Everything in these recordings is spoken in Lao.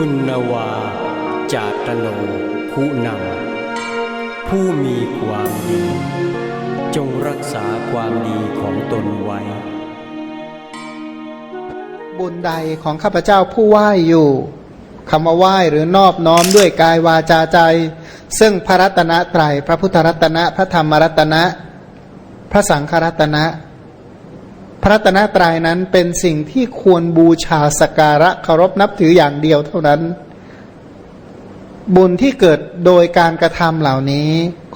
ຄຸນນະວາ ຈາຕະໂນ ຜູ້ນຳ ຜູ້ມີຄວາມດີ ຈົ່ງຮັກສາຄວາມດີຂອງຕົນໄວ້. ບຸນໃດຂອງຂ້າພະເຈົ້າຜູ້ໄຫວ້ຢູ່ ຄຳວ່າໄຫວ້ ຫຼື ນອບນ້ອມດ້ວຍກາຍ ວາຈາ ໃຈ ເຊິ່ງພະລັດຕະນະໄຕຣ ພະພຸດທະລັດຕະນະ ພະທຳມະລັດຕະນະ ພະສັງຄະລັດຕະນະ ພະລັດຕະນະໄຕຣນັ້ນເປັນສິ່ງທີ່ຄວນບູຊາ ສັກກາລະ ເຄົາລົບນັບຖືຢ່າງດຽວເທົ່ານັ້ນ. ບຸນທີ່ເກີດໂດຍການກະທຳເຫຼົ່ານີ້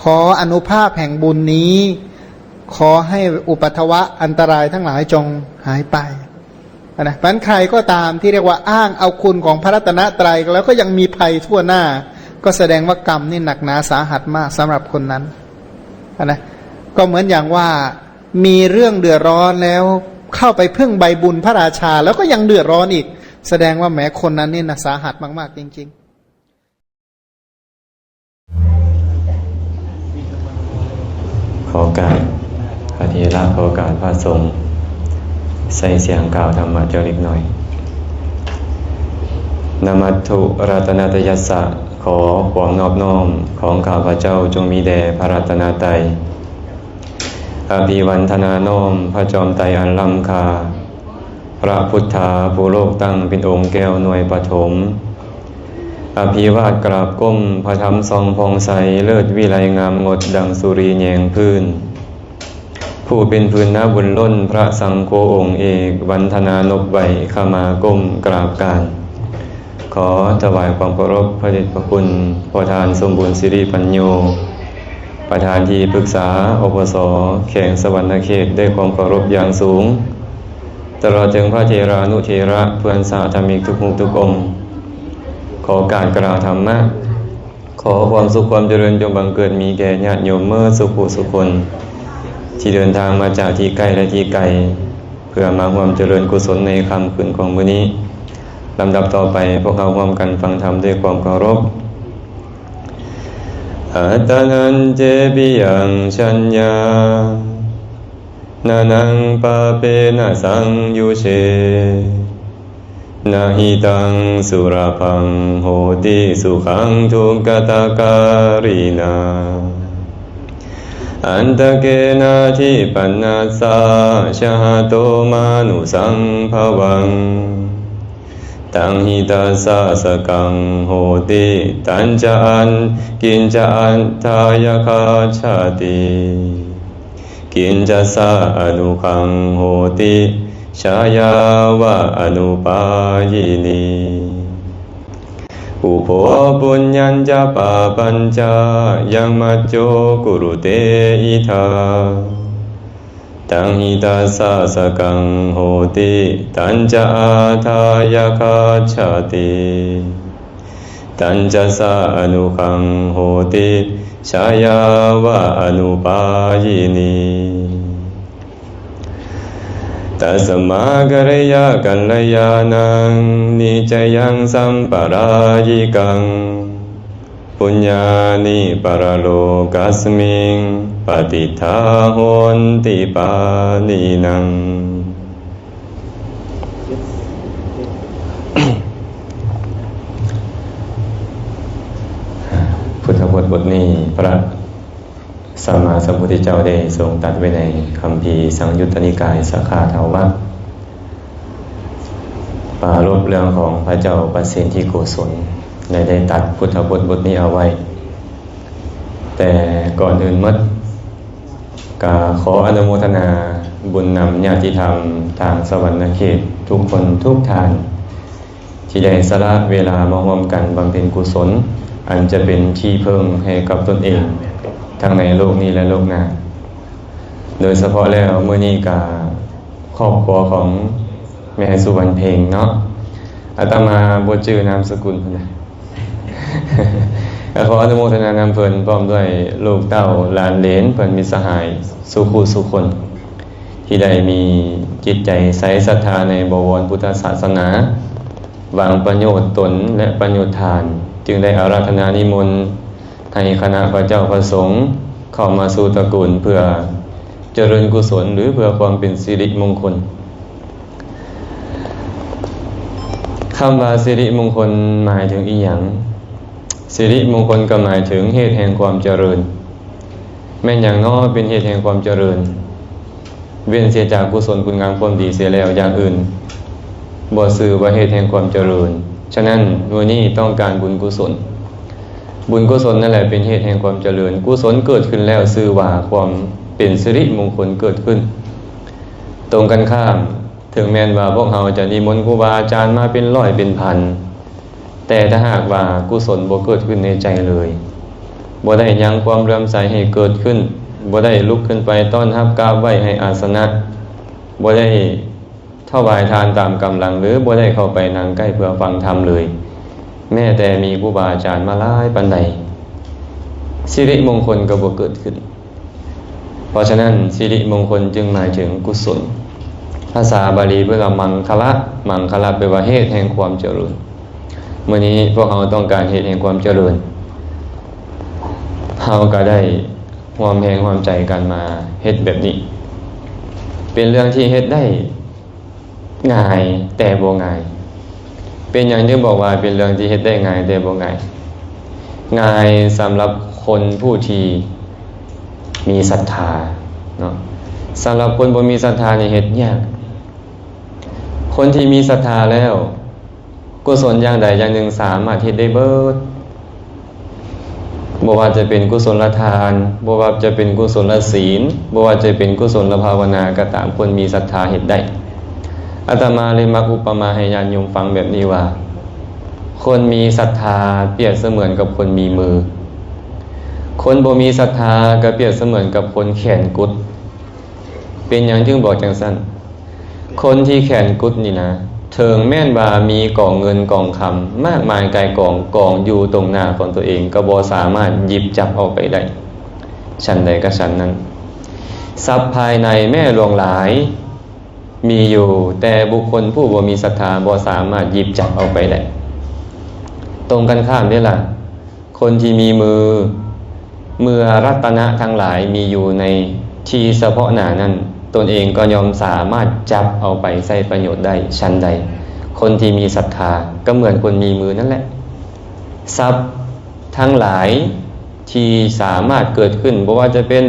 ຂໍອະນຸພາບແຫ່ງບຸນນີ້ ຂໍໃຫ້ອຸປັດທະວະອັນຕະລາຍທັງຫຼາຍຈົ່ງຫາຍໄປ. ນະ ມັນໃຄກໍຕາມທີ່ເອີ້ນວ່າອ້າງເອົາຄຸນຂອງພະລັດຕະນະໄຕຣ ແລ້ວກໍຍັງມີໄພທົ່ວໜ້າ ກໍສະແດງວ່າກຳນີ້ໜັກໜາສາຫັດມາກສຳລັບຄົນນັ້ນ. ນະ ກໍເໝືອນຢ່າງວ່າມີເລື່ອງເດືອດຮ້ອນແລ້ວ ເຂົ້າໄປເພິ່ງໃບບຸນພະລາຊາ ແລ້ວກໍຍັງເດືອດຮ້ອນອີກ ສະແດງວ່າແໝຄົນນັ້ນນີ້ນະສາຫັດມາກໆ ຈິງໆ. ຂໍໂອກາດພະເຖລະ ຂໍໂອກາດພະສົງ ໃສ່ສຽງກ່າວທຳມະຈັກເລັກນ້ອຍ. Namatthu ratanattayassa ຂໍຄວາມນອບນ້ອມຂອງຂ້າພະເຈົ້າຈົ່ງມີແດ່ພະລັດຕະນະໄຕ. ອະພິວັນທະນານ້ອມພະຈອມໄຕອັນລ້ຳຄ່າ ພະພຸດທາຜູ້ໂລກຕັ້ງເປັນອົງແກ້ວໜ່ວຍປະຖົມ. ອະພິວາດກາບກົ້ມພະທຳສ່ອງຜ່ອງໃສ ເລີດວິໄລງາມງົດດັ່ງສຸຣີແຍງພື້ນ. ຜູ້ເປັນພື້ນນາບຸນລົ້ນ ພະສັງໂຄອົງເອກ ວັນທະນານົບໄຫວ້ ຂະມາກົ້ມກາບການ. ຂໍຖວາຍຄວາມເຄົາລົບພະເດດພະຄຸນພໍ່ທ່ານສົມບູນສິລິປັນໂຍ ປະທານທີ່ປຶກສາ ອພສ ແຂວງສະຫວັນນະເຂດ ດ້ວຍຄວາມເຄົາລົບຢ່າງສູງ, ຕະຫຼອດເຖິງພະເຖລານຸເຖລະ ເພື່ອນສາທະມິກທຸກຮູບທຸກອົງ. ຂໍການກ່າວທຳມະ. ຂໍຄວາມສຸກຄວາມຈະເລີນຈົ່ງບັງເກີດມີແກ່ຍາດໂຍມເໝິດສູ່ຜູ້ສູ່ຄົນ ທີ່ເດີນທາງມາຈາກທີ່ໃກ້ ແລະ ທີ່ໄກ ເພື່ອມາຮ່ວມຈະເລີນກຸສົນໃນຄ່ຳຄືນຂອງມື້ນີ້. ລຳດັບຕໍ່ໄປ ພວກເຮົາຮ່ວມກັນຟັງທຳດ້ວຍຄວາມເຄົາລົບ. Attanancepiyaṃ jaññā nānaṃ pāpena saṃyutte, na hi taṃ sulabhaṃ hoti sukhaṃ dukkhassa kārinā. Antake nāthipaññassa jahato mānusambhavaṃ, taṃ hi tassa sukhaṃ hoti, tañca kiñca atthāya gacchanti, kiñcassa anuggahaṃ hoti, jāyāva anupāyinī. Ubho puññañca pāpañca yaṃ majjho kurute'ittha, taṃ hi tassa sukhaṃ hoti, tañca atthāya gacchanti, tañcassa anuggahaṃ hoti, jāyāva anupāyinī. Tasmā karayaṃ kalyāṇaṃ niccayaṃ sampādāyikaṃ, puññāni paralokasmiṃ patiṭṭhā honti pāṇinaṃ. ພຸດທະບົດບົດນີ້ ພະສຳມາສຳພຸດທະເຈົ້າໄດ້ຊົງຕັດໄວ້ໃນຄຳພີສັງຍຸດຕະນິກາຍ ສາຂາທະວັດ ປາລົບເລື່ອງຂອງພະເຈົ້າປະເສນທິໂກສົນ ແລະ ໄດ້ຕັດພຸດທະບົດບົດນີ້ເອົາໄວ້. ແຕ່ກ່ອນອື່ນໝົດ ກະຂໍອະນຸໂມທະນາບຸນນຳຍາຕິທຳທາງສະຫວັນນະເຂດທຸກຄົນທຸກທ່ານ ທີ່ໄດ້ສະຫຼະເວລາມາຮ່ວມກັນບຳເພັນກຸສົນ ອັນຈະເປັນທີ່ເພິ່ງໃຫ້ກັບຕົນເອງ ທັງໃນໂລກນີ້ ແລະ ໂລກໜ້າ. ໂດຍສະເພາະແລ້ວ ມື້ນີ້ກະຄອບຄົວຂອງແມ່ສຸວັນເພັງເນາະ, ອາດຕະມາບໍ່ຈື່ນາມສະກຸນເພິ່ນນະ. ກະຂໍອະນຸໂມທະນານຳເພິ່ນ ພ້ອມດ້ວຍລູກເຕົ້າຫຼານເຫຼນ ເພື່ອນມິດສະຫາຍສູ່ຄູ່ສູ່ຄົນ ທີ່ໄດ້ມີຈິດໃຈໃສສັດທາໃນບໍວອນພຸດທະສາສະໜາ, ຫວັງປະໂຫຍດຕົນ ແລະ ປະໂຫຍດທ່ານ, ຈຶ່ງໄດ້ອາລາທະນານິມົນໃຫ້ຄະນະພະເຈົ້າພະສົງເຂົ້າມາສູ່ຕະກູນ ເພື່ອຈະເລີນກຸສົນ ຫຼື ເພື່ອຄວາມເປັນສິລິມົງຄົນ. ຄຳວ່າສິລິມົງຄົນໝາຍເຖິງອີ່ຫຍັງ? ສິລິມົງຄົນກໍໝາຍເຖິງເຫດແຫ່ງຄວາມຈະເລີນ. ແມ່ນຫຍັງນໍເປັນເຫດແຫ່ງຄວາມຈະເລີນ? ເວັ້ນເສຍຈາກກຸສົນຄຸນງາມຄວາມດີເສຍແລ້ວ ຢ່າງອື່ນບໍ່ຊື່ວ່າເຫດແຫ່ງຄວາມຈະເລີນ. ສະນັ້ນ ມື້ນີ້ຕ້ອງການບຸນກຸສົນ. ບຸນກຸສົນນັ້ນແຫຼະເປັນເຫດແຫ່ງຄວາມຈະເລີນ. ກຸສົນເກີດຂຶ້ນແລ້ວຊື່ວ່າຄວາມເປັນສິລິມົງຄົນເກີດຂຶ້ນ. ຕົງກັນຂ້າມ, ເຖິງແມ່ນວ່າພວກເຮົາຈະນິມົນຄູບາອາຈານມາເປັນຮ້ອຍເປັນພັນ, ແຕ່ຖ້າຫາກວ່າກຸສົນບໍ່ເກີດຂຶ້ນໃນໃຈເລີຍ, ບໍ່ໄດ້ຍັງຄວາມເຫຼື້ອມໃສໃຫ້ເກີດຂຶ້ນ, ບໍ່ໄດ້ລຸກຂຶ້ນໄປຕ້ອນຮັບກາບໄຫວ້ໃຫ້ອາສະນະ, ບໍ່ໄດ້ຖວາຍທານຕາມກຳລັງ ຫຼື ບໍ່ໄດ້ເຂົ້າໄປນັ່ງໃກ້ເພື່ອຟັງທຳເລີຍ, ແມ້ແຕ່ມີຄູບາອາຈານມາຫຼາຍປານໃດ, ສິລິມົງຄົນກໍບໍ່ເກີດຂຶ້ນ. ເພາະສະນັ້ນ ສິລິມົງຄົນຈຶ່ງໝາຍເຖິງກຸສົນ. ພາສາບາລີເອີ້ນວ່າມັງຄະລະ, ມັງຄະລະແປວ່າເຫດແຫ່ງຄວາມຈະເລີນ. ມື້ນີ້ພວກເຮົາຕ້ອງການເຫດແຫ່ງຄວາມຈະເລີນ, ເຮົາກໍໄດ້ຮ່ວມແຮງຮ່ວມໃຈກັນມາເຮັດແບບນີ້. ເປັນເລື່ອງທີ່ເຮັດໄດ້ ງ່າຍແຕ່ບໍ່ງ່າຍ. ເປັນຫຍັງຈຶ່ງບອກວ່າເປັນເລື່ອງທີ່ເຮັດໄດ້ງ່າຍແຕ່ບໍ່ງ່າຍ? ງ່າຍສຳລັບຄົນຜູ້ທີ່ມີສັດທາເນາະ, ສຳລັບຄົນບໍ່ມີສັດທານີ້ເຮັດຍາກ. ຄົນທີ່ມີສັດທາແລ້ວ ກຸສົນຢ່າງໃດຢ່າງໜຶ່ງສາມາດເຮັດໄດ້ເບີດ. ບໍ່ວ່າຈະເປັນກຸສົນລະທານ, ບໍ່ວ່າຈະເປັນກຸສົນລະສິນ, ບໍ່ວ່າຈະເປັນກຸສົນລະພາວະນາກໍຕາມ, ຄົນມີສັດທາເຮັດໄດ້. ອາດຕະມາເລີຍມັກອຸປະມາໃຫ້ຍາດໂຍມຟັງແບບນີ້ວ່າ, ຄົນມີສັດທາປຽບສະເໝືອນກັບຄົນມີມື, ຄົນບໍ່ມີສັດທາກໍປຽບສະເໝືອນກັບຄົນແຂນກຸດ. ເປັນຫຍັງຈຶ່ງບອກຈັ່ງຊັ້ນ? ຄົນທີ່ແຂນກຸດນີ້ນະ, ເຖິງແມ່ນວ່າມີກອງເງິນກອງຄຳມາກມາຍກາຍກອງ, ກອງຢູ່ຕົງໜ້າຂອງຕົວເອງ, ກໍບໍ່ສາມາດຫຍິບຈັບເອົາໄປໄດ້. ສັນໃດກໍສັນນັ້ນ, ຊັບພາຍໃນແມ້ຫຼວງຫຼາຍມີຢູ່, ແຕ່ບຸກຄົນຜູ້ບໍ່ມີສັດທາບໍ່ສາມາດຫຍິບຈັບເອົາໄປໄດ້. ຕົງກັນຂ້າມເດ້ລະ, ຄົນທີ່ມີມື, ເມື່ອລັດຕະນະທັງຫຼາຍມີຢູ່ໃນທີ່ສະເພາະໜ້ານັ້ນ, ຕົນເອງກໍຍ່ອມສາມາດຈັບເອົາໄປໃຊ້ປະໂຫຍດໄດ້. ສັນໃດ, ຄົນທີ່ມີສັດທາກໍເໝືອນຄົນມີມືນັ້ນແຫຼະ. ຊັບທັງຫຼາຍທີ່ສາມາດເກີດຂຶ້ນ, ບໍ່ວ່າຈະເປັນ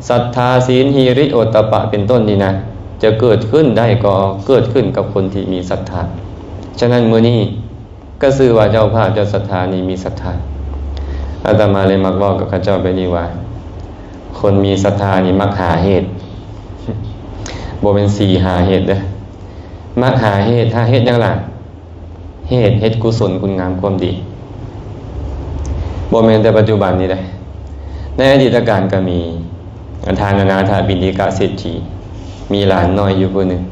ສັດທາ, ສິນ, ຫິລິ, ໂອດຕະປະ ເປັນຕົ້ນນີ້ນະ, ຈະເກີດຂຶ້ນໄດ້ກໍເກີດຂຶ້ນກັບຄົນທີ່ມີສັດທາ. ສະນັ້ນ ມື້ນີ້ ກໍຊື່ວ່າເຈົ້າພາບເຈົ້າສັດທານີ້ມີສັດທາ. ອາດຕະມາເລີຍມັກເວົ້າກັບເຂົາເຈົ້າແບບນີ້ວ່າ, ຄົນມີສັດທານີ້ມັກຫາເຫດ, ບໍ່ແມ່ນສີຫາເຫດເດີ້, ມັກຫາເຫດ. ຫາເຫດຫຍັງລະ? ເຫດເຮັດກຸສົນຄຸນງາມຄວາມດີ. ບໍ່ແມ່ນແຕ່ປັດຈຸບັນນີ້ເດ້, ໃນອະດີດຕະການກໍມີ ທ່ານອະນາຖະບິນດິກະເສດຖີ ມີຫຼານນ້ອຍຢູ່ຜູ້ໜຶ່ງ,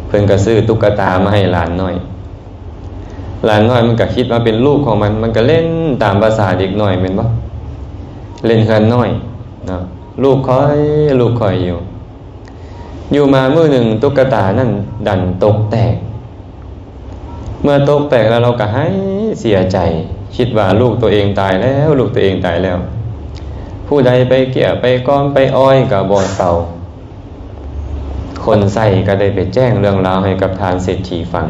ເພິ່ນກໍຊື້ຕຸກກະຕາມາໃຫ້ຫຼານນ້ອຍ. ຫຼານນ້ອຍມັນກໍຄິດວ່າເປັນລູກຂອງມັນ, ມັນກໍຫຼິ້ນຕາມພາສາເດັກນ້ອຍແມ່ນບໍ່? ຫຼິ້ນເຮືອນນ້ອຍເນາະ, ລູກຂ້ອຍ, ລູກຂ້ອຍຢູ່. ຢູ່ມາມື້ໜຶ່ງ ຕຸກກະຕານັ້ນດັນຕົກແຕກ. ເມື່ອຕົກແຕກແລ້ວ ລາວກໍໄຫ້ເສຍໃຈ, ຄິດວ່າລູກຕົວເອງຕາຍແລ້ວ, ລູກຕົວເອງຕາຍແລ້ວ. ຜູ້ໃດໄປເກ້ຍໄປກ່ອມໄປອ້ອຍກໍບໍ່ເຊົາ. ຄົນໃຊ້ກໍໄດ້ໄປແຈ້ງເລື່ອງລາວໃຫ້ກັບທ່ານເສດຖີຟັງ.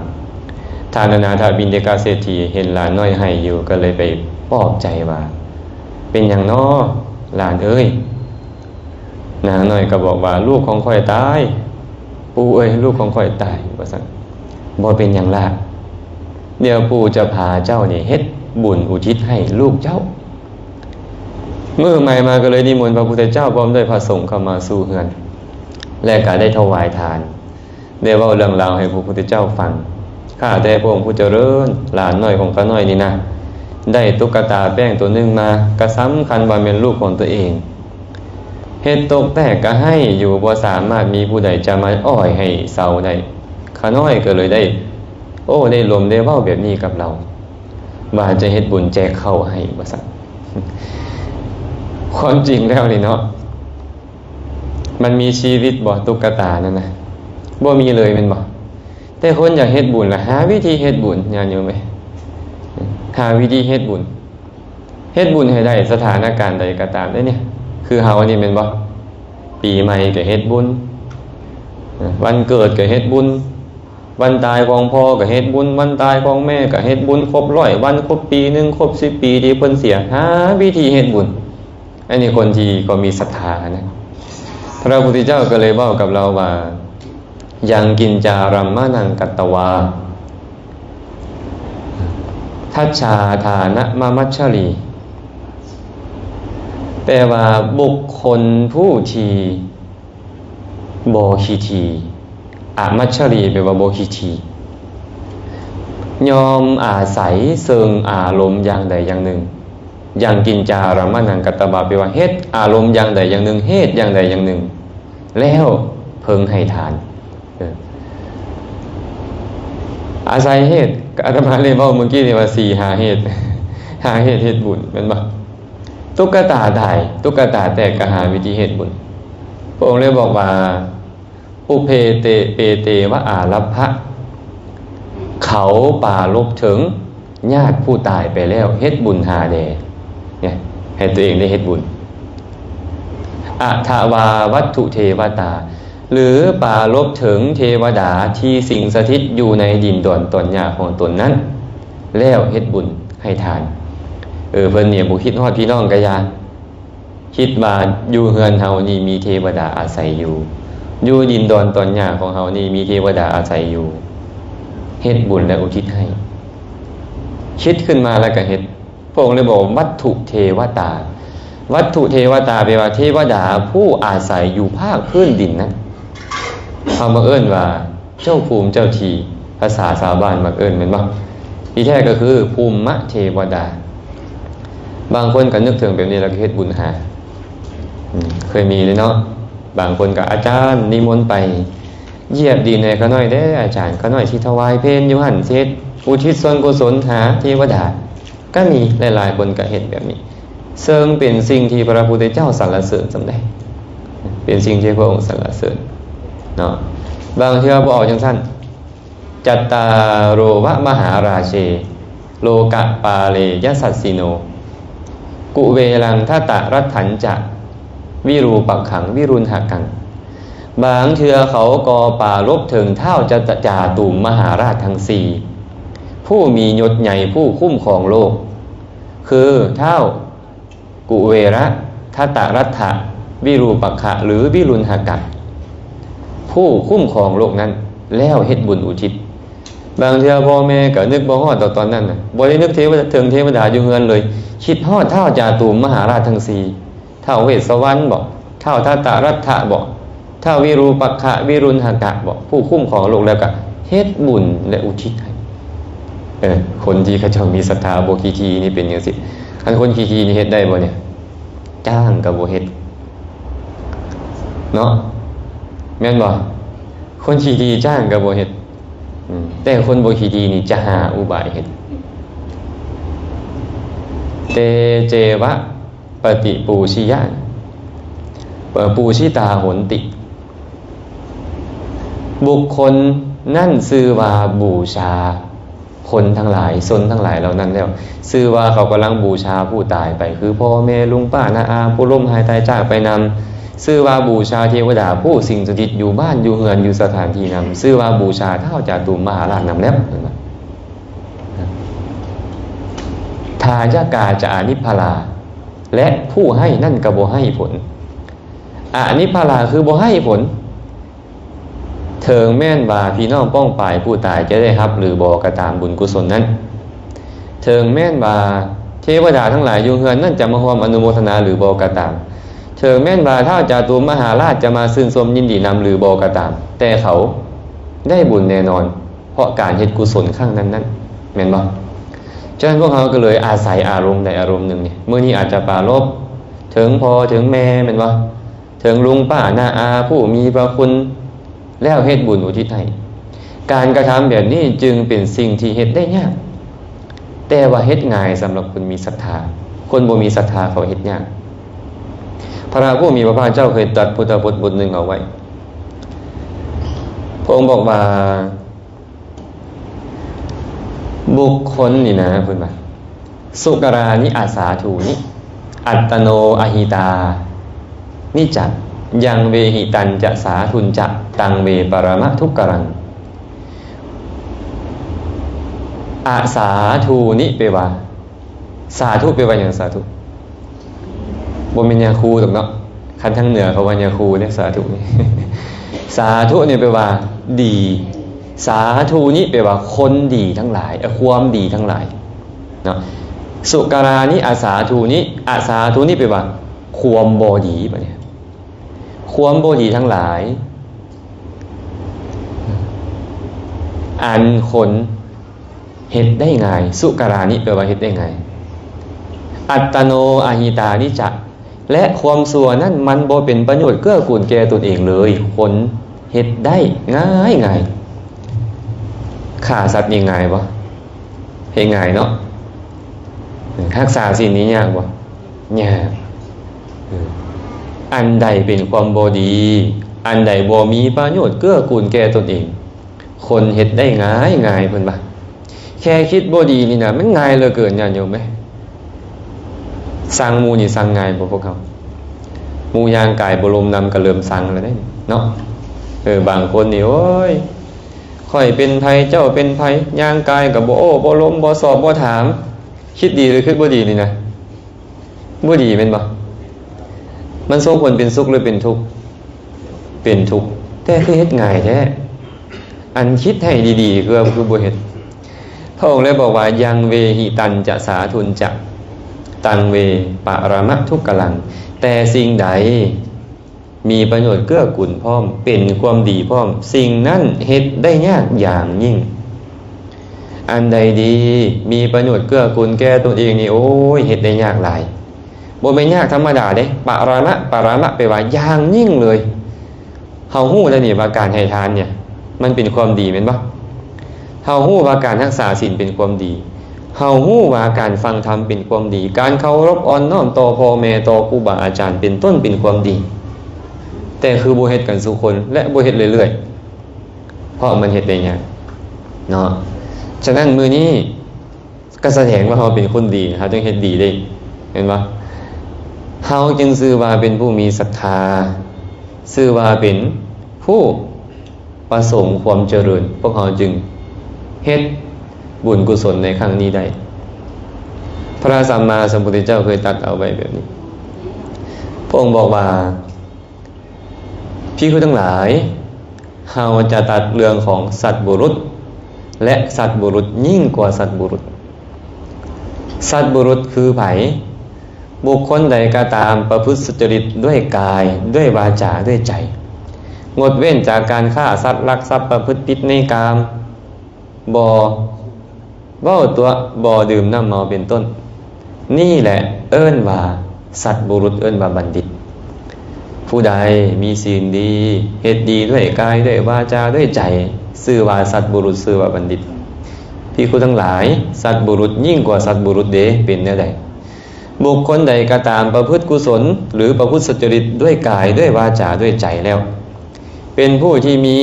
ທ່ານອະນາຖະບິນດິກະເສດຖີເຫັນຫຼານນ້ອຍໄຫ້ຢູ່ ກໍເລີຍໄປປອບໃຈວ່າ, ເປັນຫຍັງນໍຫຼານເອີຍ? ນາງນ້ອຍກໍບອກວ່າ, ລູກຂອງຂ້ອຍຕາຍ, ປູ່ເອີຍ, ລູກຂອງຂ້ອຍຕາຍ, ວ່າຊັ້ນ. ບໍ່ເປັນຫຍັງຫຼານ, ດຽວປູ່ຈະພາເຈົ້ານີ້ເຮັດບຸນອຸທິດໃຫ້ລູກເຈົ້າ. ມື້ໃໝ່ມາກໍເລີຍນິມົນພະພຸດທະເຈົ້າພ້ອມດ້ວຍພະສົງເຂົ້າມາສູ່ເຮືອນ ແລະ ກໍໄດ້ຖວາຍທານ, ໄດ້ເວົ້າເລື່ອງລາວໃຫ້ພະພຸດທະເຈົ້າຟັງ. ຂ້າແຕ່ພະອົງຜູ້ຈະເລີນ, ຫຼານນ້ອຍຂອງຂ້ານ້ອຍນີ້ນະ ໄດ້ຕຸກກະຕາແປ້ງໂຕໜຶ່ງມາ, ກໍສຳຄັນວ່າແມ່ນລູກຂອງຕົວເອງ. ເຮັດຕົກແຕກກະໄຫ້ຢູ່, ບໍ່ສາມາດມີຜູ້ໃດຈະມາອ້ອຍໃຫ້ເຊົາໄດ້. ຂ້ານ້ອຍກໍເລີຍໄດ້ ໂອ້ ໄດ້ລົມໄດ້ເວົ້າແບບນີ້ກັບລາວ ວ່າຈະເຮັດບຸນແຈກເຂົ້າໃຫ້ ວ່າຊັ້ນ. ຄວາມຈິງແລ້ວນີ້ເນາະ, ມັນມີຊີວິດບໍ່ ຕຸກກະຕານັ້ນນະ? ບໍ່ມີເລີຍແມ່ນບໍ່? ແຕ່ຄົນຢາກເຮັດບຸນລະ ຫາວິທີເຮັດບຸນ, ຍາດໂຍມເອີຍ, ຫາວິທີເຮັດບຸນ. ເຮັດບຸນໃຫ້ໄດ້ສະຖານະການໃດກໍຕາມເດ້ນີ້. ຄືເຮົານີ້ແມ່ນບໍ່? ປີໃໝ່ກໍເຮັດບຸນ, ວັນເກີດກໍເຮັດບຸນ, ວັນຕາຍຂອງພໍ່ກໍເຮັດບຸນ, ວັນຕາຍຂອງແມ່ກໍເຮັດບຸນ, ຄົບຮ້ອຍວັນ, ຄົບປີໜຶ່ງ, ຄົບສິບປີທີ່ເພິ່ນເສຍ, ຫາວິທີເຮັດບຸນ. ອັນນີ້ຄົນທີ່ກໍມີສັດທານະ. ພະພຸດທະເຈົ້າກໍເລີຍເວົ້າກັບລາວວ່າ ຍັງກິນຈາຣຳມະນັງກັດຕະວາ ທັດສາທານະມະມັດສະລີ ແປວ່າບຸກຄົນຜູ້ທີ່ບໍ່ຂີ້ຖີ່. ອະມັດສະລີແປວ່າບໍ່ຂີ້ຖີ່. ຍອມອາໄສເຊິ່ງອາລົມຢ່າງໃດຢ່າງໜຶ່ງ. ຍັງກິນຈາຣຳມະນັງກັດຕະວາ ແປວ່າເຮັດອາລົມຢ່າງໃດຢ່າງໜຶ່ງ, ເຫດຢ່າງໃດຢ່າງໜຶ່ງ ແລ້ວເພິ່ງໃຫ້ທານ. ເອີ ອາໄສເຫດ ອາດຕະມາໄດ້ເວົ້າເມື່ອກີ້ນີ້ວ່າ ສີ່ ຫ້າເຫດ, ຫ້າເຫດເຮັດບຸນ ແມ່ນບໍ່? ຕຸກກະຕາຕາຍ, ຕຸກກະຕາແຕກ ກໍຫາວິທີເຮັດບຸນ. ພະອົງເລີຍບອກວ່າ ອຸເພເຕ ເປເຕວະອາລັບພະ ເຂົາປາລົບເຖິງຍາດຜູ້ຕາຍໄປແລ້ວ ເຮັດບຸນຫາແດ່. ເນຍ ໃຫ້ຕົວເອງໄດ້ເຮັດບຸນ. ອະທະວາວັດຖຸເທວະຕາ ຫຼືປາລົບເຖິງເທວະດາທີ່ສິງສະຖິດຢູ່ໃນດິນດອນຕອນຫຍ້າຂອງຕົນນັ້ນ ແລ້ວເຮັດບຸນໃຫ້ທານ. ເອີ ເພິ່ນນີ້ບໍ່ຄິດຮອດພີ່ນ້ອງກະຢ່າ. ຄິດວ່າຢູ່ເຮືອນເຮົານີ້ມີເທວະດາອາໄສຢູ່, ຢູ່ດິນດອນຕອນຫຍ້າຂອງເຮົານີ້ມີເທວະດາອາໄສຢູ່, ເຮັດບຸນ ແລະ ອຸທິດໃຫ້. ຄິດຂຶ້ນມາແລ້ວກໍເຮັດ. ພະອົງເລີຍບອກວ່າ ວັດຖຸເທວະຕາ. ວັດຖຸເທວະຕາ ແປວ່າເທວະດາຜູ້ອາໄສຢູ່ພາກພື້ນດິນນັ້ນ. ເຮົາມາເອີ້ນວ່າ ເຈົ້າພູມເຈົ້າທີ່, ພາສາຊາວບ້ານມັກເອີ້ນແມ່ນບໍ່? ທີ່ແທ້ກໍຄືພູມມະເທວະດາ. ບາງຄົນກໍນຶກເຖິງແບບນີ້ແລ້ວກໍເຮັດບຸນຫາ. ອືມ ເຄີຍມີເດ້ເນາະ. ບາງຄົນກໍ ອາຈານນິມົນໄປຢຽບດິນໃຫ້ຂ້ານ້ອຍເດີ້ ອາຈານ, ຂ້ານ້ອຍຊິຖວາຍເພນຢູ່ຫັ້ນ, ຊິເຮັດອຸທິດສ່ວນກຸສົນຫາເທວະດາ. ກໍມີຫຼາຍໆຄົນກໍເຮັດແບບນີ້, ເຊິ່ງເປັນສິ່ງທີ່ພະພຸດທະເຈົ້າສັນລະເສີນສ່ຳໃດ, ເປັນສິ່ງທີ່ພະອົງສັນລະເສີນເນາະ. ບາງເທື່ອບໍ່ເອົາຈັ່ງຊັ້ນ, ຈັດຕາໂຣວະມະຫາລາເຊ ໂລກະປາເລຍະສັດສິໂນ ກຸເວລັງທັດຕະລັດຖັນຈະ ວິຣູປັກຂັງວິລຸນຫະກັງ. ບາງເທື່ອເຂົາກໍປາລົບເຖິງທ້າວຈະ ຈາຕຸມມະຫາລາດທັງສີ່ ຜູ້ມີຍົດໃຫຍ່ ຜູ້ຄຸ້ມຄອງໂລກ ຄືທ້າວກຸເວລະ ທັດຕະລັດຖະ ວິຣູປັກຂະ ຫຼື ວິລຸນຫະກະ ຜູ້ຄຸ້ມຄອງໂລກນັ້ນ ແລ້ວເຮັດບຸນອຸທິດ. ບາງເທື່ອພໍ່ແມ່ກໍນຶກບໍ່ຮອດດອກຕອນນັ້ນນະ, ບໍ່ໄດ້ນຶກເທວະ ເຖິງເທວະດາຢູ່ເຮືອນເລີຍ, ຄິດຮອດທ້າວຈາຕຸມມະຫາລາດທັງສີ່ ທ້າວເວດສະວັນບໍ, ທ້າວທັດຕະລັດຖະບໍ, ທ້າວວິຣູປັກຂະ ວິລຸນຫະກະບໍ, ຜູ້ຄຸ້ມຄອງໂລກ ແລ້ວກະເຮັດບຸນ ແລະ ອຸທິດໃຫ້. ເອີ ຄົນທີ່ເຂົາເຈົ້າມີສັດທາບໍ່ຂີ້ຖີ່ນີ້ເປັນຈັ່ງຊີ້. ຄັນຄົນຂີ້ຖີ່ນີ້ເຮັດໄດ້ບໍ່ນີ້? ຈ້າງກໍບໍ່ເຮັດເນາະ, ແມ່ນບໍ່? ຄົນຂີ້ຖີ່ຈ້າງກໍບໍ່ເຮັດ. ອືມ ແຕ່ຄົນບໍ່ຂີ້ຖີ່ນີ້ຈະຫາອຸບາຍເຮັດ. ເຕເຈວະ ປະຕິປູຊິຍະ ເອີ ປູຊິຕາໂຫນຕິ. ບຸກຄົນນັ້ນຊື່ວ່າບູຊາຄົນທັງຫຼາຍ, ຊົນທັງຫຼາຍເຫຼົ່ານັ້ນແລ້ວ, ຊື່ວ່າເຂົາກຳລັງບູຊາຜູ້ຕາຍໄປ, ຄືພໍ່ແມ່ ລຸງປ້າ ນ້າອາ ຜູ້ລົ້ມຫາຍຕາຍຈາກໄປນຳ, ຊື່ວ່າບູຊາເທວະດາຜູ້ສິງສະຖິດຢູ່ບ້ານຢູ່ເຮືອນຢູ່ສະຖານທີ່ນຳ, ຊື່ວ່າບູຊາທ້າວຈາຕຸມມະຫາລາດນຳແລ້ວ. ເຫັນບໍ່? ທາຍະກາຈະອະນິບພະລາ ແລະ ຜູ້ໃຫ້ນັ້ນກໍບໍ່ໃຫ້ຜົນ. ອະນິບພະລາຄືບໍ່ໃຫ້ຜົນ. ເຖິງແມ່ນວ່າພີ່ນ້ອງປ້ອງປາຍຜູ້ຕາຍຈະໄດ້ຮັບຫຼືບໍ່ກໍຕາມບຸນກຸສົນນັ້ນ, ເຖິງແມ່ນວ່າເທວະດາທັງຫຼາຍຢູ່ເຮືອນນັ້ນຈະມາຮ່ວມອະນຸໂມທະນາຫຼືບໍ່ກໍຕາມ, ເຖິງແມ່ນວ່າທ້າວຈາຕຸມມະຫາລາດຈະມາຊື່ນຊົມຍິນດີນຳຫຼືບໍ່ກໍຕາມ, ແຕ່ເຂົາໄດ້ບຸນແນ່ນອນ ເພາະການເຮັດກຸສົນຄັ້ງນັ້ນໆ ແມ່ນບໍ່? ສະນັ້ນພວກເຮົາກໍເລີຍອາໄສອາລົມໃດອາລົມໜຶ່ງນີ້, ມື້ນີ້ອາດຈະປາລົບເຖິງພໍ່ເຖິງແມ່ ແມ່ນບໍ່? ເຖິງລຸງປ້ານ້າອາຜູ້ມີພະຄຸນ ແລ້ວເຮັດບຸນອຸທິດໃຫ້. ການກະທຳແບບນີ້ຈຶ່ງເປັນສິ່ງທີ່ເຮັດໄດ້ຍາກ, ແຕ່ວ່າເຮັດງ່າຍສຳລັບຄົນມີສັດທາ, ຄົນບໍ່ມີສັດທາເຂົາເຮັດຍາກ. ພະຜູ້ມີພະພາກເຈົ້າເຄີຍຕັດພຸດທະບົດບົດໜຶ່ງເອົາໄວ້, ພະອົງບອກວ່າ ບຸກຄົນນີ້ນະ ເພິ່ນວ່າ ສຸກະລານິອາສາຖູນິ ອັດຕະໂນອະຫິຕານິຈະ ຍັງເວຫິຕັນຈະສາທຸນຈະ ຕັງເວປະລະມະທຸກກະລັງ. ອະສາທູນິ ແປວ່າ ສາທຸ ແປວ່າຫຍັງ? ສາທຸ ບໍ່ແມ່ນຍາຄູດອກເນາະ. ຄັນທາງເໜືອເຂົາວ່າຍາຄູເດ້ ສາທຸນີ້. ສາທຸນີ້ແປວ່າດີ. ສາທູນິ ແປວ່າຄົນດີທັງຫຼາຍ ເອີ ຄວາມດີທັງຫຼາຍເນາະ. ສຸກາລານິ ອະສາທູນິ. ອະສາທູນິ ແປວ່າຄວາມບໍ່ດີ ບາດນີ້ ຄວາມບໍ່ດີທັງຫຼາຍ ອັນຄົນເຮັດໄດ້ງ່າຍ. ສຸກາລານິ ແປວ່າເຮັດໄດ້ງ່າຍ. ອັດຕະໂນອະຫິຕານິຈະ ແລະ ຄວາມຊົ່ວນັ້ນມັນບໍ່ເປັນປະໂຫຍດເກື້ອກູນແກ່ຕົນເອງເລີຍ. ຄົນເຮັດໄດ້ງ່າຍໆ. ຂ້າສັດນີ້ງ່າຍບໍ່? ເຮັດງ່າຍເນາະ. ຮັກສາສິນນີ້ຍາກບໍ່? ຍາກ. ອັນໃດເປັນຄວາມບໍ່ດີ ອັນໃດບໍ່ມີປະໂຫຍດເກື້ອກູນແກ່ຕົນເອງ ຄົນເຮັດໄດ້ງ່າຍໆ ເພິ່ນວ່າ. ແຄ່ຄິດບໍ່ດີນີ້ນະ ມັນງ່າຍເຫຼືອເກີນ ຍາດໂຍມເອີຍ. ຊັງໝູ່ນີ້ຊັງງ່າຍບໍ່ພວກເຮົາ? ໝູ່ຍ່າງກາຍບໍ່ລົມນຳກໍເລີ່ມຊັງແລ້ວເດ້ເນາະ. ເອີ ບາງຄົນນີ້ ໂອ້ຍ ຂ້ອຍເປັນໃຜ ເຈົ້າເປັນໃຜ ຍ່າງກາຍກໍບໍ່ໂອ້ ບໍ່ລົມ ບໍ່ຊອບ ບໍ່ຖາມ. ຄິດດີຫຼືຄິດບໍ່ດີນີ້ນະ? ບໍ່ດີແມ່ນບໍ່? ມັນສົ່ງຜົນເປັນສຸກຫຼືເປັນທຸກ? ເປັນທຸກ. ແຕ່ຄືເຮັດງ່າຍແທ້? ອັນຄິດໃຫ້ດີໆ ຄື ຄືບໍ່ເຮັດ? ພະອົງເລີຍບອກວ່າ ຍັງເວຫິຕັນຈະສາທຸນຈະ ຕັງເວປະຣະມະທຸກກະລັງ. ແຕ່ສິ່ງໃດມີປະໂຫຍດເກື້ອກູນພ້ອມ ເປັນຄວາມດີພ້ອມ ສິ່ງນັ້ນເຮັດໄດ້ຍາກຢ່າງຍິ່ງ. ອັນໃດດີ ມີປະໂຫຍດເກື້ອກູນແກ່ຕົນເອງນີ້ ໂອ້ຍ ເຮັດໄດ້ຍາກຫຼາຍ. ບໍ່ແມ່ນຍາກທຳມະດາເດ້ ປະຣະມະ ປະຣະມະ ແປວ່າຢ່າງຍິ່ງເລີຍ. ເຮົາຮູ້ແລ້ວນີ້ວ່າການໃຫ້ທານເນີ້ຍ ມັນເປັນຄວາມດີແມ່ນບໍ່? ເຮົາຮູ້ວ່າການຮັກສາສິນເປັນຄວາມດີ. ເຮົາຮູ້ວ່າການຟັງທຳເປັນຄວາມດີ. ການເຄົາລົບອ່ອນນ້ອມຕໍ່ພໍ່ແມ່ ຕໍ່ຄູບາອາຈານເປັນຕົ້ນເປັນຄວາມດີ. ແຕ່ຄືບໍ່ເຮັດກັນສູ່ຄົນ ແລະ ບໍ່ເຮັດເລື້ອຍໆ ເພາະມັນເຮັດໄດ້ຍາກເນາະ. ສະນັ້ນມື້ນີ້ ກໍສະແດງວ່າເຮົາເປັນຄົນດີ ເຮົາຈຶ່ງເຮັດດີເດ້ ແມ່ນບໍ່? ເຮົາຈຶ່ງຊື່ວ່າເປັນຜູ້ມີສັດທາ ຊື່ວ່າເປັນຜູ້ປະສົງຄວາມຈະເລີນ ພວກເຮົາຈຶ່ງເຮັດບຸນກຸສົນໃນຄັ້ງນີ້ໄດ້. ພະສຳມາສຳພຸດທະເຈົ້າເຄີຍຕັດເອົາໄວ້ແບບນີ້ ພະອົງບອກວ່າ ພິກຂຸທັງຫຼາຍ, ເຮົາຈະຕັດເລື່ອງຂອງສັດບຸລຸດ ແລະ ສັດບຸລຸດຍິ່ງກວ່າສັດບຸລຸດ. ສັດບຸລຸດຄືໃຜ? ບຸກຄົນໃດກໍຕາມປະພຶດສຸຈະລິດດ້ວຍກາຍ, ດ້ວຍວາຈາ, ດ້ວຍໃຈ, ງົດເວັ້ນຈາກການຂ້າສັດ, ລັກຊັບ, ປະພຶດຜິດໃນກາມ, ບໍ່ເວົ້າຕົວະ, ບໍ່ດື່ມນ້ຳເມົາເປັນຕົ້ນ. ນີ້ແຫຼະເອີ້ນວ່າສັດບຸລຸດ, ເອີ້ນວ່າບັນດິດ. ຜູ້ໃດມີສິນດີ, ເຮັດດີດ້ວຍກາຍ, ດ້ວຍວາຈາ, ດ້ວຍໃຈ, ຊື່ວ່າສັດບຸລຸດ, ຊື່ວ່າບັນດິດ. ພິກຂຸທັງຫຼາຍ, ສັດບຸລຸດຍິ່ງກວ່າສັດບຸລຸດເດ. ເປັນແນວໃດ? ບຸກຄົນໃດກໍຕາມປະພຶດກຸສົນ ຫຼື ປະພຶດສຸຈະລິດດ້ວຍກາຍ, ດ້ວຍວາຈາ, ດ້ວຍໃຈແລ້ວ, ເປັນຜູ້ທີ່ມີ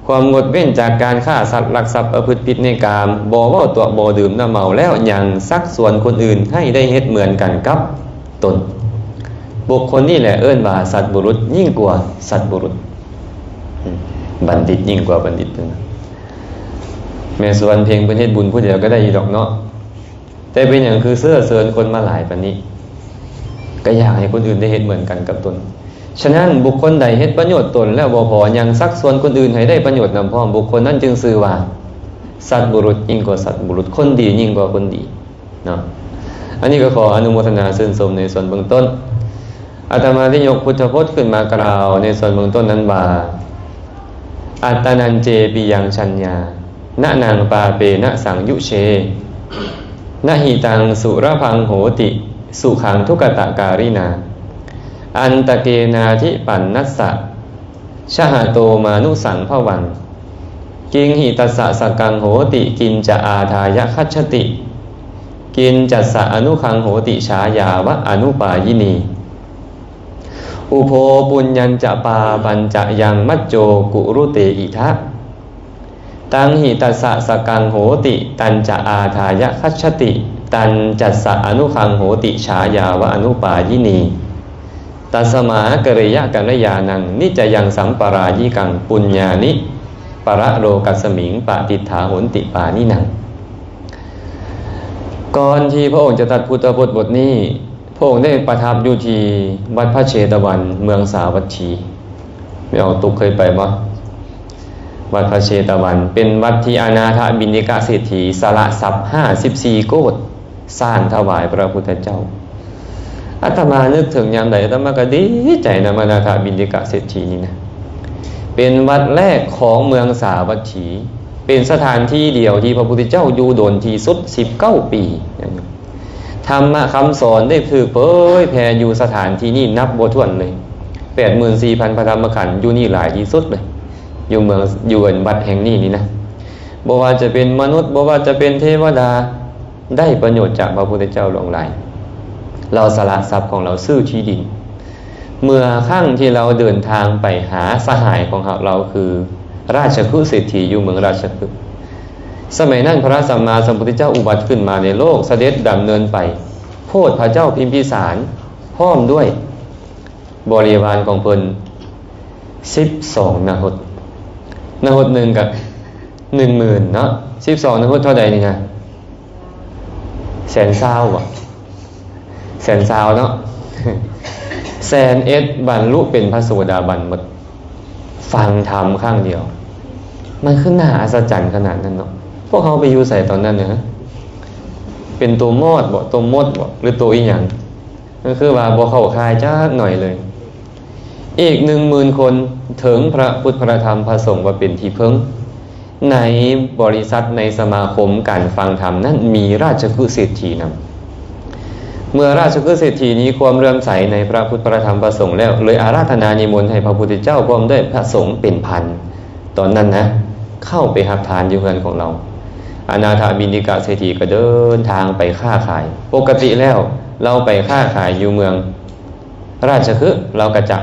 ຄວາມງົດເວັ້ນຈາກການຂ້າສັດ, ລັກຊັບ, ປະພຶດຜິດໃນກາມ, ບໍ່ເວົ້າຕົວະ, ບໍ່ດື່ມນ້ຳເມົາແລ້ວ ຍັງຊັກຊວນຄົນອື່ນໃຫ້ໄດ້ເຮັດເໝືອນກັນກັບຕົນ. ບຸກຄົນນີ້ແຫຼະເອີ້ນວ່າສັດບຸລຸດຍິ່ງກວ່າສັດບຸລຸດ. ອືມ ບັນດິດຍິ່ງກວ່າບັນດິດ. ແມ່ສວນເພັງເພິ່ນເຮັດບຸນຜູ້ດຽວກໍໄດ້ຢູ່ດອກເນາະ. ແຕ່ເປັນຫຍັງຄືເຊື້ອເຊີນຄົນມາຫຼາຍປານນີ້? ກໍຢາກໃຫ້ຄົນອື່ນໄດ້ເຮັດເໝືອນກັນກັບຕົນ. ສະນັ້ນ, ບຸກຄົນໃດເຮັດປະໂຫຍດຕົນແລ້ວບໍ່ພໍ, ຍັງຊັກຊວນຄົນອື່ນໃຫ້ໄດ້ປະໂຫຍດນຳພ້ອມ, ບຸກຄົນນັ້ນຈຶ່ງຊື່ວ່າ ສັດບຸລຸດຍິ່ງກວ່າສັດບຸລຸດ, ຄົນດີຍິ່ງກວ່າຄົນດີເນາະ. ອັນນີ້ກໍຂໍອະນຸໂມທະນາຊື່ນຊົມໃນສ່ວນເບື້ອງຕົ້ນ. ອາດຕະມາໄດ້ຍົກພຸດທະພົດຂຶ້ນມາກ່າວໃນສ່ວນເບື້ອງຕົ້ນນັ້ນວ່າ ອັດຕະນັນເຈປິຍັງສັນຍາ ນະນັງປາເປນະສັງຍຸເຊ ນະຫິຕັງສຸລະພັງໂຫຕິ ສຸຂັງທຸກກະຕະກາລິນາ ອັນຕະເກນາທິປັນນັດສະ ຊະຫະໂຕມານຸສັງພະວັງ ກິງຫິຕັດສະສະກັງໂຫຕິ ກິນຈະອາທາຍະຄັດສະຕິ ກິນຈັດສະອະນຸຄັງໂຫຕິ ຊາຍາວະອະນຸປາຍິນີ ອຸໂພປຸນຍັນຈະປາປັນຈະຍັງມັດໂຈກຸລຸເຕອິທະ ຕັງຫິຕັດສະສະກັງໂຫຕິ ຕັນຈະອາທາຍະຄັດສະຕິ ຕັນຈັດສະອະນຸຄັງໂຫຕິ ຊາຍາວະອະນຸປາຍິນີ ຕັດສະມາກະເຣຍະກັນລະຍານັງ ນິດຈະຍັງສຳປະລາຍິກັງ ປຸນຍານິປະລະໂລກັດສະມິງ ປະຕິດຖາໂຫນຕິປານິນັງ. ກ່ອນທີ່ພະອົງຈະຕັດພຸດທະບົດບົດນີ້, ພະອົງໄດ້ປະທັບຢູ່ທີ່ວັດພະເຊຕະວັນ ເມືອງສາວັດຖີ. ແມ່ອອກຕຸກເຄີຍໄປບໍ່? ວັດພະເຊຕະວັນ ເປັນວັດທີ່ອະນາຖະບິນດິກະເສດຖີສະຫຼະຊັບຫ້າສິບສີ່ໂກດ ສ້າງຖວາຍພະພຸດທະເຈົ້າ. ອາດຕະມານຶກເຖິງຍາມໃດ ອາດຕະມາກໍດີໃຈນຳອະນາຖະບິນດິກະເສດຖີນີ້ນະ. ເປັນວັດແລກຂອງເມືອງສາວັດຖີ, ເປັນສະຖານທີ່ດຽວທີ່ພະພຸດທະເຈົ້າຢູ່ດົນທີ່ສຸດ ສິບເກົ້າປີ. ທຳມະຄຳສອນໄດ້ຖືກເຜີຍແຜ່ຢູ່ສະຖານທີ່ນີ້ນັບບໍ່ຖ້ວນເລີຍ. ແປດໝື່ນສີ່ພັນພະທຳມະຂັນຢູ່ນີ້ຫຼາຍທີ່ສຸດເລີຍ, ຢູ່ເມືອງ ຢູ່ອັນວັດແຫ່ງນີ້ນີ້ນະ. ບໍ່ວ່າຈະເປັນມະນຸດ, ບໍ່ວ່າຈະເປັນເທວະດາ, ໄດ້ປະໂຫຍດຈາກພະພຸດທະເຈົ້າຫຼວງຫຼາຍ. ລາວສະຫຼະຊັບຂອງລາວຊື້ທີ່ດິນ. ເມື່ອຄັ້ງທີ່ລາວເດີນທາງໄປຫາສະຫາຍຂອງເຮົາ, ລາວຄື ລາຊະຄຶເສດຖີຢູ່ເມືອງລາຊະຄຶ. ສະໄໝນັ້ນພະສຳມາສຳພຸດທະເຈົ້າອຸບັດຂຶ້ນມາໃນໂລກ, ສະເດັດດຳເນີນໄປໂພດພະເຈົ້າພິມພິສານ ພ້ອມດ້ວຍບໍລິວານຂອງເພິ່ນສິບສອງນາຫົດ. ນາຫົດໜຶ່ງກໍໜຶ່ງໝື່ນເນາະ, ສິບສອງນາຫົດເທົ່າໃດນີ້ນະ? ແສນຊາວບໍ່? ແສນຊາວເນາະ. ແສນເອັດບັນລຸເປັນພະໂສດາບັນໝົດ. ຟັງທຳຄັ້ງດຽວ ມັນຄືໜ້າອັດສະຈັນຂະໜາດນັ້ນເນາະ. ພວກເຮົາໄປຢູ່ໃສຕອນນັ້ນນະ? ເປັນໂຕມອດບໍ່? ໂຕມົດບໍ່? ຫຼືໂຕອີ່ຫຍັງ? ກໍຄືວ່າບໍ່ເຂົ້າຂ່າຍຈັກໜ້ອຍເລີຍ. ອີກໜຶ່ງໝື່ນຄົນ ເຖິງພະພຸດ ພະທຳ ພະສົງວ່າເປັນທີ່ເພິ່ງ. ໃນບໍລິສັດ ໃນສະມາຄົມການຟັງທຳນັ້ນ ມີລາຊະຄຶເສດຖີນຳ. ເມື່ອລາຊະຄຶເສດຖີມີຄວາມເຫຼື້ອມໃສໃນພະພຸດ ພະທຳ ພະສົງແລ້ວ, ເລີຍອາລາທະນານິມົນໃຫ້ພະພຸດທະເຈົ້າພ້ອມດ້ວຍພະສົງເປັນພັນ ຕອນນັ້ນນະ ເຂົ້າໄປຮັບທານຢູ່ເຮືອນຂອງລາວ. ອະນາຖະບິນດິກະເສດຖີກໍເດີນທາງໄປຄ້າຂາຍ. ປົກກະຕິແລ້ວ ລາວໄປຄ້າຂາຍຢູ່ເມືອງ ລາຊະຄຶ ລາວກໍຈະ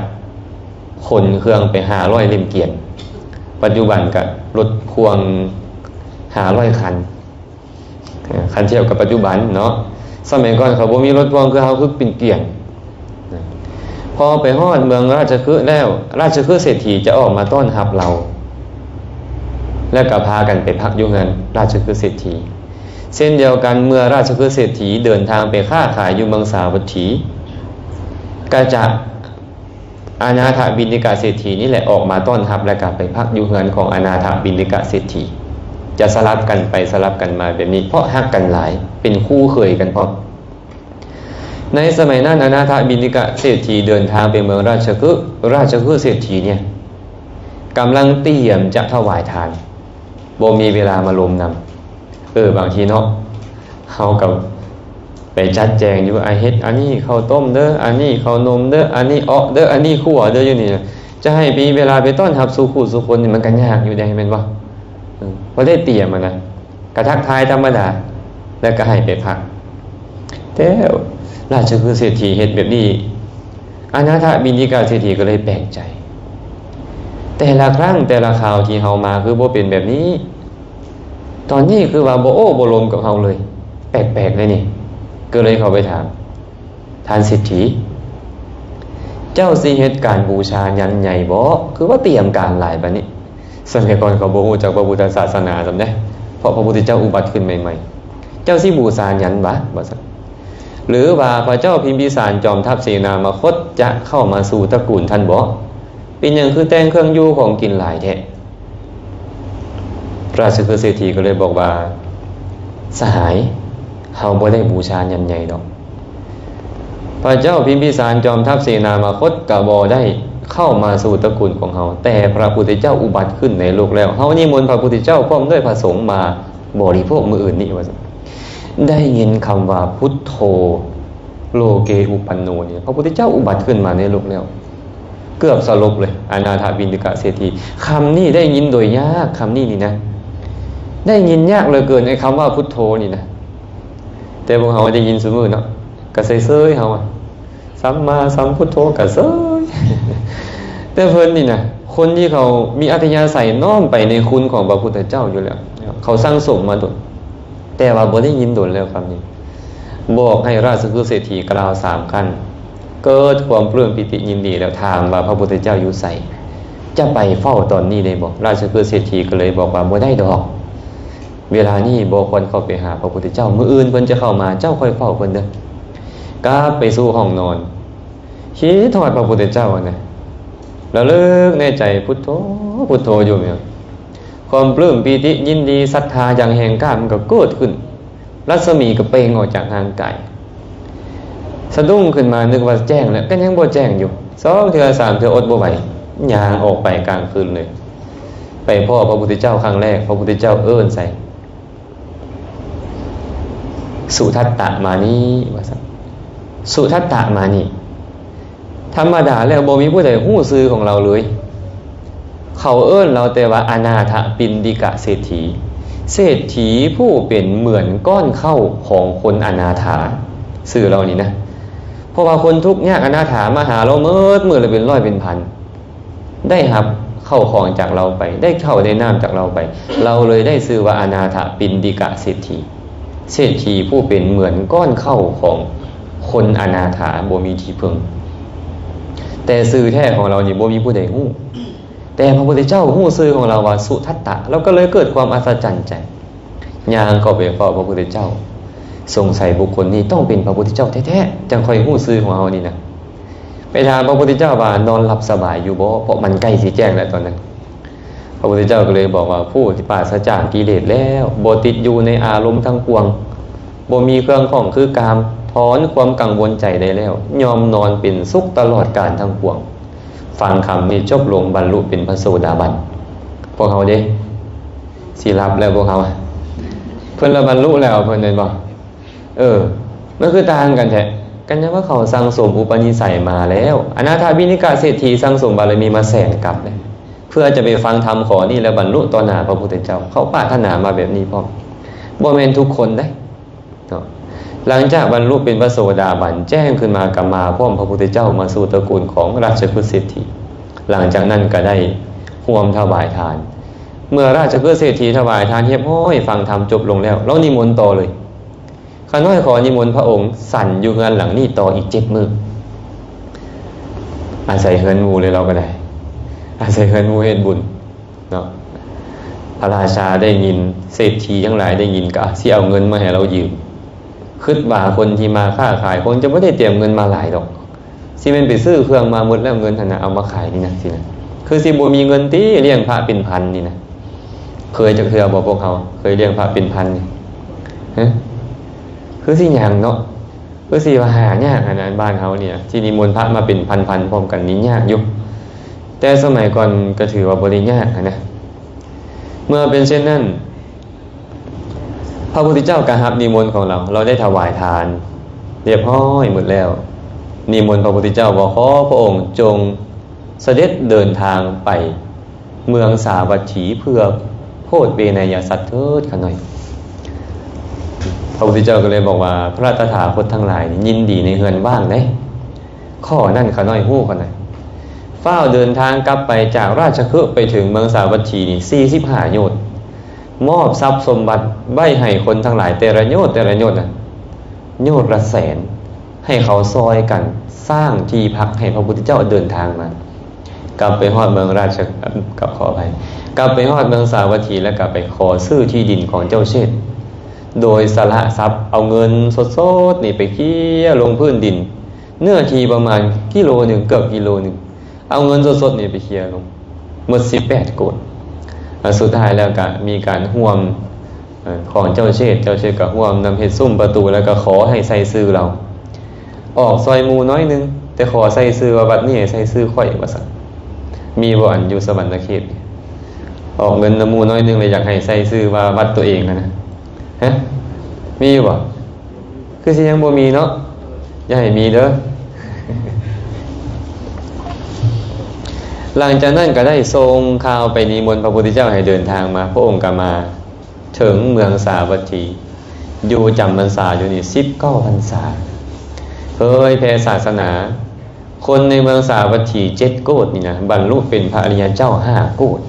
ຂົນເຄື່ອງໄປຫ້າຮ້ອຍເຫຼັ້ມກຽນ, ປັດຈຸບັນກໍລົດພ່ວງຫ້າຮ້ອຍຄັນ. ເອີ ຄັນທຽບກັບປັດຈຸບັນເນາະ, ສະໄໝກ່ອນເຂົາບໍ່ມີລົດພ່ວງຄືເຮົາ ຄືເປັນກຽນ. ພໍໄປຮອດເມືອງລາຊະຄຶແລ້ວ, ລາຊະຄຶເສດຖີຈະອອກມາຕ້ອນຮັບລາວ ແລ້ວກໍພາກັນໄປພັກຢູ່ເຮືອນລາຊະຄຶເສດຖີ. ເຊັ່ນດຽວກັນ, ເມື່ອລາຊະຄຶເສດຖີເດີນທາງໄປຄ້າຂາຍຢູ່ເມືອງສາວັດຖີ, ກໍຈະ ອະນາຖະບິນດິກະເສດຖີນີ້ແຫຼະອອກມາຕ້ອນຮັບ ແລ້ວກໍໄປພັກຢູ່ເຮືອນຂອງອະນາຖະບິນດິກະເສດຖີ. ຈະສະຫຼັບກັນໄປສະຫຼັບກັນມາແບບນີ້ ເພາະຮັກກັນຫຼາຍ, ເປັນຄູ່ເຂີຍກັນພ້ອມ. ໃນສະໄໝນັ້ນ ອະນາຖະບິນດິກະເສດຖີເດີນທາງໄປເມືອງລາຊະຄຶ, ລາຊະຄຶເສດຖີນີ້ກຳລັງຕຽມຈະຖວາຍທານ. ບໍ່ມີເວລາມາລົມນຳ. ເອີ ບາງທີເນາະ ເຮົາກໍໄປຈັດແຈງຢູ່ ອາ ເຮັດອັນນີ້ເຂົ້າຕົ້ມເດີ, ອັນນີ້ເຂົ້າໜົມເດີ, ອັນນີ້ເອາະເດີ, ອັນນີ້ຂົ້ວເດີ ຢູ່ນີ້ ຈະໃຫ້ມີເວລາໄປຕ້ອນຮັບສູ່ຄູ່ສູ່ຄົນນີ້ ມັນກໍຍາກຢູ່ເດ້ ແມ່ນບໍ່? ເອີ ບໍ່ໄດ້ຕຽມຫັ້ນນະ, ກະທັກທາຍທຳມະດາ ແລ້ວກໍໃຫ້ໄປພັກ. ແຕ່ລາຊະຄຶເສດຖີເຮັດແບບນີ້ ອະນາຖະບິນດິກະເສດຖີກໍເລີຍແປກໃຈ. ແຕ່ລະຄັ້ງແຕ່ລະຄາວທີ່ເຮົາມາ ຄືບໍ່ເປັນແບບນີ້, ຕອນນີ້ຄືວ່າບໍ່ໂອ້ບໍ່ລົມກັບເຮົາເລີຍ, ແປກໆເລີຍນີ້. ກໍເລີຍເຂົ້າໄປຖາມ, ທ່ານເສດຖີ, ເຈົ້າຊິເຮັດການບູຊາຍັນໃຫຍ່ບໍ່? ຄືວ່າຕຽມການຫຼາຍປານນີ້. ສະໄໝກ່ອນເຂົາບໍ່ຮູ້ຈັກພະພຸດທະສາສະໜາສ່ຳໃດ, ເພາະພະພຸດທະເຈົ້າອຸບັດຂຶ້ນໃໝ່ໆ. ເຈົ້າຊິບູຊາຍັນຫວາ? ວ່າຊັ້ນ. ຫຼືວ່າພະເຈົ້າພິມພິສານຈອມທັບເສນາມະຄົດຈະເຂົ້າມາສູ່ຕະກູນທ່ານບໍ? ເປັນຫຍັງຄືແຕ່ງເຄື່ອງຢູ່ຂອງກິນຫຼາຍແທ້? ລາຊະຄຶເສດຖີກໍເລີຍບອກວ່າ, ສະຫາຍ, ເຮົາບໍ່ໄດ້ບູຊາຍັນໃຫຍ່ດອກ. ພະເຈົ້າພິມພິສານຈອມທັບເສນາມະຄົດກໍບໍ່ໄດ້ເຂົ້າມາສູ່ຕະກູນຂອງເຮົາ, ແຕ່ພະພຸດທະເຈົ້າອຸບັດຂຶ້ນໃນໂລກແລ້ວ, ເຮົານິມົນພະພຸດທະເຈົ້າພ້ອມດ້ວຍພະສົງມາບໍລິໂພກມື້ອື່ນນີ້ ວ່າຊັ້ນ. ໄດ້ຍິນຄຳວ່າ ພຸດໂທ ໂລເກອຸປັນໂນ ນີ້, ພະພຸດທະເຈົ້າອຸບັດຂຶ້ນມາໃນໂລກແລ້ວ. ເກືອບສະຫຼົບເລີຍ ອະນາຖະບິນດິກະເສດຖີ. ຄຳນີ້ໄດ້ຍິນໂດຍຍາກ, ຄຳນີ້ນີ້ນະ ໄດ້ຍິນຍາກເຫຼືອເກີນ, ໄອ້ຄຳວ່າ ພຸດໂທ ນີ້ນະ. ແຕ່ພວກເຮົາໄດ້ຍິນຊຸມື້ເນາະ, ກະເຊີຍໆເຮົາອະ. ສຳມາສຳພຸດໂທກະເຊີຍ. ແຕ່ເພິ່ນນີ້ນະ ຄົນທີ່ເຂົາມີອັດທະຍາໄສນ້ອມໄປໃນຄຸນຂອງພະພຸດທະເຈົ້າຢູ່ແລ້ວ, ເຂົາສັ່ງສົມມາດົນ, ແຕ່ວ່າບໍ່ໄດ້ຍິນດົນແລ້ວຄຳນີ້. ບອກໃຫ້ລາຊະຄຶເສດຖີກ່າວສາມຄັ້ງ, ເກີດຄວາມປຶ້ມປີຕິຍິນດີແລ້ວຖາມວ່າ ພະພຸດທະເຈົ້າຢູ່ໃສ? ຈະໄປເຝົ້າຕອນນີ້ໄດ້ບໍ່? ລາຊະຄຶເສດຖີກໍເລີຍບອກວ່າ ບໍ່ໄດ້ດອກ. ເວລານີ້ບໍ່ຄວນເຂົ້າໄປຫາພະພຸດທະເຈົ້າ, ມື້ອື່ນເພິ່ນຈະເຂົ້າມາ, ເຈົ້າຄ່ອຍເຝົ້າເພິ່ນເດີ້. ກັບໄປສູ່ຫ້ອງນອນ, ຄິດຮອດພະພຸດທະເຈົ້າຫັ້ນນະ, ລະລຶກໃນໃຈ ພຸດໂທ ພຸດໂທຢູ່ແມ່ນ. ຄວາມປຶ້ມປີຕິຍິນດີ ສັດທາຢ່າງແຮງກ້າມັນກໍເກີດຂຶ້ນ, ລັດສະໝີກໍເປັ່ງອອກຈາກຮ່າງກາຍ. ສະດຸ້ງຂຶ້ນມານຶກວ່າແຈ້ງແລ້ວ, ກໍຍັງບໍ່ແຈ້ງຢູ່. ສອງເທື່ອສາມເທື່ອ ອົດບໍ່ໄຫວ, ຍ່າງອອກໄປກາງຄືນເລີຍ. ໄປພໍ້ພະພຸດທະເຈົ້າຄັ້ງແລກ, ພະພຸດທະເຈົ້າເອີ້ນໃສ່, ສຸທັດຕະມານີ້ ວ່າຊັ້ນ. ສຸທັດຕະມານີ້. ທຳມະດາແລ້ວບໍ່ມີຜູ້ໃດຮູ້ຊື່ຂອງລາວເລີຍ. ເຂົາເອີ້ນລາວແຕ່ວ່າອະນາຖະປິນດິກະເສດຖີ, ເສດຖີຜູ້ເປັນເໝືອນກ້ອນເຂົ້າຂອງຄົນອະນາຖາ, ຊື່ລາວນີ້ນະ. ເພາະວ່າຄົນທຸກຍາກອະນາຖາມາຫາລາວໝົດມື້ລະເປັນຮ້ອຍເປັນພັນ, ໄດ້ຮັບເຂົ້າຂອງຈາກລາວໄປ, ໄດ້ເຂົ້າໄດ້ນ້ຳຈາກລາວໄປ, ລາວເລີຍໄດ້ຊື່ວ່າອະນາຖະປິນດິກະເສດຖີ, ເສດຖີຜູ້ເປັນເໝືອນກ້ອນເຂົ້າຂອງຄົນອະນາຖາບໍ່ມີທີ່ເພິ່ງ. ແຕ່ຊື່ແທ້ຂອງລາວນີ້ບໍ່ມີຜູ້ໃດຮູ້, ແຕ່ພະພຸດທະເຈົ້າຮູ້ຊື່ຂອງລາວວ່າສຸທັດຕະ, ລາວກໍເລີຍເກີດຄວາມອັດສະຈັນໃຈ. ຍ່າງເຂົ້າໄປເຝົ້າພະພຸດທະເຈົ້າ, ສົງໄສບຸກຄົນນີ້ຕ້ອງເປັນພະພຸດທະເຈົ້າແທ້ໆ, ຈັ່ງຄ່ອຍຮູ້ຊື່ຂອງເຮົານີ້ນະ. ໄປຖາມພະພຸດທະເຈົ້າວ່ານອນຫຼັບສະບາຍຢູ່ບໍ່? ເພາະມັນໃກ້ຊິແຈ້ງແລ້ວຕອນນັ້ນ. ພະພຸດທະເຈົ້າກໍເລີຍບອກວ່າ ຜູ້ທີ່ປາສະຈາກກິເລດແລ້ວ, ບໍ່ຕິດຢູ່ໃນອາລົມທັງປວງ, ບໍ່ມີເຄື່ອງຂ້ອງຄືກາມ, ຖອນຄວາມກັງວົນໃຈໄດ້ແລ້ວ, ຍ່ອມນອນເປັນສຸກຕະຫຼອດການທັງປວງ. ຟັງຄຳນີ້ຈົບລົງ ບັນລຸເປັນພະໂສດາບັນ. ພວກເຮົາເດ້? ຊິຫຼັບແລ້ວພວກເຮົາ. ເພິ່ນລະບັນລຸແລ້ວເພິ່ນແມ່ນບໍ່? ເອີ ມັນຄືຕ່າງກັນແທ້. ກັນຍັງວ່າເຂົາສັ່ງສົມອຸປະນິໄສມາແລ້ວ. ອະນາຖະປິນດິກະເສດຖີສັ່ງສົມບາລະມີມາແສນກັບເດ້ ເພື່ອຈະໄປຟັງທຳຂໍ້ນີ້ ແລ້ວບັນລຸຕໍ່ໜ້າພະພຸດທະເຈົ້າ. ເຂົາປາດຖະໜາມາແບບນີ້ພ້ອມ. ບໍ່ແມ່ນທຸກຄົນເດ້ເນາະ. ຫຼັງຈາກບັນລຸເປັນພະໂສດາບັນ ແຈ້ງຂຶ້ນມາກໍມາພ້ອມພະພຸດທະເຈົ້າ ມາສູ່ຕະກູນຂອງລາຊະຄຶດເສດຖີ. ຫຼັງຈາກນັ້ນກໍໄດ້ຮ່ວມຖວາຍທານ. ເມື່ອລາຊະຄຶດເສດຖີຖວາຍທານຮຽບຮ້ອຍ, ຟັງທຳຈົບລົງແລ້ວ, ລາວນິມົນຕໍ່ເລີຍ. ຂ້ານ້ອຍຂໍນິມົນພະອົງສັນຢູ່ເຮືອນຫຼັງນີ້ຕໍ່ອີກເຈັດມື້. ອາໄສເຮືອນໝູ່ເລີຍ ລາວກໍໄດ້ ອາໄສເຮືອນໝູ່ເຮັດບຸນເນາະ. ພະລາຊາໄດ້ຍິນ, ເສດຖີທັງຫຼາຍໄດ້ຍິນ ກໍຊິເອົາເງິນມາໃຫ້ລາວຢືມ. ຄິດວ່າຄົນທີ່ມາຄ້າຂາຍຄົງຈະບໍ່ໄດ້ຕຽມເງິນມາຫຼາຍດອກ. ຊິແມ່ນໄປຊື້ເຄື່ອງມາໝົດແລ້ວ ເງິນຫັ້ນນະ ເອົາມາຂາຍນີ້ນະ ຊີ້ນະ. ຄືຊິບໍ່ມີເງິນຕິ ລ້ຽງພະເປັນພັນນີ້ນະ. ເຄີຍຈັກເທື່ອບໍ່ພວກເຮົາ? ເຄີຍລ້ຽງພະເປັນພັນນີ້? ຮະ? ຄືຊິຍັງເນາະ. ຄືຊິວ່າຫາຍາກຫັ້ນນະ ບ້ານເຮົານີ້ນະ ຊິນິມົນພະມາເປັນພັນໆພ້ອມກັນນີ້ຍາກຢູ່. ແຕ່ສະໄໝກ່ອນກໍຖືວ່າບໍ່ໄດ້ຍາກຫັ້ນນະ. ເມື່ອເປັນເຊັ່ນນັ້ນ, ພະພຸດທະເຈົ້າກໍຮັບນິມົນຂອງລາວ, ລາວໄດ້ຖວາຍທານຮຽບຮ້ອຍໝົດແລ້ວ. ນິມົນພະພຸດທະເຈົ້າວ່າ ຂໍພະອົງຈົ່ງສະເດັດເດີນທາງໄປເມືອງສາວັດຖີ ເພື່ອໂພດເວໄນຍະສັດເຖີດຂ້ານ້ອຍ. ພະພຸດທະເຈົ້າກໍເລີຍບອກວ່າ ພະຕະຖາຄົດທັງຫຼາຍນີ້ຍິນດີໃນເຮືອນວ່າງເດ້. ຂໍ້ນັ້ນຂ້ານ້ອຍຮູ້ຂ້ານ້ອຍ. ຟ້າວເດີນທາງກັບໄປຈາກລາຊະຄຶໄປເຖິງເມືອງສາວັດຖີນີ້ ສີ່ສິບຫ້າໂຍດ. ມອບຊັບສົມບັດໄວ້ໃຫ້ຄົນທັງຫຼາຍ ແຕ່ລະໂຍດ ແຕ່ລະໂຍດນະ ໂຍດລະແສນ ໃຫ້ເຂົາຊ່ອຍກັນສ້າງທີ່ພັກໃຫ້ພະພຸດທະເຈົ້າເດີນທາງມາ. ກັບໄປຮອດເມືອງລາຊະ ກັບ ຂໍອະໄພ ກັບໄປຮອດເມືອງສາວັດຖີ ແລ້ວກໍໄປຂໍຊື້ທີ່ດິນຂອງເຈົ້າເຊດ ໂດຍສະຫຼະຊັບເອົາເງິນສົດໆນີ້ໄປເຄຍລົງພື້ນດິນ ເນື້ອທີ່ປະມານກິໂລໜຶ່ງ ເກືອບກິໂລໜຶ່ງ. ເອົາເງິນສົດໆນີ້ໄປເຄຍລົງ ໝົດສິບແປດໂກດ. ແລ້ວສຸດທ້າຍແລ້ວກະມີການຮ່ວມ ເອີ ຂອງເຈົ້າເຊດ, ເຈົ້າເຊດກະຮ່ວມນຳເຮັດຊຸມປະຕູ ແລ້ວກະຂໍໃຫ້ໃສ່ຊື່ລາວ. ອອກຊ່ອຍໝູ່ໜ້ອຍໜຶ່ງ ແຕ່ຂໍໃສ່ຊື່ວ່າວັດນີ້ໃສ່ຊື່ຂ້ອຍວ່າຊັ້ນ. ມີບໍ່ ອັນຢູ່ສະຫວັນນະເຂດ ອອກເງິນນຳໝູ່ໜ້ອຍໜຶ່ງ ແລ້ວຢາກໃຫ້ໃສ່ຊື່ວ່າວັດຕົວເອງຫັ້ນນະ? ຮະ? ມີຢູ່ບໍ່? ຄືຊິຍັງບໍ່ມີເນາະ. ຢ່າໃຫ້ມີເດີ້. ຫຼັງຈາກນັ້ນກໍໄດ້ສົ່ງຂ່າວໄປນິມົນພະພຸດທະເຈົ້າໃຫ້ເດີນທາງມາ. ພະອົງກໍມາເຖິງເມືອງສາວັດຖີ ຢູ່ຈຳພັນສາຢູ່ນີ້ສິບເກົ້າພັນສາ ເຜີຍແຜ່ສາສະໜາ. ຄົນໃນເມືອງສາວັດຖີເຈັດໂກດນີ້ນະ ບັນລຸເປັນພະອະລິຍະເຈົ້າຫ້າໂກດ.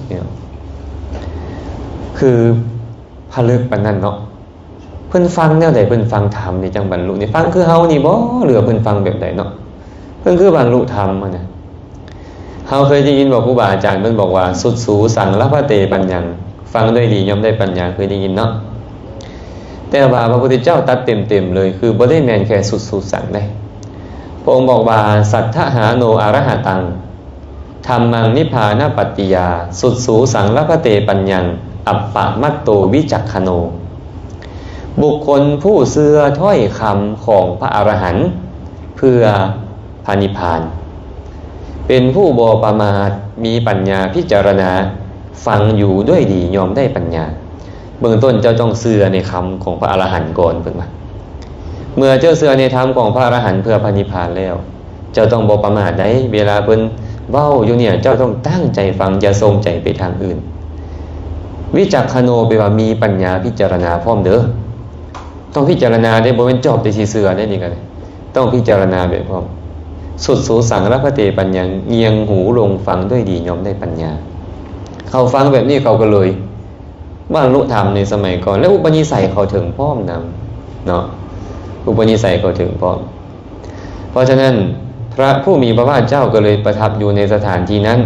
ຄືຜະລຶກປານນັ້ນເນາະ. ເພິ່ນຟັງແນວໃດ? ເພິ່ນຟັງທຳນີ້ຈັ່ງບັນລຸນີ້ ຟັງຄືເຮົານີ້ບໍ່ ຫຼືວ່າເພິ່ນຟັງແບບໃດເນາະ? ເພິ່ນຄືບັນລຸທຳຫັ້ນນະ. ເຮົາເຄີຍໄດ້ຍິນບໍ່ ຄູບາອາຈານເພິ່ນບອກວ່າ ສຸດສູສັງລະພະເຕປັນຍັງ ຟັງດ້ວຍດີຍ່ອມໄດ້ປັນຍາ ເຄີຍໄດ້ຍິນເນາະ. ແຕ່ວ່າພະພຸດທະເຈົ້າຕັດເຕັມໆເລີຍ ຄືບໍ່ໄດ້ແມ່ນແຄ່ສຸດສູສັງເດ້. ພະອົງບອກວ່າ ສັດຖະຫາໂນອະລະຫະຕັງ ທຳມັງນິບພານະປັດຕິຍາ ສຸດສູສັງລະພະເຕປັນຍັງ ອັບປະມັດໂຕວິຈັກຂະໂນ. ບຸກຄົນຜູ້ເຊື່ອຖ້ອຍຄຳຂອງພະອະລະຫັນ ເພື່ອພະນິບພານ ເປັນຜູ້ບໍ່ປະໝາດ ມີປັນຍາພິຈາລະນາ ຟັງຢູ່ດ້ວຍດີ ຍ່ອມໄດ້ປັນຍາ. ເບື້ອງຕົ້ນເຈົ້າຕ້ອງເຊື່ອໃນຄຳຂອງພະອະລະຫັນກ່ອນ ເພິ່ນວ່າ. ເມື່ອເຈົ້າເຊື່ອໃນທຳຂອງພະອະລະຫັນເພື່ອພະນິບພານແລ້ວ ເຈົ້າຕ້ອງບໍ່ປະໝາດໃດ. ເວລາເພິ່ນເວົ້າຢູ່ນີ້ ເຈົ້າຕ້ອງຕັ້ງໃຈຟັງ, ຢ່າສົ່ງໃຈໄປທາງອື່ນ. ວິຈັກຂະໂນ ແປວ່າມີປັນຍາພິຈາລະນາພ້ອມເດີ. ຕ້ອງພິຈາລະນາເດ້, ບໍ່ແມ່ນຈອບແຕ່ຊິເຊື່ອເດ້. ນີ້ກໍຕ້ອງພິຈາລະນາໄປພ້ອມ. ສຸດສູສັງລະພະເຕປັນຍັງ, ງຽງຫູລົງຟັງດ້ວຍດີ ຍ່ອມໄດ້ປັນຍາ. ເຂົາຟັງແບບນີ້ ເຂົາກໍເລີຍບັນລຸທຳໃນສະໄໝກ່ອນ ແລະ ອຸປະນິໄສເຂົາເຖິງພ້ອມນຳເນາະ, ອຸປະນິໄສເຂົາເຖິງພ້ອມ. ເພາະສະນັ້ນ ພະຜູ້ມີພະພາກເຈົ້າກໍເລີຍປະທັບຢູ່ໃນສະຖານທີ່ນັ້ນ.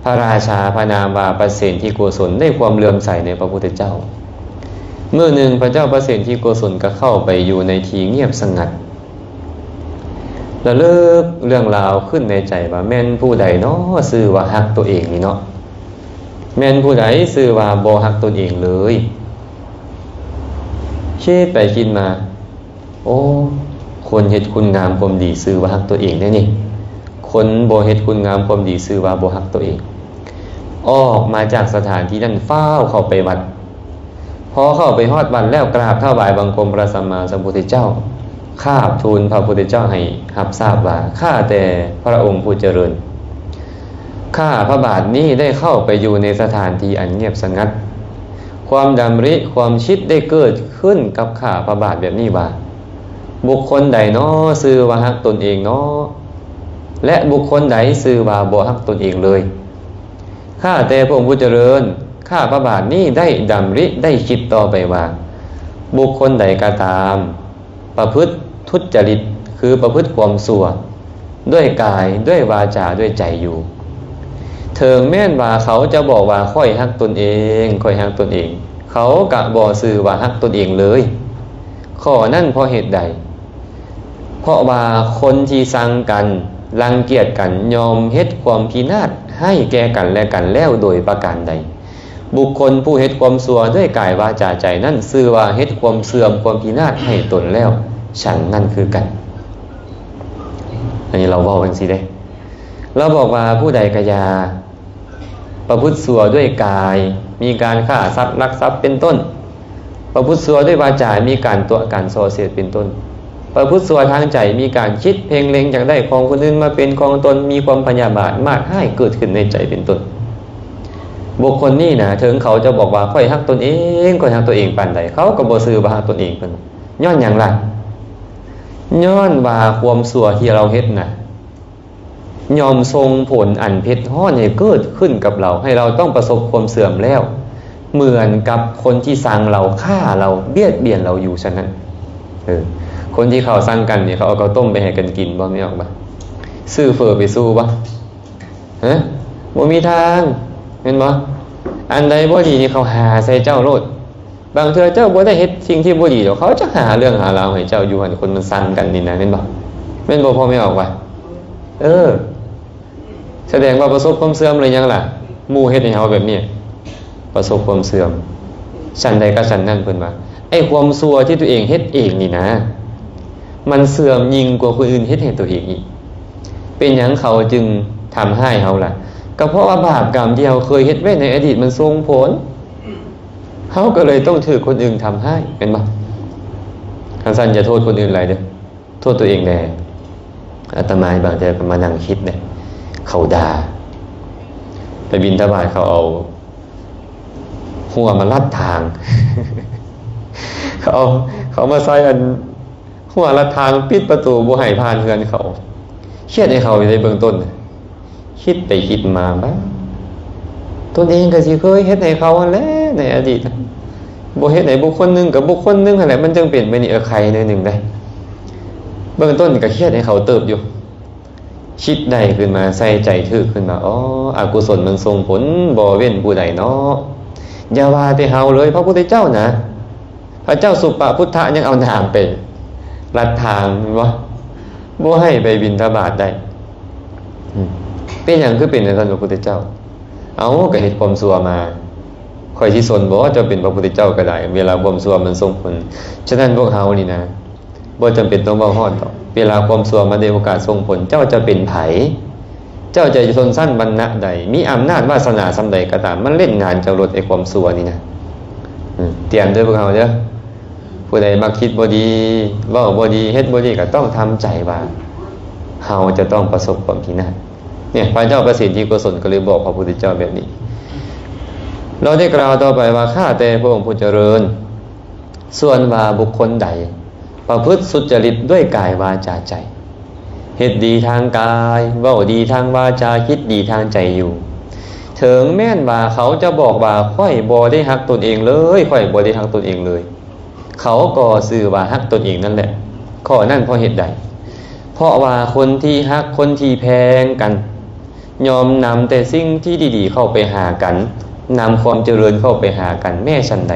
ພະລາຊາພະນາມວ່າປະເສນທິໂກສົນ ໄດ້ຄວາມເຫຼື້ອມໃສໃນພະພຸດທະເຈົ້າ. ມື້ໜຶ່ງ ພະເຈົ້າປະເສນທິໂກສົນກໍເຂົ້າໄປຢູ່ໃນທີ່ງຽບສະຫງັດ ລະລຶກເລື່ອງລາວຂຶ້ນໃນໃຈວ່າ ແມ່ນຜູ້ໃດນໍ ຊື່ວ່າຮັກຕົວເອງນີ້ເນາະ? ແມ່ນຜູ້ໃດຊື່ວ່າບໍ່ຮັກຕົນເອງເລີຍ? ຄິດໄປຄິດມາ ໂອ້ ຄົນເຮັດຄຸນງາມຄວາມດີຊື່ວ່າຮັກຕົວເອງແດ່ນີ້. ຄົນບໍ່ເຮັດຄຸນງາມຄວາມດີຊື່ວ່າບໍ່ຮັກຕົວເອງ. ອອກມາຈາກສະຖານທີ່ນັ້ນ ຟ້າວເຂົ້າໄປວັດ. ພໍເຂົ້າໄປຮອດວັດແລ້ວ ກາບຖວາຍບັງຄົມພະສຳມາສຳພຸດທະເຈົ້າ, ຄາບທູນພະພຸດທະເຈົ້າໃຫ້ຮັບຊາບວ່າ ຂ້າແຕ່ພະອົງຜູ້ຈະເລີນ, ຂ້າພະບາດນີ້ໄດ້ເຂົ້າໄປຢູ່ໃນສະຖານທີ່ອັນງຽບສະຫງັດ. ຄວາມດຳລິ, ຄວາມຄິດໄດ້ເກີດຂຶ້ນກັບຂ້າພະບາດແບບນີ້ວ່າ ບຸກຄົນໃດນໍ ຊື່ວ່າຮັກຕົນເອງນໍ ແລະ ບຸກຄົນໃດຊື່ວ່າບໍ່ຮັກຕົນເອງເລີຍ? ຂ້າແຕ່ພະອົງຜູ້ຈະເລີນ, ຂ້າພະບາດນີ້ໄດ້ດຳລິໄດ້ຄິດຕໍ່ໄປວ່າ ບຸກຄົນໃດກໍຕາມ ປະພຶດທຸດຈະລິດ ຄືປະພຶດຄວາມຊົ່ວ ດ້ວຍກາຍ, ດ້ວຍວາຈາ, ດ້ວຍໃຈຢູ່, ເຖິງແມ່ນວ່າເຂົາຈະບອກວ່າ ຂ້ອຍຮັກຕົນເອງ, ຂ້ອຍຮັກຕົນເອງ, ເຂົາກະບໍ່ຊື່ວ່າຮັກຕົນເອງເລີຍ. ຂໍ້ນັ້ນເພາະເຫດໃດ? ເພາະວ່າຄົນທີ່ຊັງກັນ, ລັງກຽດກັນ ຍ່ອມເຮັດຄວາມພິນາດຮ້າຍແກ່ກັນແລະກັນແລ້ວໂດຍປະການໃດ? ບຸກຄົນຜູ້ເຮັດຄວາມຊົ່ວດ້ວຍກາຍ, ວາຈາ, ໃຈນັ້ນ ຊື່ວ່າເຮັດຄວາມເສື່ອມ, ຄວາມພິນາດໃຫ້ຕົນແລ້ວ ສັນນັ້ນຄືກັນ. ອັນນີ້ລາວເວົ້າຈັ່ງຊີ້ເດ້. ລາວບອກວ່າ ຜູ້ໃດກະຢ່າ ປະພຶດຊົ່ວດ້ວຍກາຍ, ມີການຂ້າສັດ, ລັກຊັບ ເປັນຕົ້ນ, ປະພຶດຊົ່ວດ້ວຍວາຈາ, ມີການຕົວະ, ການສໍ້ເສດ ເປັນຕົ້ນ, ປະພຶດຊົ່ວທາງໃຈ, ມີການຄິດເພັ່ງເລັງຢາກໄດ້ຂອງຄົນອື່ນມາເປັນຂອງຕົນ, ມີຄວາມພະຍາບາດ, ມາດຮ້າຍເກີດຂຶ້ນໃນໃຈ ເປັນຕົ້ນ. ບຸກຄົນນີ້ນະ ເຖິງເຂົາຈະບອກວ່າ ຂ້ອຍຮັກຕົນເອງ, ຂ້ອຍຮັກຕົວເອງປານໃດ, ເຂົາກໍບໍ່ຊື່ວ່າຮັກຕົນເອງເພິ່ນ. ຍ້ອນຫຍັງລະ? ຍ້ອນວ່າຄວາມຊົ່ວທີ່ລາວເຮັດນະ ຍ່ອມສົ່ງຜົນອັນເຜັດຮ້ອນໃຫ້ເກີດຂຶ້ນກັບລາວ, ໃຫ້ລາວຕ້ອງປະສົບຄວາມເສື່ອມແລ້ວ ເໝືອນກັບຄົນທີ່ຊັງລາວ, ຂ້າລາວ, ບຽດບຽນລາວຢູ່ຊັ້ນນັ້ນ. ເອີ ຄົນທີ່ເຂົາຊັງກັນນີ້ ເຂົາເອົາເຂົ້າຕົ້ມໄປໃຫ້ກັນກິນບໍ່? ແມ່ນອອກບໍ່? ຊື້ເຝີໄປສູ່ບໍ່? ຮະ? ບໍ່ມີທາງ, ແມ່ນບໍ່? ອັນໃດບໍ່ດີນີ້ ເຂົາຫາໃສ່ເຈົ້າໂລດ. ບາງເທື່ອເຈົ້າບໍ່ໄດ້ເຮັດສິ່ງທີ່ບໍ່ດີດອກ, ເຂົາຈະຫາເລື່ອງຫາລາວໃຫ້ເຈົ້າຢູ່ຫັ້ນ. ຄົນມັນຊັງກັນນີ້ນະ, ແມ່ນບໍ່? ແມ່ນບໍ່ ພໍ່ແມ່ອອກວ່າ? ເອີ ສະແດງວ່າປະສົບຄວາມເສື່ອມແລ້ວ. ຫຍັງລະ? ໝູ່ເຮັດໃຫ້ເຮົາແບບນີ້ ປະສົບຄວາມເສື່ອມ. ສັນໃດກໍສັນນັ້ນ ເພິ່ນວ່າ ໄອ້ຄວາມຊົ່ວທີ່ຕົວເອງເຮັດເອງນີ້ນະ ມັນເສື່ອມຍິ່ງກວ່າຄົນອື່ນເຮັດໃຫ້ຕົວເອງອີກ. ເປັນຫຍັງເຂົາຈຶ່ງທຳຮ້າຍເຮົາລະ? ກໍເພາະວ່າບາບກຳທີ່ເຮົາເຄີຍເຮັດໄວ້ໃນອະດີດມັນສົ່ງຜົນ, ເຮົາກໍເລີຍຕ້ອງຖືກຄົນອື່ນທຳຮ້າຍ, ແມ່ນບໍ່? ຄັນຊັ້ນຢ່າໂທດຄົນອື່ນຫຼາຍເດີ້, ໂທດຕົວເອງແດ່. ອາດຕະມາບາງເທື່ອກໍມານັ່ງຄິດເດ້, ເຂົາດ່າ, ໄປບິນທະບາດ ເຂົາເອົາ ຮົ້ວມາລັດທາງ, ເຂົາ ເຂົາມາໃສ່ອັນ ຮົ້ວລັດທາງ, ປິດປະຕູບໍ່ໃຫ້ຜ່ານເຮືອນເຂົາ. ຄຽດໃຫ້ເຂົາຢູ່ໃນເບື້ອງຕົ້ນ. ຄິດໄປຄິດມາ, ບາດຕົນເອງກໍຊິເຄີຍເຮັດໃຫ້ເຂົາຫັ້ນແຫຼະໃນອະດີດ, ບໍ່ເຮັດໃຫ້ບຸກຄົນໜຶ່ງກໍບຸກຄົນໜຶ່ງຫັ້ນແຫຼະ, ມັນຈຶ່ງເປັນໄປນີ້. ເອີ ໄຄໜ້ອຍໜຶ່ງໄດ໋. ເບື້ອງຕົ້ນກໍຄຽດໃຫ້ເຂົາເຕີບຢູ່. ຄິດໄດ້ຂຶ້ນມາ, ໃສ່ໃຈຖືກຂຶ້ນມາ, ອໍ ອະກຸສົນມັນສົ່ງຜົນບໍ່ເວັ້ນຜູ້ໃດເນາະ. ຢ່າວ່າແຕ່ເຮົາເລີຍ, ພະພຸດທະເຈົ້ານະ ພະເຈົ້າສຸປະພຸດທະຍັງເອົານ້ຳໄປລັດທາງ ແມ່ນບໍ່? ບໍ່ໃຫ້ໄປບິນທະບາດໄດ້. ອືມ ເປັນຫຍັງຄືເປັນຈັ່ງຊັ້ນ ພະພຸດທະເຈົ້າ? ເອົ້າ ກໍເຮັດຄວາມຊົ່ວມາ. ຂ້ອຍຊິສົນບໍ່ ເຈົ້າເປັນພະພຸດທະເຈົ້າກໍໄດ້ ເວລາຄວາມຊົ່ວມັນສົ່ງຜົນ. ສະນັ້ນພວກເຮົານີ້ນະ ບໍ່ຈຳເປັນຕ້ອງເວົ້າຮອດດອກ. ເວລາຄວາມຊົ່ວມັນໄດ້ໂອກາດສົ່ງຜົນ, ເຈົ້າຈະເປັນໃຜ? ເຈົ້າຈະຢູ່ຊົນຊັ້ນວັນນະໃດ? ມີອຳນາດວາສະໜາສ່ຳໃດກໍຕາມ, ມັນຫຼິ້ນງານເຈົ້າໂລດ ໄອ້ຄວາມຊົ່ວນີ້ນະ. ອືມ ຕຽມເດີພວກເຮົາເດີ. ຜູ້ໃດມັກຄິດບໍ່ດີ, ເວົ້າບໍ່ດີ, ເຮັດບໍ່ດີ, ກໍຕ້ອງທຳໃຈວ່າເຮົາຈະຕ້ອງປະສົບຄວາມພິນາດ. ນີ້ ພະເຈົ້າປະສິດທິໂກສົນກໍເລີຍບອກພະພຸດທະເຈົ້າແບບນີ້. ລາວໄດ້ກ່າວຕໍ່ໄປວ່າ, ຂ້າແຕ່ພະອົງຜູ້ຈະເລີນ, ສ່ວນວ່າບຸກຄົນໃດປະພຶດສຸດຈະລິດດ້ວຍກາຍວາຈາໃຈ, ເຮັດດີທາງກາຍ, ເວົ້າດີທາງວາຈາ, ຄິດດີທາງໃຈຢູ່, ເຖິງແມ່ນວ່າເຂົາຈະບອກວ່າ, ຂ້ອຍບໍ່ໄດ້ຮັກຕົນເອງເລີຍ, ຂ້ອຍບໍ່ໄດ້ຮັກຕົນເອງເລີຍ, ເຂົາກໍຊື່ວ່າຮັກຕົນເອງນັ້ນແຫຼະ. ຂໍ້ນັ້ນເພາະເຫດໃດ? ເພາະວ່າຄົນທີ່ຮັກ, ຄົນທີ່ແພງກັນ, ຍ່ອມນຳແຕ່ສິ່ງທີ່ດີໆເຂົ້າໄປຫາກັນ, ນຳຄວາມຈະເລີນເຂົ້າໄປຫາກັນ. ແມ້ສັນໃດ,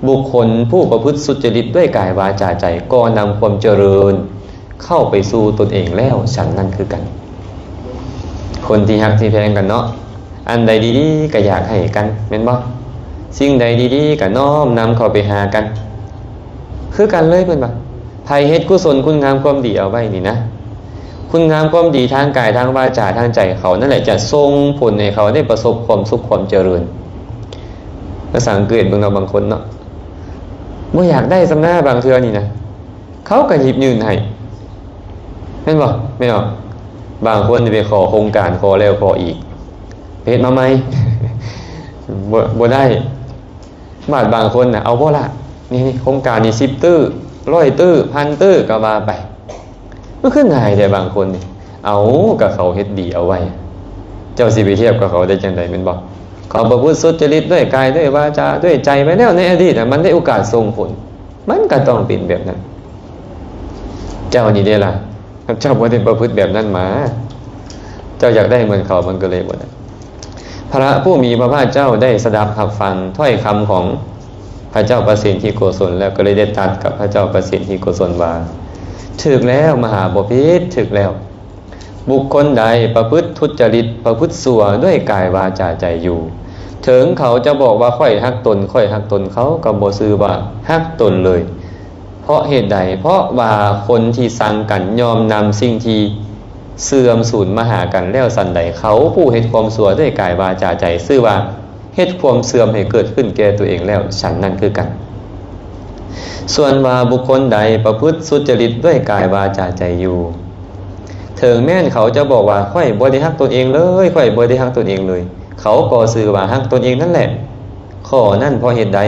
ບຸກຄົນຜູ້ປະພຶດສຸດຈະລິດດ້ວຍກາຍວາຈາໃຈ ກໍນຳຄວາມຈະເລີນເຂົ້າໄປສູ່ຕົນເອງແລ້ວ ສັນນັ້ນຄືກັນ. ຄົນທີ່ຮັກທີ່ແພງກັນເນາະ, ອັນໃດດີໆກໍຢາກໃຫ້ກັນ ແມ່ນບໍ່? ສິ່ງໃດດີໆກໍນ້ອມນຳເຂົ້າໄປຫາກັນ ຄືກັນເລີຍ ເພິ່ນວ່າ. ໃຜເຮັດກຸສົນຄຸນງາມຄວາມດີເອົາໄວ້ນີ້ນະ, ຄຸນງາມຄວາມດີທາງກາຍ, ທາງວາຈາ, ທາງໃຈເຂົານັ້ນແຫຼະ ຈະສົ່ງຜົນໃຫ້ເຂົາໄດ້ປະສົບຄວາມສຸກຄວາມຈະເລີນ. ພາສາອັງກິດເບິ່ງເນາະ, ບາງຄົນເນາະ ບໍ່ຢາກໄດ້ສ່ຳໜ້າ, ບາງເທື່ອນີ້ນະ ເຂົາກໍຫຍິບຍື່ນໃຫ້ ແມ່ນບໍ່? ແມ່ນບໍ່? ບາງຄົນນີ້ໄປຂໍໂຄງການ, ຂໍແລ້ວຂໍອີກ, ໄປເຮັດມາໃໝ່ ບໍ່ ບໍ່ໄດ້. ບາດບາງຄົນນະ, ເອົາບໍ່ລະ? ນີ້ໆ ໂຄງການນີ້ ສິບຕື້, ຮ້ອຍຕື້, ພັນຕື້ ກໍວ່າໄປ. ມັນຄືງ່າຍແທ້ບາງຄົນນີ້. ເອົາ, ກໍເຂົາເຮັດດີເອົາໄວ້, ເຈົ້າຊິໄປທຽບກັບເຂົາໄດ້ຈັ່ງໃດ, ແມ່ນບໍ່? ເຂົາປະພຶດສຸດຈະລິດດ້ວຍກາຍ, ດ້ວຍວາຈາ, ດ້ວຍໃຈໄວ້ແລ້ວໃນອະດີດນະ, ມັນໄດ້ໂອກາດສົ່ງຜົນ, ມັນກໍຕ້ອງເປັນແບບນັ້ນ. ເຈົ້ານີ້ເດ້ລະ? ເຈົ້າບໍ່ໄດ້ປະພຶດແບບນັ້ນມາ, ເຈົ້າຢາກໄດ້ເໝືອນເຂົາ, ມັນກໍເລີຍບໍ່ໄດ້. ພະຜູ້ມີພະພາກເຈົ້າໄດ້ສະດັບຮັບຟັງຖ້ອຍຄຳຂອງພະເຈົ້າປະສິດທິໂກສົນແລ້ວ ກໍເລີຍໄດ້ຕັດກັບພະເຈົ້າປະສິດທິໂກສົນວ່າ, ຖືກແລ້ວ ມະຫາບໍພິດ, ຖືກແລ້ວ. ບຸກຄົນໃດປະພຶດທຸດຈະລິດ, ປະພຶດຊົ່ວດ້ວຍກາຍວາຈາໃຈຢູ່, ເຖິງເຂົາຈະບອກວ່າ, ຂ້ອຍຮັກຕົນ, ຂ້ອຍຮັກຕົນ, ເຂົາກໍບໍ່ຊື່ວ່າຮັກຕົນເລີຍ. ເພາະເຫດໃດ? ເພາະວ່າຄົນທີ່ຊັງກັນຍ່ອມນຳສິ່ງທີ່ເສື່ອມສູນມາຫາກັນແລ້ວສັນໃດ, ເຂົາຜູ້ເຮັດຄວາມຊົ່ວດ້ວຍກາຍວາຈາໃຈ ຊື່ວ່າເຮັດຄວາມເສື່ອມໃຫ້ເກີດຂຶ້ນແກ່ຕົວເອງແລ້ວສັນນັ້ນຄືກັນ. ສ່ວນວ່າບຸກຄົນໃດປະພຶດສຸດຈະລິດດ້ວຍກາຍວາຈາໃຈຢູ່, ເຖິງແມ່ນເຂົາຈະບອກວ່າ, ຂ້ອຍບໍ່ໄດ້ຮັກຕົນເອງເລີຍ, ຂ້ອຍບໍ່ໄດ້ຮັກຕົນເອງເລີຍ, ເຂົາກໍຊື່ວ່າຮັກຕົນເອງນັ້ນແຫຼະ. ຂໍ້ນັ້ນເພາະເຫດໃດ?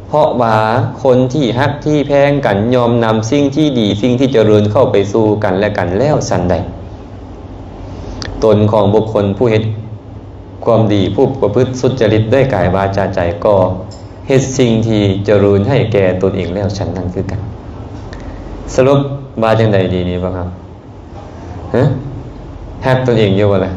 ເພາະວ່າຄົນທີ່ຮັກທີ່ແພງກັນຍ່ອມນຳສິ່ງທີ່ດີ, ສິ່ງທີ່ຈະເລີນເຂົ້າໄປສູ່ກັນແລະກັນແລ້ວສັນໃດ, ຕົນຂອງບຸກຄົນຜູ້ເຮັດຄວາມດີ, ຜູ້ປະພຶດສຸດຈະລິດດ້ວຍກາຍວາຈາໃຈ ກໍເຮັດສິ່ງທີ່ຈະເລີນໃຫ້ແກ່ຕົນເອງແລ້ວສັນນັ້ນຄືກັນ. ສະຫຼຸບວ່າຈັ່ງໃດດີນີ້ພວກເຮົາ? ຮະ? ຮັກຕົນເອງຢູ່ບໍ່ລະ?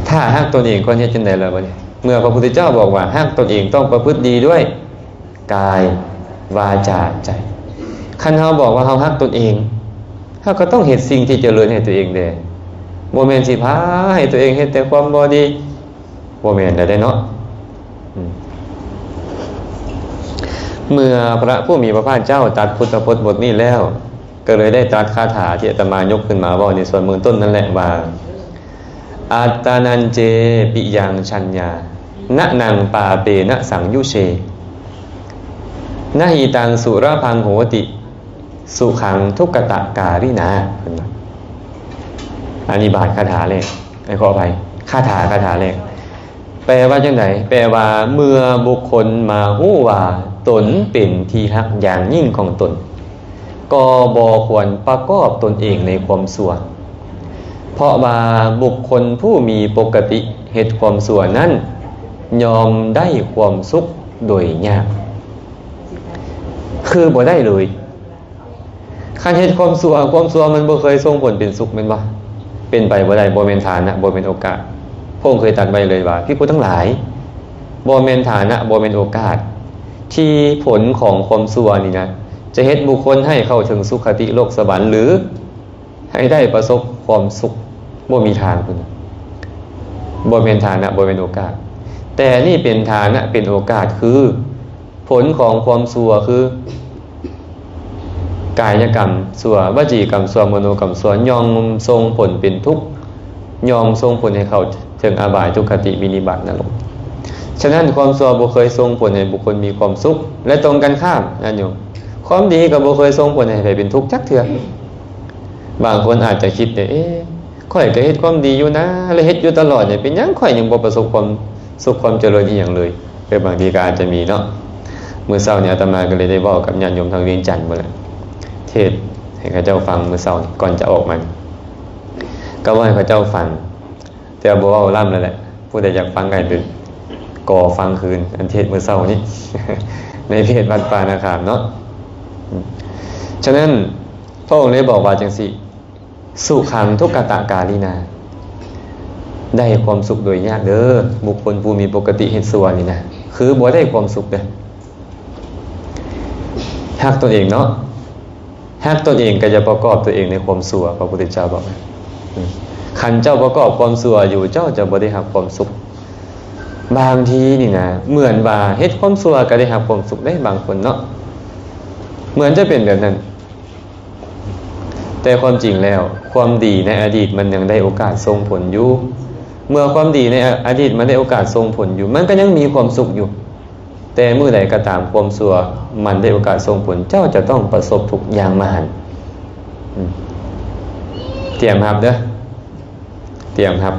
ຖ້າຮັກຕົນເອງຄວນເຮັດຈັ່ງໃດລະບັດນີ້? ເມື່ອພະພຸດທະເຈົ້າບອກວ່າ ຮັກຕົນເອງຕ້ອງປະພຶດດີດ້ວຍກາຍ, ວາຈາ, ໃຈ. ຄັນເຮົາບອກວ່າເຮົາຮັກຕົນເອງ, ເຮົາກໍຕ້ອງເຮັດສິ່ງທີ່ຈະເລີນໃຫ້ຕົວເອງແດ່. ບໍ່ແມ່ນຊິພາໃຫ້ຕົວເອງເຮັດແຕ່ຄວາມບໍ່ດີ. ບໍ່ແມ່ນແລ້ວເດ້ເນາະ. ອືມ. ເມື່ອພະຜູ້ມີພະພາກເຈົ້າຕັດພຸດທະພົດບົດນີ້ແລ້ວ, ກໍເລີຍໄດ້ຕັດຄາຖາທີ່ອາດຕະມາຍົກຂຶ້ນມາເວົ້າໃນສ່ວນເບື້ອງຕົ້ນນັ້ນແຫຼະວ່າ, ອັດຕະນັນເຈປິຍັງ ສັນຍາ ນະນັງ ປາເປນະ ສັງຍຸເຊ ນະຫິຕັງ ສຸລະພັງ ໂຫຕິ ສຸຂັງ ທຸກກະຕະກາລິນາ. ເພິ່ນວ່າ ອັນນີ້ບາດຄາຖາແລກ, ເອີ ຂໍອະໄພ, ຄາຖາ, ຄາຖາແລກ. ແປວ່າຈັ່ງໃດ? ແປວ່າເມື່ອບຸກຄົນມາຮູ້ວ່າຕົນເປັນທີ່ຮັກຢ່າງຍິ່ງຂອງຕົນ, ກໍບໍ່ຄວນປະກອບຕົນເອງໃນຄວາມຊົ່ວ, ເພາະວ່າບຸກຄົນຜູ້ມີປົກກະຕິເຮັດຄວາມຊົ່ວນັ້ນ ຍ່ອມໄດ້ຄວາມສຸກໂດຍຍາກ. ຄືບໍ່ໄດ້ເລີຍ. ຄັນເຮັດຄວາມຊົ່ວ, ຄວາມຊົ່ວມັນບໍ່ເຄີຍສົ່ງຜົນເປັນສຸກແມ່ນບໍ່? ເປັນໄປບໍ່ໄດ້, ບໍ່ແມ່ນຖານະ, ບໍ່ແມ່ນໂອກາດ. ພະອົງເຄີຍຕັດໄວ້ເລີຍວ່າ, ພິກຂຸທັງຫຼາຍ, ບໍ່ແມ່ນຖານະ, ບໍ່ແມ່ນໂອກາດ, ທີ່ຜົນຂອງຄວາມຊົ່ວນີ້ນະ ຈະເຮັດບຸກຄົນໃຫ້ເຂົ້າເຖິງສຸຄະຕິໂລກສະຫວັນ ຫຼື ໃຫ້ໄດ້ປະສົບຄວາມສຸກ ບໍ່ມີທາງພຸ້ນນະ ບໍ່ແມ່ນຖານະ ບໍ່ແມ່ນໂອກາດ. ແຕ່ນີ້ເປັນຖານະ ເປັນໂອກາດ ຄືຜົນຂອງຄວາມຊົ່ວ ຄື ກາຍກຳຊົ່ວ, ວະຈີກຳຊົ່ວ, ມະໂນກຳຊົ່ວ ຍ່ອມສົ່ງຜົນເປັນທຸກ, ຍ່ອມສົ່ງຜົນໃຫ້ເຂົ້າເຖິງອະບາຍ, ທຸກຄະຕິ, ວິນິບາດ, ນະລົກ. ສະນັ້ນ ຄວາມຊົ່ວບໍ່ເຄີຍສົ່ງຜົນໃຫ້ບຸກຄົນມີຄວາມສຸກ ແລະ ຕົງກັນຂ້າມ ຍາດໂຍມ, ຄວາມດີກໍບໍ່ເຄີຍສົ່ງຜົນໃຫ້ໃຜເປັນທຸກຈັກເທື່ອ. ບາງຄົນອາດຈະຄິດໄດ້, ເອ ຂ້ອຍກໍເຮັດຄວາມດີຢູ່ນາ ແລະ ເຮັດຢູ່ຕະຫຼອດນີ້ ເປັນຫຍັງຂ້ອຍຍັງບໍ່ປະສົບຄວາມສຸກຄວາມຈະເລີນອີ່ຫຍັງເລີຍ? ເອີ ບາງທີກໍອາດຈະມີເນາະ. ມື້ເຊົ້ານີ້ອາດຕະມາກໍເລີຍໄດ້ເວົ້າກັບຍາດໂຍມທາງວຽງຈັນພຸ້ນແຫຼະ, ເທດໃຫ້ເຂົາເຈົ້າຟັງມື້ເຊົ້ານີ້ ກ່ອນຈະອອກມາ ກໍເວົ້າໃຫ້ເຂົາເຈົ້າຟັງ, ແຕ່ບໍ່ເວົ້າລ້ຳແລ້ວແຫຼະ. ຜູ້ໃດຢາກຟັງກໍໃຫ້ໄປກໍຟັງຄືນ ອັນເທດມື້ເຊົ້ານີ້ ໃນເພຈວັດປ່ານາຄາມເນາະ. ສະນັ້ນ ພະອົງເລີຍບອກວ່າຈັ່ງຊີ້, ສຸຂັງທຸກຂະຕະກາລິນາ, ໄດ້ຄວາມສຸກໂດຍຍາກເດີ້. ບຸກຄົນຜູ້ມີປົກກະຕິເຮັດຊົ່ວນີ້ນະ ຄືບໍ່ໄດ້ຄວາມສຸກເດີ້. ຮັກຕົນເອງເນາະ, ຮັກຕົນເອງກໍຢ່າປະກອບຕົວເອງໃນຄວາມຊົ່ວ, ພະພຸດທະເຈົ້າບອກ. ຄັນເຈົ້າປະກອບຄວາມຊົ່ວຢູ່, ເຈົ້າຈະບໍ່ໄດ້ຮັບຄວາມສຸກ. ບາງທີນີ້ນະ ເໝືອນວ່າເຮັດຄວາມຊົ່ວກໍໄດ້ຮັບຄວາມສຸກເດ້ ບາງຄົນເນາະ, ເໝືອນຈະເປັນແບບນັ້ນ. ແຕ່ຄວາມຈິງແລ້ວ ຄວາມດີໃນອະດີດມັນຍັງໄດ້ໂອກາດສົ່ງຜົນຢູ່. ເມື່ອຄວາມດີໃນອະດີດມັນໄດ້ໂອກາດສົ່ງຜົນຢູ່, ມັນກໍຍັງມີຄວາມສຸກຢູ່. ແຕ່ມື້ໃດກໍຕາມຄວາມຊົ່ວມັນໄດ້ໂອກາດສົ່ງຜົນ, ເຈົ້າຈະຕ້ອງປະສົບທຸກຢ່າງມະຫັນ. ອືມ ຕຽມຮັບເດີ້. ຕຽມຮັບ.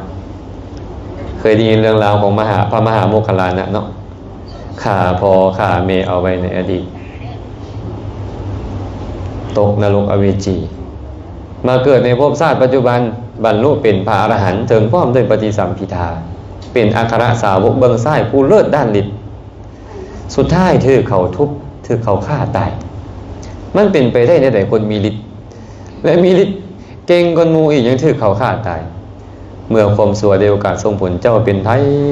ເຄີຍໄດ້ຍິນເລື່ອງລາວຂອງມະຫາ ພະມະຫາໂມກຄັນລານະເນາະ, ຂ້າພໍ່ຂ້າແມ່ເອົາໄວ້ໃນອະດີດ, ຕົກນະລົກອະເວຈີ, ມາເກີດໃນພົບຊາດປັດຈຸບັນ, ບັນລຸເປັນພະອະລະຫັນ, ເຖິງພ້ອມດ້ວຍປະຕິສຳພິທາ, ເປັນອັກຄະລະສາວົກເບື້ອງຊ້າຍຜູ້ເລີດດ້ານລິດ. ສຸດທ້າຍຖືກເຂົາທຸບ, ຖືກເຂົາຂ້າຕາຍ. ມັນເປັນໄປໄດ້ແນວໃດ ຄົນມີລິດ ແລະ ມີລິດເກັ່ງກວ່າໝູ່ອີກ ຍັງຖືກເຂົາຂ້າຕາຍ? ເມື່ອຄວາມຊົ່ວໄດ້ໂອກາດສົ່ງຜົນ, ເຈົ້າເປັນໃຜ,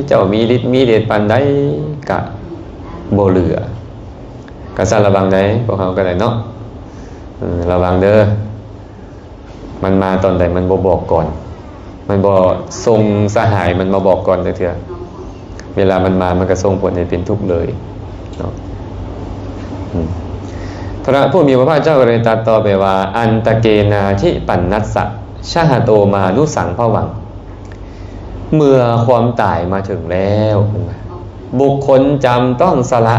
ເຈົ້າມີລິດມີເດດປານໃດ ກະບໍ່ເຫຼືອ. ກະຊັ້ນລະວັງໃດ ພວກເຮົາກໍໄດ້ເນາະ, ເອີ ລະວັງເດີ້. ມັນມາຕອນໃດມັນບໍ່ບອກກ່ອນ, ມັນບໍ່ສົ່ງສະຫາຍມັນມາບອກກ່ອນຈັກເທື່ອ. ເວລາມັນມາ ມັນກໍສົ່ງຜົນໃຫ້ເປັນທຸກເລີຍເນາະ. ອືມ ພະຜູ້ມີພະພາກເຈົ້າກໍເລີຍຕັດຕໍ່ໄປວ່າ ອັນຕະເກນາທິປັນນັດສະ ຊະຫະໂຕມານຸສັງພະວັງ. ເມື່ອຄວາມຕາຍມາເຖິງແລ້ວ, ບຸກຄົນຈຳຕ້ອງສະລະ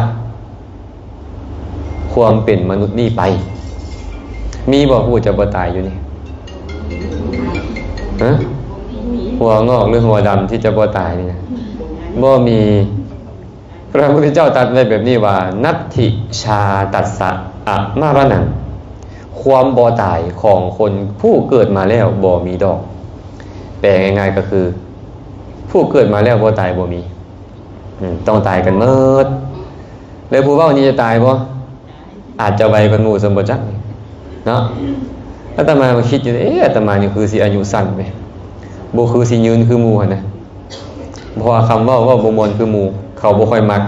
ຄວາມເປັນມະນຸດນີ້ໄປ. ມີບໍ່ຜູ້ຈະບໍ່ຕາຍຢູ່ນີ້? ຮະ? ຫົວງອກຫຼືຫົວດຳທີ່ຈະບໍ່ຕາຍນີ້ນະ? ບໍ່ມີ. ພະພຸດທະເຈົ້າຕັດໄວ້ແບບນີ້ວ່າ ນັດຖິຊາຕັດສະອະມະລະນັງ. ຄວາມບໍ່ຕາຍຂອງຄົນຜູ້ເກີດມາແລ້ວບໍ່ມີດອກ. ແປງ່າຍໆກໍຄື ຜູ້ເກີດມາແລ້ວບໍ່ຕາຍບໍ່ມີ. ອືມ ຕ້ອງຕາຍກັນໝົດ. ແລ້ວຜູ້ເວົ້ານີ້ຈະຕາຍບໍ່? ອາດຈະໄວກວ່າໝູ່ຊະບໍ່ຈັກເນາະ. ອາດຕະມາກໍຄິດຢູ່, ເອ ອາດຕະມານີ້ຄືຊິອາຍຸສັ້ນແມ, ບໍ່ຄືຊິຍືນຄືໝູ່ຫັ້ນນະ. ເພາະວ່າຄຳເວົ້າ ເວົ້າບໍ່ມ່ວນຄືໝູ່, ເຂົາບໍ່ຄ່ອຍມັກ.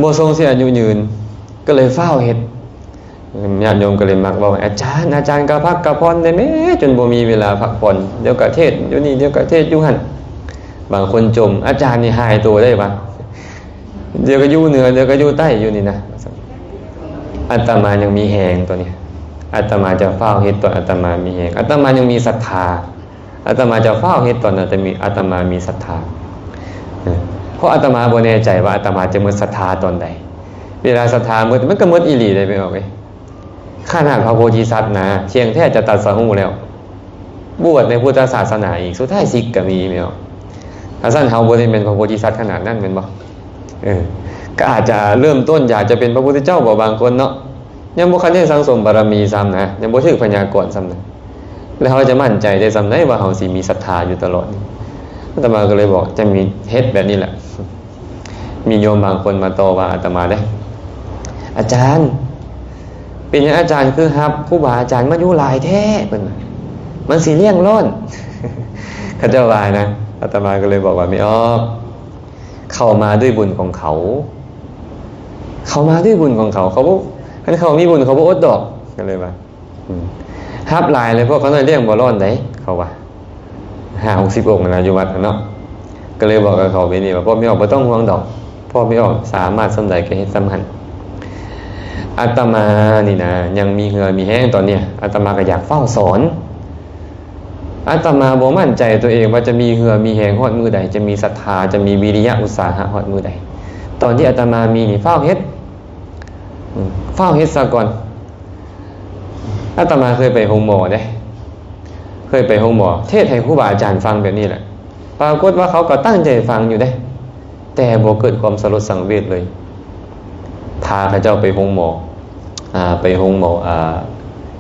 ບໍ່ຊົງຊິອາຍຸຍືນ, ກໍເລີຍຟ້າວເຮັດ. ຍາດໂຍມກໍເລີຍມັກເວົ້າ, ອາຈານ, ອາຈານກໍພັກກໍຜ່ອນແດ່ແມ້, ຈົນບໍ່ມີເວລາພັກຜ່ອນ, ດຽວກໍເທດຢູ່ນີ້, ດຽວກໍເທດຢູ່ຫັ້ນ. ບາງຄົນຈົ່ມ, ອາຈານນີ້ຫາຍໂຕໄດ້ວະ, ດຽວກໍຢູ່ເໜືອ, ດຽວກໍຢູ່ໃຕ້ຢູ່ນີ້ນະ. ອາດຕະມາຍັງມີແຮງຕົວນີ້, ອາດຕະມາຈະຟ້າວເຮັດຕອນອາດຕະມາມີແຮງ, ອາດຕະມາຍັງມີສັດທາ. ອາດຕະມາຈະຟ້າວເຮັດຕອນອາດຕະມີ ອາດຕະມາມີສັດທາ, ເພາະອາດຕະມາບໍ່ແນ່ໃຈວ່າອາດຕະມາຈະໝົດສັດທາຕອນໃດ. ເວລາສັດທາໝົດ ມັນກໍໝົດອີ່ຫຼີເດ້ ແມ່ນບໍ່ເອີຍ? ຂະໜາດພະໂພທິສັດນະ ທ່ຽງແທ້ຈະຕັດສະຮູ້ແລ້ວ, ບວດໃນພຸດທະສາສະໜາອີກ, ສຸດທ້າຍສິກກໍມີ ແມ່ນບໍ່? ຖ້າຊັ້ນເຮົາບໍ່ໄດ້ແມ່ນພະໂພທິສັດຂະໜາດນັ້ນ ແມ່ນບໍ່? ເອີ ກໍອາດຈະເລີ່ມຕົ້ນຢາກຈະເປັນພະພຸດທະເຈົ້າບໍ ບາງຄົນເນາະ. ຍັງບໍ່ທັນໄດ້ສັ່ງສົມບາລະມີຊ້ຳນະ, ຍັງບໍ່ຖືກພະຍາກອນຊ້ຳນະ, ແລ້ວເຮົາຈະໝັ້ນໃຈໄດ້ຊ່ຳໃດວ່າເຮົາຊິມີສັດທາຢູ່ຕະຫຼອດ? ອາດຕະມາກໍເລີຍບອກ ຈະມີເຮັດແບບນີ້ແຫຼະ. ມີໂຍມບາງຄົນມາຕໍ່ວ່າອາດຕະມາເດ້, ອາຈານ ເປັນຫຍັງອາຈານຄືຮັບຄູບາອາຈານມາຢູ່ຫຼາຍແທ້? ເພິ່ນວ່າ ມັນຊິລ້ຽງລ້ອນ ເຂົາເຈົ້າວ່ານະ. ອາດຕະມາກໍເລີຍບອກວ່າ ແມ່ອອກ ເຂົ້າມາດ້ວຍບຸນຂອງເຂົາ ເຂົ້າມາດ້ວຍບຸນຂອງເຂົາ ເຂົາບໍ່ ຄັນເຂົາມີບຸນເຂົາບໍ່ອົດດອກ ກໍເລີຍວ່າ ອືມ ຮັບຫຼາຍເລີຍ ພວກຂ້ານ້ອຍລ້ຽງບໍ່ລ້ອນໃດ ເຂົາວ່າ ຫ້າຫົກສິບອົງນະ ຢູ່ວັດຫັ້ນເນາະ ກໍເລີຍບອກກັບເຂົາແບບນີ້ວ່າ ພວກແມ່ອອກບໍ່ຕ້ອງຫ່ວງດອກ ພວກແມ່ອອກສາມາດສ່ຳໃດກໍເຮັດສ່ຳຫັ້ນ ອາດຕະມານີ້ນະ ຍັງມີເຫື່ອມີແຮງຕອນເນີ້ຍ ອາດຕະມາກໍຢາກຟ້າວສອນ ອາດຕະມາບໍ່ໝັ້ນໃຈຕົວເອງວ່າຈະມີເຫື່ອມີແຮງຮອດມື້ໃດ ຈະມີສັດທາ ຈະມີວິລິຍະອຸດສາຫະຮອດມື້ໃດ ຕອນທີ່ອາດຕະມາມີນີ້ ຟ້າວເຮັດ ອືມ ຟ້າວເຮັດຊະກ່ອນ ອາດຕະມາເຄີຍໄປໂຮງໝໍເດ້ ເຄີຍໄປໂຮງໝໍ ເທດໃຫ້ຄູບາອາຈານຟັງແບບນີ້ແຫຼະ ປາກົດວ່າເຂົາກໍຕັ້ງໃຈຟັງຢູ່ເດ້ ແຕ່ບໍ່ເກີດຄວາມສະຫຼົດສັງເວດເລີຍ ພາເຂົາເຈົ້າໄປໂຮງໝໍ ອ່າ ໄປໂຮງໝໍ ອ່າ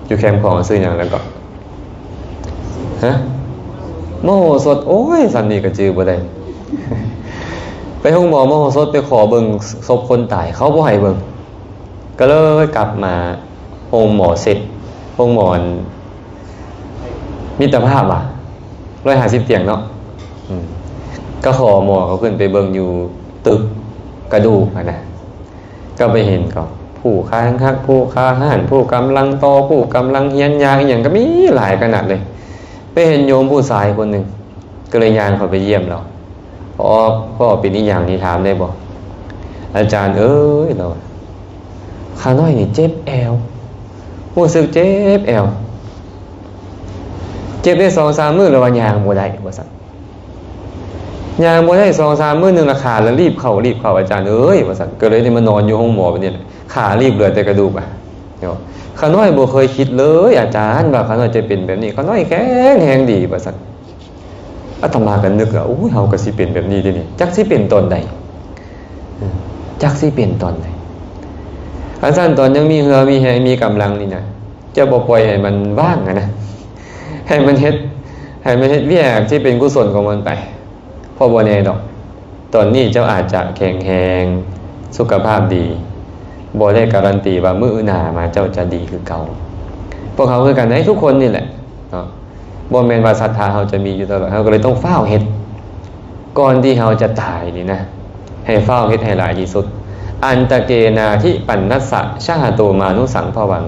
ຢູ່ແຄມຂອງ ຊື່ຫຍັງແລ້ວກໍ ຮະ ມະໂຫສົດ ໂອ້ຍ ສ່ຳນີ້ກໍຈື່ບໍ່ໄດ້ ໄປໂຮງໝໍມະໂຫສົດ ໄປຂໍເບິ່ງສົບຄົນຕາຍ ເຂົາບໍ່ໃຫ້ເບິ່ງ ກໍເລີຍກັບມາໂຮງໝໍເຊັກ ໂຮງໝໍ ມິດຕະພາບວ່າ ຮ້ອຍຫ້າສິບຕຽງເນາະ ອືມ ກໍຂໍໝໍເຂົາຂຶ້ນໄປເບິ່ງຢູ່ຕຶກກະດູກຫັ້ນນະ ກໍໄປເຫັນກໍຜູ້ຂາຫັກ ຜູ້ຂາຫ້ານ ຜູ້ກຳລັງຕໍ່ ຜູ້ກຳລັງຮຽນຢາ ອີ່ຫຍັງກໍມີຫຼາຍຂະໜາດເລີຍ ໄປເຫັນໂຍມຜູ້ຊາຍຄົນໜຶ່ງ ກໍເລີຍຍ່າງເຂົ້າໄປຢ້ຽມລາວ ພໍພໍເປັນອີ່ຫຍັງນີ້ຖາມໄດ້ບໍ່? ອາຈານເອີຍ ລາວວ່າ ຂ້ານ້ອຍນີ້ເຈັບແອວ ຮູ້ສຶກເຈັບແອວ ເຈັບໄດ້ສອງສາມມື້ແລ້ວວ່າຍ່າງບໍ່ໄດ້ວ່າຊັ້ນ ຍ່າງບໍ່ໄດ້ສອງສາມມື້ໜຶ່ງລະ ຂາລະລີບເຂົ້າລີບເຂົ້າ ອາຈານເອີຍວ່າຊັ້ນ ກໍເລີຍໄດ້ມານອນຢູ່ໂຮງໝໍແບບນີ້ແຫຼະ ຂາລີບເຫຼືອແຕ່ກະດູກອະ ເນາະ ຂ້ານ້ອຍບໍ່ເຄີຍຄິດເລີຍອາຈານວ່າຂ້ານ້ອຍຈະເປັນແບບນີ້ ຂ້ານ້ອຍແຂງແຮງດີວ່າຊັ້ນ ອາດຕະມາກໍນຶກວ່າ ໂອ້ຍ ເຮົາກໍຊິເປັນແບບນີ້ເດນີ້ ຈັກຊິເປັນຕອນໃດ ຈັກຊິເປັນຕອນໃດ ຄັນຊັ້ນຕອນຍັງມີເຫື່ອມີແຮງມີກຳລັງນີ້ນະ ຈະບໍ່ປ່ອຍໃຫ້ມັນວ່າງຫັ້ນນະ ໃຫ້ມັນເຮັດ ໃຫ້ມັນເຮັດວຽກທີ່ເປັນກຸສົນຂອງມັນໄປ ເພາະບໍ່ແນ່ດອກ ຕອນນີ້ເຈົ້າອາດຈະແຂງແຮງ ສຸຂະພາບດີ ບໍ່ໄດ້ກາຣັນຕີວ່າມື້ໜ້າມາເຈົ້າຈະດີຄືເກົ່າ ພວກເຮົາຄືກັນໃດ ທຸກຄົນນີ້ແຫຼະເນາະ ບໍ່ແມ່ນວ່າສັດທາເຮົາຈະມີຢູ່ຕະຫຼອດ ເຮົາກໍເລີຍຕ້ອງຟ້າວເຮັດ ກ່ອນທີ່ເຮົາຈະຕາຍນີ້ນະ ໃຫ້ຟ້າວເຮັດໃຫ້ຫຼາຍທີ່ສຸດ ອັນຕະເກນາທິປັນນັດສະ ຊະຫະໂຕມານຸສັງພະວັງ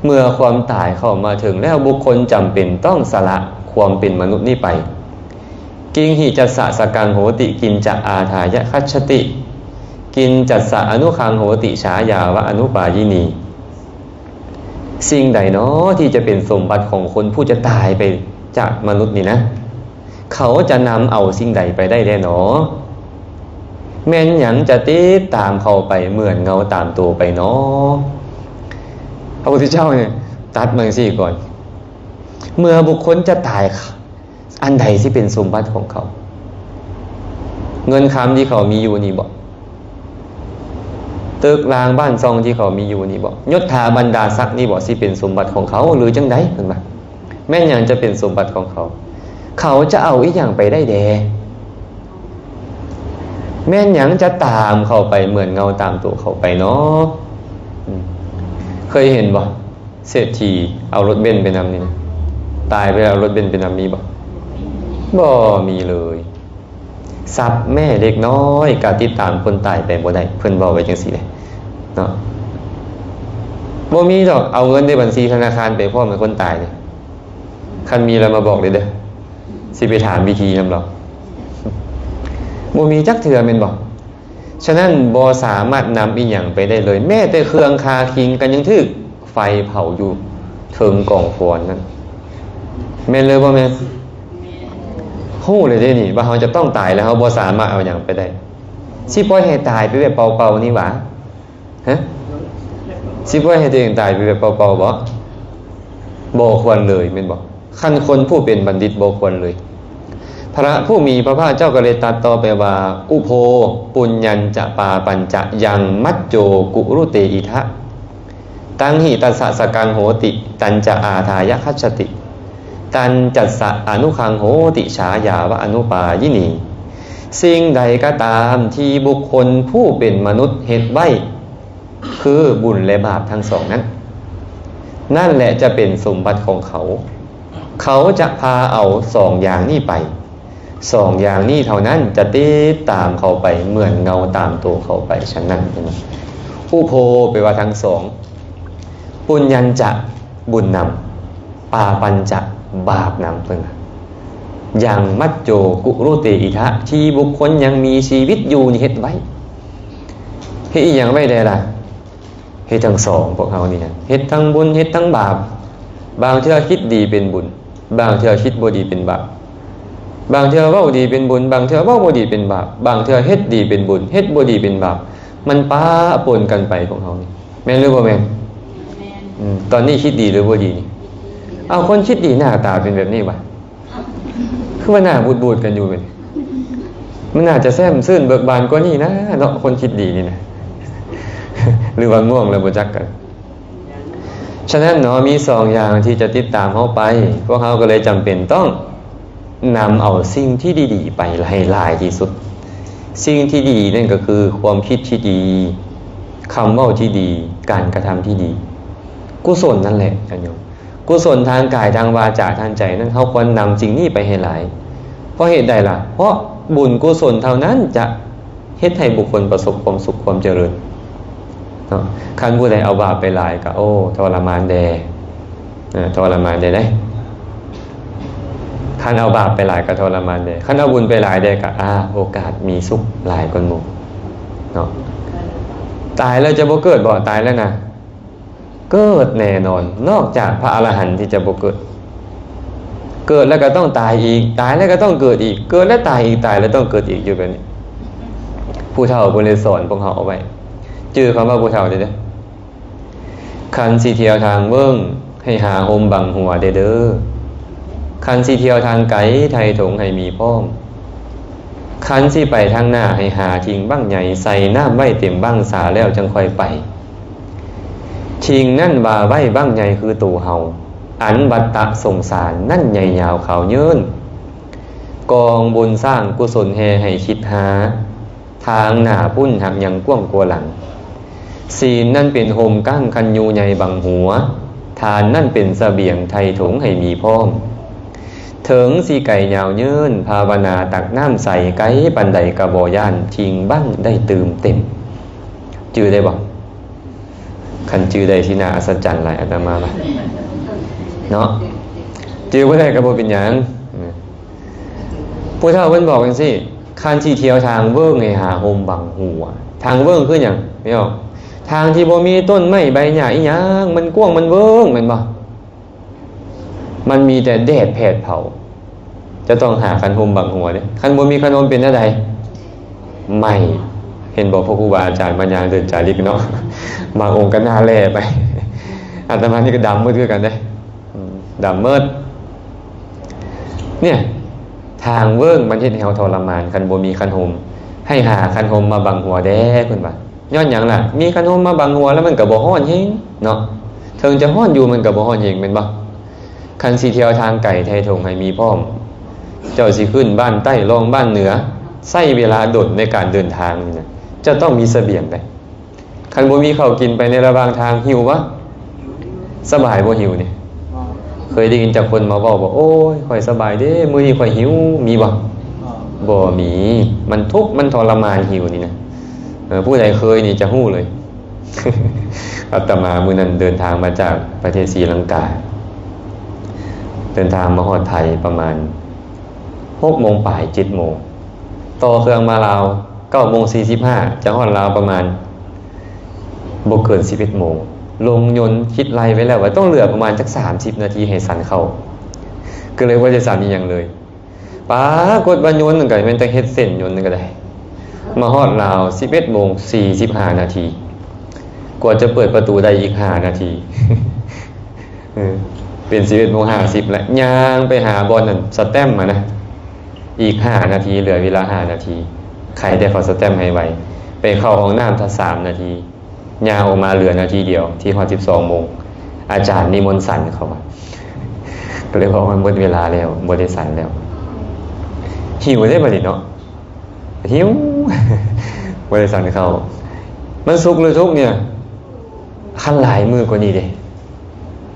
ເມື່ອຄວາມຕາຍເຂົ້າມາເຖິງແລ້ວ ບຸກຄົນຈຳເປັນຕ້ອງສະຫຼະຄວາມເປັນມະນຸດນີ້ໄປ ກິງຫິຈັດສະສະກັງໂຫຕິ ກິນຈະອາທາຍະຄັດສະຕິ ກິນຈັດສະອະນຸຄັງໂຫຕິ ສາຍາວະອະນຸປາຢິນີ ສິ່ງໃດເນາະທີ່ຈະເປັນສົມບັດຂອງຄົນຜູ້ຈະຕາຍໄປຈາກມະນຸດນີ້ນະ? ເຂົາຈະນຳເອົາສິ່ງໃດໄປໄດ້ແດ່ໜໍ? ແມ່ນຫຍັງຈະຕິດຕາມເຂົາໄປເໝືອນເງົາຕາມໂຕໄປໜໍ? ພະພຸດທະເຈົ້ານີ້ຕັດມາຈັ່ງຊີ້ກ່ອນ, ເມື່ອບຸກຄົນຈະຕາຍ, ອັນໃດຊິເປັນສົມບັດຂອງເຂົາ? ເງິນຄຳທີ່ເຂົາມີຢູ່ນີ້ບໍ? ຕຶກລາງບ້ານຊ່ອງທີ່ເຂົາມີຢູ່ນີ້ບໍ? ຍົດຖາບັນດາສັກນີ້ບໍ ຊິເປັນສົມບັດຂອງເຂົາ ຫຼືຈັ່ງໃດ? ເພິ່ນວ່າ ແມ່ນຫຍັງຈະເປັນສົມບັດຂອງເຂົາ? ເຂົາຈະເອົາອີ່ຫຍັງໄປໄດ້ແດ່? ແມ່ນຫຍັງຈະຕາມເຂົາໄປເໝືອນເງົາຕາມໂຕເຂົາໄປເນາະ? ເຄີຍເຫັນບໍ? ເສດຖີເອົາລົດເບັນໄປນຳນີ້ນະ, ຕາຍໄປແລ້ວເອົາລົດເບັນໄປນຳມີບໍ່? ບໍ່ມີເລີຍ. ຊັບແມ້ເລັກນ້ອຍກໍຕິດຕາມຄົນຕາຍໄປບໍ່ໄດ້, ເພິ່ນເວົ້າໄວ້ຈັ່ງຊີ້ເດ້ເນາະ. ບໍ່ມີດອກ, ເອົາເງິນໃນບັນຊີທະນາຄານໄປພ້ອມກັບຄົນຕາຍເດ້. ຄັນມີແລ້ວມາບອກເລີຍເດີ, ຊິໄປຖາມວິທີນຳລາວ. ບໍ່ມີຈັກເທື່ອແມ່ນບໍ່? ສະນັ້ນບໍ່ສາມາດນຳອີ່ຫຍັງໄປໄດ້ເລີຍ, ແມ້ແຕ່ເຄື່ອງຄາຄິງກໍຍັງຖືກໄຟເຜົາຢູ່ເທິງກອງຟອນນັ້ນ. ແມ່ນເລີຍບໍ່ແມ່ນ? ຮູ້ເລີຍເດ້ນີ້ ວ່າເຮົາຈະຕ້ອງຕາຍແລ້ວ, ເຮົາບໍ່ສາມາດເອົາຫຍັງໄປໄດ້. ຊິປ່ອຍໃຫ້ຕາຍໄປແບບເປົ່າໆນີ້ຫວາ? ຮະ? ຊິປ່ອຍໃຫ້ຕົວເອງຕາຍໄປແບບເປົ່າໆບໍ? ບໍ່ຄວນເລີຍແມ່ນບໍ່? ຄັນຄົນຜູ້ເປັນບັນດິດບໍ່ຄວນເລີຍ. ພະຜູ້ມີພະພາກເຈົ້າກໍເລີຍຕັດຕໍ່ໄປວ່າ ອຸໂພ ປຸນຍັນຈະປາປັນຈະ ຍັງມັດໂຈ ກຸລຸເຕ ອິທະ ຕັງຫິ ຕັດສະ ສະກັງ ໂຫຕິ ຕັນຈະ ອາທາຍະ ຄັດສະຕິ ຕັນຈັດສະ ອະນຸຄັງ ໂຫຕິ ສາຍາວະ ອະນຸປາຢິນີ. ສິ່ງໃດກໍຕາມທີ່ບຸກຄົນຜູ້ເປັນມະນຸດເຮັດໄວ້ ຄືບຸນ ແລະ ບາບທັງສອງນັ້ນ, ນັ້ນແຫຼະຈະເປັນສົມບັດຂອງເຂົາ. ເຂົາຈະພາເອົາສອງຢ່າງນີ້ໄປ. ສອງຢ່າງນີ້ເທົ່ານັ້ນຈະຕິດຕາມເຂົາໄປເໝືອນເງົາຕາມໂຕເຂົາໄປ. ສະນັ້ນ ອຸໂພ ແປວ່າທັງສອງ, ປຸນຍັນຈະ ບຸນນຳ, ປາປັນຈະ ບາບນຳ. ເພິ່ນວ່າ ຍັງມັດໂຈ ກຸລຸເຕ ອິທະ ທີ່ບຸກຄົນຍັງມີຊີວິດຢູ່ນີ້ເຮັດໄວ້. ເຮັດອີ່ຫຍັງໄວ້ແດ່ລະ? ເຮັດທັງສອງ. ພວກເຮົານີ້ນະ ເຮັດທັງບຸນ ເຮັດທັງບາບ. ບາງເທື່ອຄິດດີເປັນບຸນ, ບາງເທື່ອຄິດບໍ່ດີເປັນບາບ. ບາງເທື່ອເວົ້າດີເປັນບຸນ, ບາງເທື່ອເວົ້າບໍ່ດີເປັນບາບ. ບາງເທື່ອເຮັດດີເປັນບຸນ, ເຮັດບໍ່ດີເປັນບາບ. ມັນປະປົນກັນໄປ ພວກເຮົານີ້. ແມ່ນຫຼືບໍ່ແມ່ນ? ແມ່ນ. ອືມ ຕອນນີ້ຄິດດີຫຼືບໍ່ດີນີ້? ເອົາ ຄົນຄິດດີໜ້າຕາເປັນແບບນີ້ຫວາ? ຄືວ່າໜ້າບູດໆກັນຢູ່ເດ. ມັນໜ້າຈະແຊ້ມຊື່ນເບີກບານກວ່ານີ້ນະເນາະ ຄົນຄິດດີນີ້ນະ. ຫຼືວ່າງ່ວງແລ້ວບໍ່ຈັກກັນ. ສະນັ້ນເນາະ ມີສອງຢ່າງທີ່ຈະຕິດຕາມເຮົາໄປ, ພວກເຮົາກໍເລີຍຈຳເປັນຕ້ອງນຳເອົາສິ່ງທີ່ດີໆໄປໃຫ້ຫຼາຍທີ່ສຸດ. ສິ່ງທີ່ດີນັ້ນກໍຄືຄວາມຄິດທີ່ດີ, ຄຳເວົ້າທີ່ດີ, ການກະທຳທີ່ດີ, ກຸສົນນັ້ນແຫຼະ ຍາດໂຍມ. ກຸສົນທາງກາຍ, ທາງວາຈາ, ທາງໃຈນັ້ນ ເຮົາຄວນນຳສິ່ງນີ້ໄປໃຫ້ຫຼາຍ. ເພາະເຫດໃດລະ? ເພາະບຸນກຸສົນເທົ່ານັ້ນຈະເຮັດໃຫ້ບຸກຄົນປະສົບຄວາມສຸກຄວາມຈະເລີນເນາະ. ຄັນຜູ້ໃດເອົາບາບໄປຫຼາຍກໍ ໂອ້ ທໍລະມານແດ່ ເອີ ທໍລະມານແດ່ເດ້. ຄັນເອົາບາບໄປຫຼາຍກໍທໍລະມານແດ່, ຄັນເອົາບຸນໄປຫຼາຍແດ່ກໍ ອາ ໂອກາດມີສຸກຫຼາຍກວ່າໝູ່ເນາະ. ຕາຍແລ້ວຈະບໍ່ເກີດບໍ່? ຕາຍແລ້ວນະ ເກີດແນ່ນອນ, ນອກຈາກພະອະລະຫັນທີ່ຈະບໍ່ເກີດ. ເກີດແລ້ວກໍຕ້ອງຕາຍອີກ, ຕາຍແລ້ວກໍຕ້ອງເກີດອີກ, ເກີດແລ້ວຕາຍອີກ, ຕາຍແລ້ວຕ້ອງເກີດອີກ ຢູ່ແບບນີ້. ຜູ້ເຖົ້າເພິ່ນໄດ້ສອນພວກເຮົາເອົາໄວ້. ຈື່ຄຳວ່າຜູ້ເຖົ້າເດີ້. ຄັນຊິທ່ຽວທາງເວີ້ງ ໃຫ້ຫາຮົ່ມບັງຫົວແດ່ເດີ້. ຄັນຊິທ່ຽວທາງໄກ ໄຖ່ຖົງໃຫ້ມີພ້ອມ. ຄັນຊິໄປທາງໜ້າ ໃຫ້ຫາຖິງບັ້ງໃຫຍ່ ໃສ່ນ້ຳໄວ້ເຕັມບັ້ງສາແລ້ວຈັ່ງຄ່ອຍໄປ. ຖິງນັ້ນວ່າໄວ້ບັ້ງໃຫຍ່ຄືໂຕເຮົາ, ອັນວັດຕະສົງສານນັ້ນໃຫຍ່ຍາວຂາວເຍີ້ນ. ກອງບຸນສ້າງກຸສົນແຫ່ໃຫ້ຄິດຫາ, ທາງໜ້າພຸ້ນຫາກຍັງກວ້າງກວ່າຫຼັງ. ສິນນັ້ນເປັນຮົ່ມກັ້ງຄັນຢູ່ໃຫຍ່ບັງຫົວ, ທານນັ້ນເປັນສະບຽງໄຖ່ຖົງໃຫ້ມີພ້ອມ. ເຖິງຊິໄກຍາວເຍີ້ນ ພາວະນາຕັກນ້ຳໃສ ໄກປານໃດກໍບໍ່ຢ້ານ ຖິງບັ້ງໄດ້ຕື່ມເຕັມ. ຈື່ໄດ້ບໍ່? ຄັນຈື່ໄດ້ຊິໜ້າອັດສະຈັນຫຼາຍ ອາດຕະມາວ່າເນາະ. ຈື່ບໍ່ໄດ້ກໍບໍ່ເປັນຫຍັງ. ຜູ້ເຖົ້າເພິ່ນບອກຈັ່ງຊີ້, ຄັນຊິທ່ຽວທາງເວີ້ງໃຫ້ຫາຮົ່ມບັງຫົວ. ທາງເວີ້ງຄືຫຍັງ? ພີ່ນ້ອງ, ທາງທີ່ບໍ່ມີຕົ້ນໄມ້ໃບຫຍ້າອີຫຍັງ, ມັນກວ້າງມັນເວີ້ງ ແມ່ນບໍ່? ມັນມີແຕ່ແດດແຜດເຜົາ, ຈະຕ້ອງຫາຄັນຮົ່ມບັງຫົວເດ້. ຄັນບໍ່ມີຄັນຮົ່ມເປັນແນວໃດ? ໄໝ້. ເຫັນບໍ່ ພວກຄູບາອາຈານມາຍ່າງເດີນຈາລິກເນາະ, ບາງອົງກໍໜ້າແຫຼ້ໄປ. ອາດຕະມານີ້ກໍດຳໝົດຄືກັນເດ້. ອືມ ດຳໝົດ. ເນ່ຍ ທາງເວີ້ງມັນເຮັດໃຫ້ເຮົາທໍລະມານ ຄັນບໍ່ມີຄັນຮົ່ມ, ໃຫ້ຫາຄັນຮົ່ມມາບັງຫົວແດ່ ເພິ່ນວ່າ. ຍ້ອນຫຍັງລະ? ມີຄັນຮົ່ມມາບັງຫົວແລ້ວມັນກໍບໍ່ຮ້ອນແຮງເນາະ, ເຖິງຈະຮ້ອນຢູ່ມັນກໍບໍ່ຮ້ອນແຮງ ແມ່ນບໍ່? ຄັນຊິທ່ຽວທາງໄກ ໄຖ່ຖົງໃຫ້ມີພ້ອມ. ເຈົ້າຊິຂຶ້ນບ້ານໃຕ້ ລ່ອງບ້ານເໜືອ ໃຊ້ເວລາດົນໃນການເດີນທາງນີ້ນະ, ເຈົ້າຕ້ອງມີສະບຽງໄດ໋. ຄັນບໍ່ມີເຂົ້າກິນໄປໃນລະຫວ່າງທາງ ຫິວບໍ່? ສະບາຍບໍ່ຫິວນີ້? ເຄີຍໄດ້ຍິນຈັກຄົນມາເວົ້າບໍ່? ໂອ້ຍ ຂ້ອຍສະບາຍເດ້ ມື້ນີ້ຂ້ອຍຫິວ ມີບໍ່? ບໍ່ມີ. ມັນທຸກ ມັນທໍລະມານ ຫິວນີ້ນະ. ເອີ ຜູ້ໃດເຄີຍນີ້ຈະຮູ້ເລີຍ. ອາດຕະມາມື້ນັ້ນເດີນທາງມາຈາກປະເທດສີລັງກາ, ເດີນທາງມາຮອດໄທປະມານຫົກໂມງປາຍ ເຈັດໂມງ, ຕໍ່ເຄື່ອງມາລາວ ເກົ້າໂມງສີ່ສິບຫ້າ ຈະຮອດລາວປະມານບໍ່ເກີນສິບເອັດໂມງ. ລົງຍົນຄິດໄລ່ໄວ້ແລ້ວວ່າຕ້ອງເຫຼືອປະມານຈັກສາມສິບນາທີໃຫ້ສັນເຂົ້າ, ກໍເລີຍບໍ່ໄດ້ສັນອີ່ຫຍັງເລີຍ. ປາກົດວ່າຍົນນັ້ນກໍແມ່ນແຕ່ເຮັດເສັ້ນຍົນນັ້ນກໍໄດ້. ມາຮອດລາວ ສິບເອັດໂມງສີ່ສິບຫ້ານາທີ, ກວ່າຈະເປີດປະຕູໄດ້ອີກຫ້ານາທີ. ເອີ ເປັນສິບເອັດໂມງຫ້າສິບແລ້ວ, ຍ່າງໄປຫາບ່ອນນັ້ນສະແຕັມມານະ, ອີກຫ້ານາທີ, ເຫຼືອເວລາຫ້ານາທີ. ໃຜໄດ້ເຂົ້າສະແຕັມໃຫ້ໄວ, ໄປເຂົ້າຫ້ອງນ້ຳສາມນາທີ, ຍ່າງອອກມາເຫຼືອນາທີດຽວ ທີ່ຮອດສິບສອງໂມງ, ອາຈານນິມົນສັນເຂົ້າມາ. ກໍເລີຍບອກວ່າໝົດເວລາແລ້ວ, ບໍ່ໄດ້ສັນແລ້ວ. ຫິວເດ້ບັດນີ້ເນາະ. ຫິວ ບໍ່ໄດ້ສັນເຂົ້າ. ມັນສຸກຫຼືທຸກນີ້? ຄັນຫຼາຍມື້ກວ່ານີ້ເດ້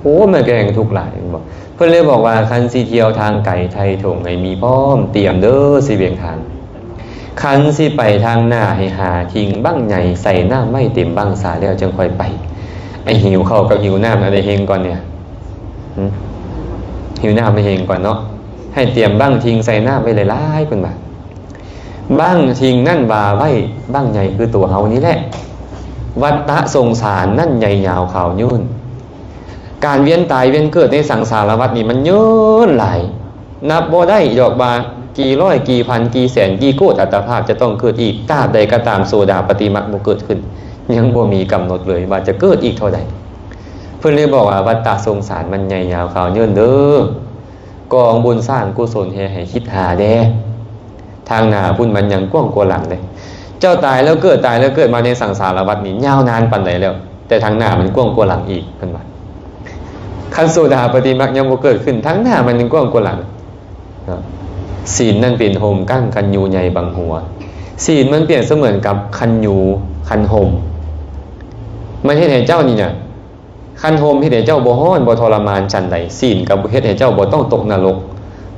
ໂອ້ ມັນກໍແຮ່ງທຸກຫຼາຍ ແມ່ນບໍ່? ເພິ່ນເລີຍບອກວ່າ ຄັນຊິທ່ຽວທາງໄກ ໄຖ່ຖົງໃຫ້ມີພ້ອມ, ຕຽມເດີຊິວຽງທານ. ຄັນຊິໄປທາງໜ້າ ໃຫ້ຫາຖິ້ງບັ້ງໃຫຍ່ ໃສ່ນ້ຳໄວ້ເຕັມບັ້ງສາແລ້ວຈຶ່ງຄ່ອຍໄປ. ໄອ້ຫິວເຂົ້າກັບຫິວນ້ຳ ອັນໃດເຮັງກ່ອນເນຍ? ຫຶ? ຫິວນ້ຳໃຫ້ເຮັງກ່ອນເນາະ. ໃຫ້ຕຽມບັ້ງຖິ້ງໃສ່ນ້ຳໄວ້ຫຼາຍໆ ເພິ່ນວ່າ. ບັ້ງຖິ້ງນັ້ນວ່າໄວ້ບັ້ງໃຫຍ່ຄືຕົວເຮົານີ້ແຫຼະ. ວັດຕະສົງສານນັ້ນໃຫຍ່ຍາວຂາວໂຍນ. ການວຽນຕາຍວຽນເກີດໃນສັງສາລະວັດນີ້ມັນຍືນຫຼາຍ, ນັບບໍ່ໄດ້ດອກວ່າກີ່ຮ້ອຍ ກີ່ພັນ ກີ່ແສນ ກີ່ໂກດອັດຕະພາບຈະຕ້ອງເກີດອີກ. ຕາບໃດກໍຕາມໂສດາປະຕິມັກບໍ່ເກີດຂຶ້ນ ຍັງບໍ່ມີກຳນົດເລີຍວ່າຈະເກີດອີກເທົ່າໃດ. ເພິ່ນເລີຍບອກວ່າ ວັດຕະສົງສານມັນໃຫຍ່ຍາວຂາວໂຍນເດີ. ກອງບຸນສ້າງກຸສົນແຮ່ໃຫ້ຄິດຫາແດ່. ທາງໜ້າພຸ້ນມັນຍັງກວ້າງກວ່າຫຼັງເດ້. ເຈົ້າຕາຍແລ້ວເກີດ, ຕາຍແລ້ວເກີດມາໃນສັງສາລະວັດນີ້ຍາວນານປານໃດແລ້ວ, ແຕ່ທາງໜ້າມັນກວ້າງກວ່າຫຼັງອີກ, ເພິ່ນວ່າ. ຄັນໂສດາປະຕິມັກຍັງບໍ່ເກີດຂຶ້ນ, ທາງໜ້າມັນຍັງກວ້າງກວ່າຫຼັງເນາະ. ສີນນັ້ນເປັນຮົ່ມກັ້ງຄັນຍູໃຫຍ່ບັງຫົວ. ສີນມັນປຽບສະເໝືອນກັບຄັນຍູ, ຄັນຮົ່ມ. ມັນເຮັດໃຫ້ເຈົ້ານີ້ນະ ຄັນຮົ່ມເຮັດໃຫ້ເຈົ້າບໍ່ຮ້ອນ ບໍ່ທໍລະມານຊັ້ນໃດ, ສີນກໍເຮັດໃຫ້ເຈົ້າບໍ່ຕ້ອງຕົກນະລົກ,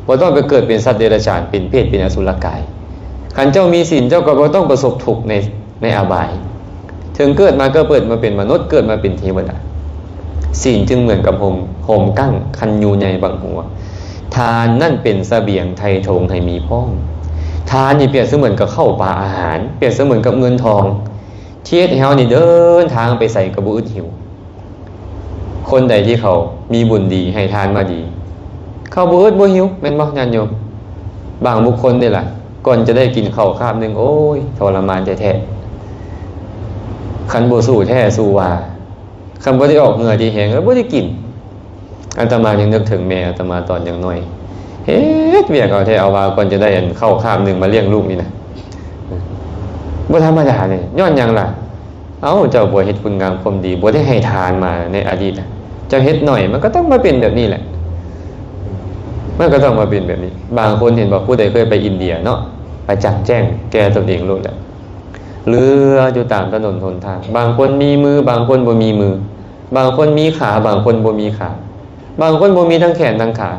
ບໍ່ຕ້ອງໄປເກີດເປັນສັດເດຍລະຈານ, ເປັນເປດ, ເປັນອະສຸລະກາຍ. ຄັນເຈົ້າມີສີນ, ເຈົ້າກໍບໍ່ຕ້ອງປະສົບທຸກໃນ, ໃນອະບາຍ. ເຖິງເກີດມາກໍເກີດມາເປັນມະນຸດ, ເກີດມາເປັນເທວະດາ. ສີນຈຶ່ງເໝືອນກັບຮົ່ມ, ຮົ່ມກັ້ງຄັນຍູໃຫຍ່ບັງຫົວ. ທານນັ້ນເປັນສະບຽງໄຖ່ຖົງໃຫ້ມີພ້ອມ. ທານນີ້ປຽບສະເໝືອນກັບເຂົ້າປາອາຫານ, ປຽບສະເໝືອນກັບເງິນທອງ ທີ່ເຮັດໃຫ້ເຮົານີ້ເດີນທາງໄປໃສກໍບໍ່ອຶດຫິວ. ຄົນໃດທີ່ເຂົາມີບຸນດີ ໃຫ້ທານມາດີ ເຂົາບໍ່ອຶດບໍ່ຫິວ, ແມ່ນບໍ່ຍາດໂຍມ? ບາງບຸກຄົນເດ້ລະ ກ່ອນຈະໄດ້ກິນເຂົ້າຄາບໜຶ່ງ ໂອ້ຍ ທໍລະມານແທ້ໆ. ຄັນບໍ່ສູ້ແທ້ສູ້ວ່າ, ຄັນບໍ່ໄດ້ອອກເຫື່ອທີ່ແຮງ ແລ້ວບໍ່ໄດ້ກິນ. ອາດຕະມາຍັງນຶກເຖິງແມ່ອາດຕະມາຕອນຍັງນ້ອຍ ເຮັດວຽກເອົາແທ້ເອົາວ່າ ກ່ອນຈະໄດ້ອັນເຂົ້າຄາບໜຶ່ງມາລ້ຽງລູກນີ້ນະ ບໍ່ທຳມະດາເດ້. ຍ້ອນຫຍັງລະ? ເອົ້າ ເຈົ້າບໍ່ເຮັດຄຸນງາມຄວາມດີ, ບໍ່ໄດ້ໃຫ້ທານມາໃນອະດີດນະ, ເຈົ້າເຮັດໜ້ອຍ ມັນກໍຕ້ອງມາເປັນແບບນີ້ແຫຼະ, ມັນກໍຕ້ອງມາເປັນແບບນີ້. ບາງຄົນເຫັນບໍ່, ຜູ້ໃດເຄີຍໄປອິນເດຍເນາະ, ປະຈັກແຈ້ງແກ່ຕົນເອງໂລດແຫຼະ. ເລືອຢູ່ຕາມຖະໜົນຫົນທາງ, ບາງຄົນມີມື, ບາງຄົນບໍ່ມີມື, ບາງຄົນມີຂາ, ບາງຄົນບໍ່ມີຂາ, ບາງຄົນບໍ່ມີທັງແຂນທັງຂາ,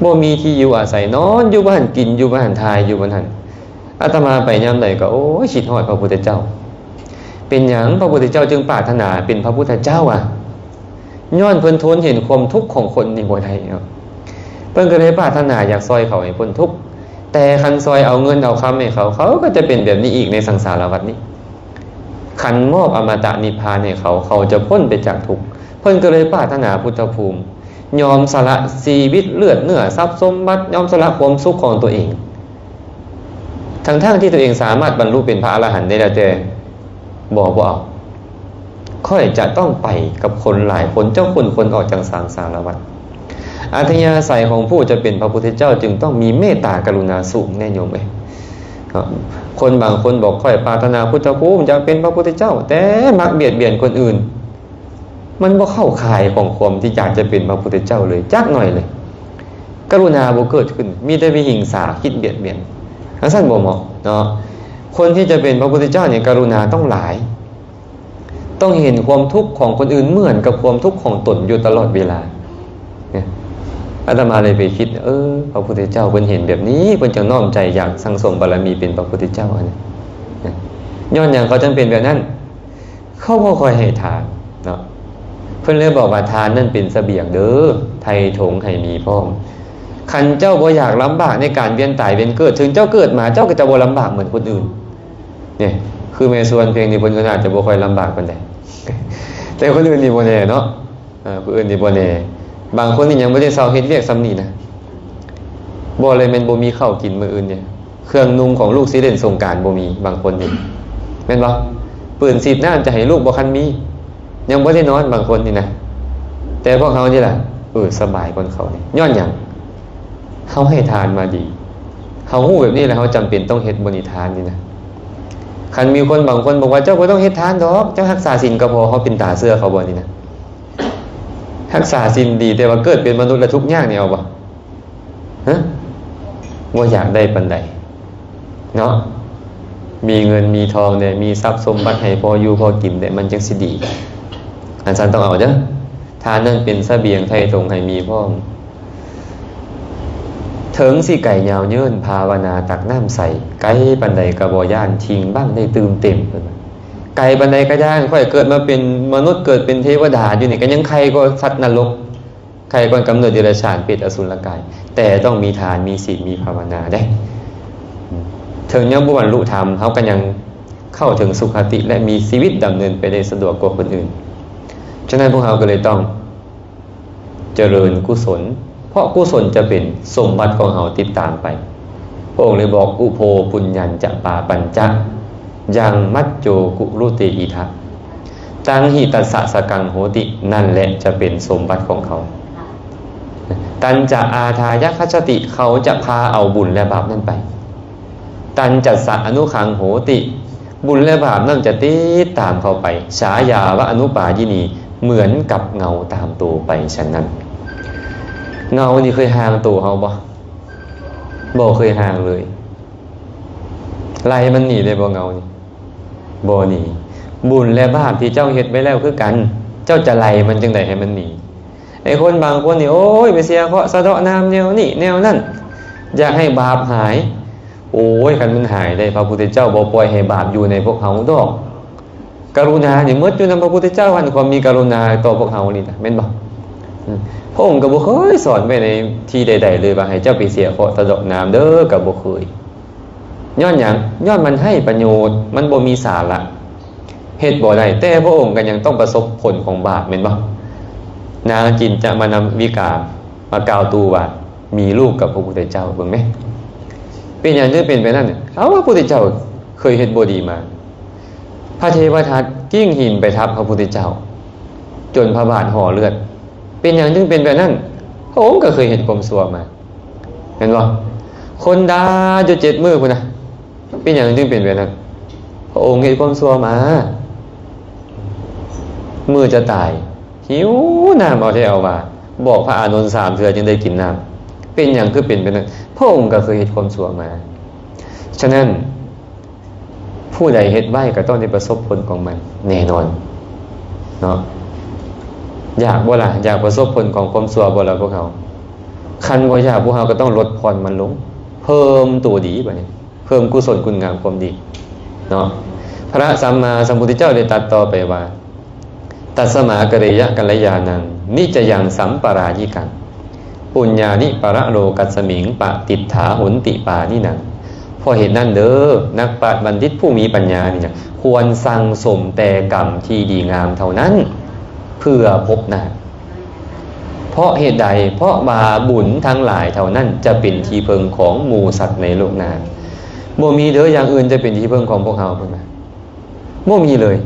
ບໍ່ມີທີ່ຢູ່ອາໄສ, ນອນຢູ່ບ່ອນຫັ້ນ, ກິນຢູ່ບ່ອນຫັ້ນ, ຖ່າຍຢູ່ບ່ອນຫັ້ນ. ອາດຕະມາໄປຍາມໃດກໍ ໂອ້ຍ ຄິດຮອດພະພຸດທະເຈົ້າ. ເປັນຫຍັງພະພຸດທະເຈົ້າຈຶ່ງປາດຖະໜາເປັນພະພຸດທະເຈົ້າອະ? ຍ້ອນເພິ່ນທົນເຫັນຄວາມທຸກຂອງຄົນນີ້ບໍ່ໄດ້ເນາະ, ເພິ່ນກໍເລີຍປາດຖະໜາຢາກຊ່ອຍເຂົາໃຫ້ພົ້ນທຸກ. ແຕ່ຄັນຊ່ອຍເອົາເງິນເອົາຄຳໃຫ້ເຂົາ, ເຂົາກໍຈະເປັນແບບນີ້ອີກໃນສັງສາລະວັດນີ້. ຄັນມອບອະມະຕະນິບພານໃຫ້ເຂົາ, ເຂົາຈະພົ້ນໄປຈາກທຸກ. ເພິ່ນກໍເລີຍປາດຖະໜາພຸດທະພູມ, ຍອມສະຫຼະຊີວິດ, ເລືອດເນື້ອ, ຊັບສົມບັດ, ຍອມສະຫຼະຄວາມສຸກຂອງຕົວເອງ, ທັງໆທີ່ຕົວເອງສາມາດບັນລຸເປັນພະອະລະຫັນໄດ້ແລ້ວ, ແຕ່ບໍ່, ບໍ່ເອົາ. ຂ້ອຍຈະຕ້ອງໄປກັບຄົນຫຼາຍຄົນ, ເຈົ້າຂົນຄົນອອກຈາກສັງສາລະວັດ. ອັດທະຍາໄສຂອງຜູ້ຈະເປັນພະພຸດທະເຈົ້າຈຶ່ງຕ້ອງມີເມດຕາກະລຸນາສູງແນ່ໂຍມເອີຍ. ຄົນບາງຄົນບອກ, ຂ້ອຍປາດຖະໜາພຸດທະພູມ, ຢາກເປັນພະພຸດທະເຈົ້າ, ແຕ່ມັກບຽດບຽນຄົນອື່ນ. ມັນບໍ່ເຂົ້າຂ່າຍຂອງຄວາມທີ່ຢາກຈະເປັນພະພຸດທະເຈົ້າເລີຍ, ຈັກໜ້ອຍເລີຍ. ກະລຸນາບໍ່ເກີດຂຶ້ນ, ມີແຕ່ວິຫິງສາ, ຄິດບຽດບຽນ. ອັນຊັ້ນບໍ່ເໝາະເນາະ. ຄົນທີ່ຈະເປັນພະພຸດທະເຈົ້ານີ້, ກະລຸນາຕ້ອງຫຼາຍ. ຕ້ອງເຫັນຄວາມທຸກຂອງຄົນອື່ນເໝືອນກັບຄວາມທຸກຂອງຕົນຢູ່ຕະຫຼອດເວລາ. ອາດຕະມາເລີຍໄປຄິດ, ເອີ, ພະພຸດທະເຈົ້າເພິ່ນເຫັນແບບນີ້, ເພິ່ນຈຶ່ງນ້ອມໃຈຢາກສັ່ງສົມບາລະມີເປັນພະພຸດທະເຈົ້າຫັ້ນ. ຍ້ອນຫຍັງເຂົາຈຶ່ງເປັນແບບນັ້ນ? ເຂົາບໍ່ຄ່ອຍໃຫ້ທານເນາະ. ເພິ່ນເລີຍບອກວ່າ ທານນັ້ນເປັນສະບຽງເດີ, ໄຖ່ຖົງໃຫ້ມີພ້ອມ. ຄັນເຈົ້າບໍ່ຢາກລຳບາກໃນການວຽນຕາຍວຽນເກີດ, ເຖິງເຈົ້າເກີດມາ, ເຈົ້າກໍຈະບໍ່ລຳບາກເໝືອນຄົນອື່ນ. ນີ້ ຄືແມ່ຊວນເພງນີ້ ເພິ່ນກໍອາດຈະບໍ່ຄ່ອຍລຳບາກປານໃດ, ແຕ່ຄົນອື່ນນີ້ບໍ່ແນ່ເນາະ. ເອີ ຜູ້ອື່ນນີ້ບໍ່ແນ່. ບາງຄົນນີ້ຍັງບໍ່ໄດ້ເຊົາເຮັດວຽກສ່ຳນີ້ນະ, ບໍ່ເລີຍແມ່ນບໍ່ມີເຂົ້າກິນມື້ອື່ນເດ. ເຄື່ອງນຸ່ງຂອງລູກຊິຫຼິ້ນສົງການບໍ່ມີ, ບາງຄົນນີ້ ແມ່ນບໍ່? ປືນສີດນ້ຳຈະໃຫ້ລູກບໍ່ຄັນມີ, ຍັງບໍ່ໄດ້ນອນ, ບາງຄົນນີ້ນະ. ແຕ່ພວກເຮົານີ້ລະ, ເອີ, ສະບາຍກ່ອນເຂົານີ້. ຍ້ອນຫຍັງ? ເຮົາໃຫ້ທານມາດີ. ເຮົາຮູ້ແບບນີ້ແລ້ວ, ເຮົາຈຳເປັນຕ້ອງເຮັດບໍນີ້ ທານນີ້ນະ. ຄັນມີຄົນບາງຄົນບອກວ່າ, ເຈົ້າບໍ່ຕ້ອງເຮັດທານດອກ, ເຈົ້າຮັກສາສິນກໍພໍ. ເຮົາເປັນຕາເຊື່ອເຂົາບໍນີ້ນະ? ຮັກສາສິນດີ, ແຕ່ວ່າເກີດເປັນມະນຸດແລ້ວທຸກຍາກນີ້ ເອົາບໍ່? ຮະ? ບໍ່ຢາກໄດ້ປານໃດເນາະ. ມີເງິນມີທອງແດ່, ມີຊັບສົມບັດໃຫ້ພໍຢູ່ພໍກິນແດ່, ມັນຈັ່ງຊິດີ. ອັນຊັ້ນຕ້ອງເອົາເດີ. ແ ທານນັ້ນເປັນສະບຽງໄຖ່ຖົງໃຫ້ມີພ້ອມ. ເຖິງຊິໄກຍາວເຍີ້ນ ພາວະນາຕັກນ້ຳໃສ, ໄກປານໃດກໍບໍ່ຢ້ານ ຖິງບັ້ງໄດ້ຕື່ມເຕັມ. ເພິ່ນວ່າ ໄກປານໃດກໍຢ້ານ, ຂ້ອຍເກີດມາເປັນມະນຸດ ເກີດເປັນເທວະດາຢູ່ນີ້ ກໍຍັງໄຄກວ່າສັດນະລົກ, ໄຄກ່ອນກຳເນີດເດຍລະສານ ເປດ ອະສຸລະກາຍ, ແຕ່ຕ້ອງມີທານ ມີສິນ ມີພາວະນາເດ້. ເຖິງຍັງບໍ່ບັນລຸທຳ ເຮົາກໍຍັງເຂົ້າເຖິງສຸຄະຕິ ແລະ ມີຊີວິດດຳເນີນໄປໄດ້ສະດວກກວ່າຄົນອື່ນ. ສະນັ້ນພວກເຮົາກໍເລີຍຕ້ອງ ຈະເລີນກຸສົນ, ເພາະກຸສົນຈະເປັນສົມບັດຂອງເຮົາຕິດຕາມໄປ. ພະອົງເລີຍບອກ ອຸໂພປຸນຍັນຈະປາປັນຈະ ຍັງມັດໂຈກຸລຸເຕອິທະ ຕັງຫິຕັດສະສະກັງໂຫຕິ, ນັ້ນແຫຼະຈະເປັນສົມບັດຂອງເຂົາ. ຕັນຈະອາທາຍະຄັດສະຕິ, ເຂົາຈະພາເອົາບຸນແລະບາບນັ້ນໄປ. ຕັນຈັດສະອະນຸຂັງໂຫຕິ, ບຸນແລະບາບນັ້ນຈະຕິດຕາມເຂົາໄປ. ສາຍາວະອະນຸປາຢິນີ, ເໝືອນກັບເງົາຕາມໂຕໄປ. ສະນັ້ນ ເງົານີ້ເຄີຍຫ່າງໂຕເຮົາບໍ່? ບໍ່ເຄີຍຫ່າງເລີຍ. ໄລ່ມັນໜີໄດ້ບໍ່ເງົານີ້? ບໍ່ໜີ. ບຸນແລະບາບທີ່ເຈົ້າເຮັດໄວ້ແລ້ວຄືກັນ, ເຈົ້າຈະໄລ່ມັນຈັ່ງໃດໃຫ້ມັນໜີ? ໄອ້ຄົນບາງຄົນນີ້ ໂອ້ຍ ໄປເສຍເຄາະສະເດາະນາມແນວນີ້ແນວນັ້ນ, ຢາກໃຫ້ບາບຫາຍ. ໂອ້ຍ ຄັນມັນຫາຍໄດ້ ພະພຸດທະເຈົ້າບໍ່ປ່ອຍໃຫ້ບາບຢູ່ໃນພວກເຮົາດອກ. ກະລຸນານີ້ໝົດຢູ່ນຳພະພຸດທະເຈົ້າຫັ້ນ, ຄວາມມີກະລຸນາຕໍ່ພວກເຮົານີ້ນະ ແມ່ນບໍ່? ອືມ ພະອົງກໍບໍ່ເຄີຍສອນໄວ້ໃນທີ່ໃດໆເລີຍວ່າໃຫ້ເຈົ້າໄປເສຍເຄາະສະເດາະນາມເດີ, ກໍບໍ່ເຄີຍ. ຍ້ອນຫຍັງ? ຍ້ອນມັນໄຮ້ປະໂຫຍດ, ມັນບໍ່ມີສາລະ, ເຮັດບໍ່ໄດ້. ແຕ່ພະອົງກໍຍັງຕ້ອງປະສົບຜົນຂອງບາບ ແມ່ນບໍ່? ນາງຈິນຈະມານຳວິກາມາກ່າວຕູ່ວ່າ ມີລູກກັບພະພຸດທະເຈົ້າ. ເບິ່ງແມ ເປັນຫຍັງຈຶ່ງເປັນໄປນັ້ນ? ເອົ້າ ພະພຸດທະເຈົ້າເຄີຍເຮັດບໍ່ດີມາ. ພະເທວະທັດກິ້ງຫີນໄປທັບພະພຸດທະເຈົ້າ ຈົນພະບາດຫໍ່ເລືອດ. ເປັນຫຍັງຈຶ່ງເປັນແບບນັ້ນ? ພະອົງກໍເຄີຍເຮັດຄວາມຊົ່ວມາ. ແມ່ນບໍ່? ຄົນດ່າຢູ່ເຈັດມື້ພຸ້ນນະ, ເປັນຫຍັງຈຶ່ງເປັນແບບນັ້ນ? ພະອົງເຮັດຄວາມຊົ່ວມາ. ມື້ຈະຕາຍ ຫິວນ້ຳເອົາແທ້ເອົາວ່າ, ບອກພະອານົນສາມເທື່ອຈຶ່ງໄດ້ກິນນ້ຳ. ເປັນຫຍັງຄືເປັນແບບນັ້ນ? ພະອົງກໍເຄີຍເຮັດຄວາມຊົ່ວມາ. ສະນັ້ນ ຜູ້ໃດເຮັດໄວ້ກໍຕ້ອງໄດ້ປະສົບຜົນຂອງມັນແນ່ນອນເນາະ. ຢາກບໍ່ລະ? ຢາກປະສົບຜົນຂອງຄວາມຊົ່ວບໍ່ລະພວກເຮົາ? ຄັນບໍ່ຢາກ, ພວກເຮົາກໍຕ້ອງລົດຜ່ອນມັນລົງ, ເພີ່ມໂຕດີບາດນີ້, ເພີ່ມກຸສົນຄຸນງາມຄວາມດີເນາະ. ພະສຳມາສຳພຸດທະເຈົ້າໄດ້ຕັດຕໍ່ໄປວ່າ ຕັດສະມາກະເຣຍະກັນລະຍານັງ ນິດຈະຍັງສຳປະລາຍິກັງ ປຸນຍານິປະລະໂລກັດສະມິງ ປະຕິດຖາຫົນຕິປານິໜັງ. ເພາະເຫດນັ້ນເດີ ນັກປາດບັນດິດຜູ້ມີປັນຍານີ້ນະ ຄວນສັ່ງສົມແຕ່ກຳທີ່ດີງາມເທົ່ານັ້ນ ເພື່ອພົບໜ້າ. ເພາະເຫດໃດ? ເພາະວ່າບຸນທັງຫຼາຍເທົ່ານັ້ນຈະເປັນທີ່ເພິ່ງຂອງໝູ່ສັດໃນໂລກໜ້າ. ບໍ່ມີເດີ ຢ່າງອື່ນຈະເປັນທີ່ເພິ່ງຂອງພວກເຮົາ ເພິ່ນວ່າ. ບໍ່ມີເລີຍ.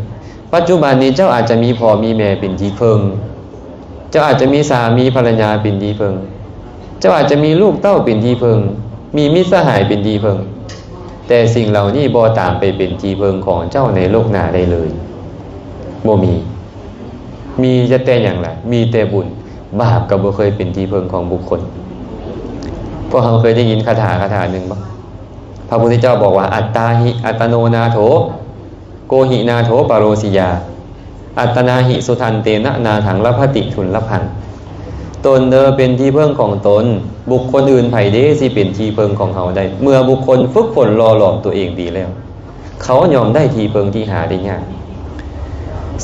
ປັດຈຸບັນນີ້ເຈົ້າອາດຈະມີພໍ່ມີແມ່ເປັນທີ່ເພິ່ງ, ເຈົ້າອາດຈະມີສາມີພັນລະຍາເປັນທີ່ເພິ່ງ, ເຈົ້າອາດຈະມີລູກເຕົ້າເປັນທີ່ເພິ່ງ, ມີມິດສະຫາຍເປັນທີ່ເພິ່ງ, ແຕ່ສິ່ງເຫຼົ່ານີ້ບໍ່ຕາມໄປເປັນທີ່ເພິ່ງຂອງເຈົ້າໃນໂລກໜ້າໄດ້ເລີຍ. ບໍ່ມີ. ມີແຕ່ຫຍັງລະ? ມີແຕ່ບຸນ. ບາບກໍບໍ່ເຄີຍເປັນທີ່ເພິ່ງຂອງບຸກຄົນ. ພວກເຮົາເຄີຍໄດ້ຍິນຄາຖາ ຄາຖາໜຶ່ງບໍ່? ພະພຸດທະເຈົ້າບອກວ່າ ອັດຕາຫິ ອັດຕະໂນນາໂຖ ໂກຫິນາໂຖປະໂຣສິຍາ ອັດຕະນາຫິ ສຸທັນເຕນະ ນາທັງລະພັດຕິ ທຸນລະພັງ. ຕົນເດີເປັນທີ່ເພິ່ງຂອງຕົນ, ບຸກຄົນອື່ນໃຜເດຊິເປັນທີ່ເພິ່ງຂອງເຮົາໄດ້? ເມື່ອບຸກຄົນຝຶກຝົນຫຼໍ່ຫຼອມຕົວເອງດີແລ້ວ, ເຂົາຍ່ອມໄດ້ທີ່ເພິ່ງທີ່ຫາໄດ້ຍາກ.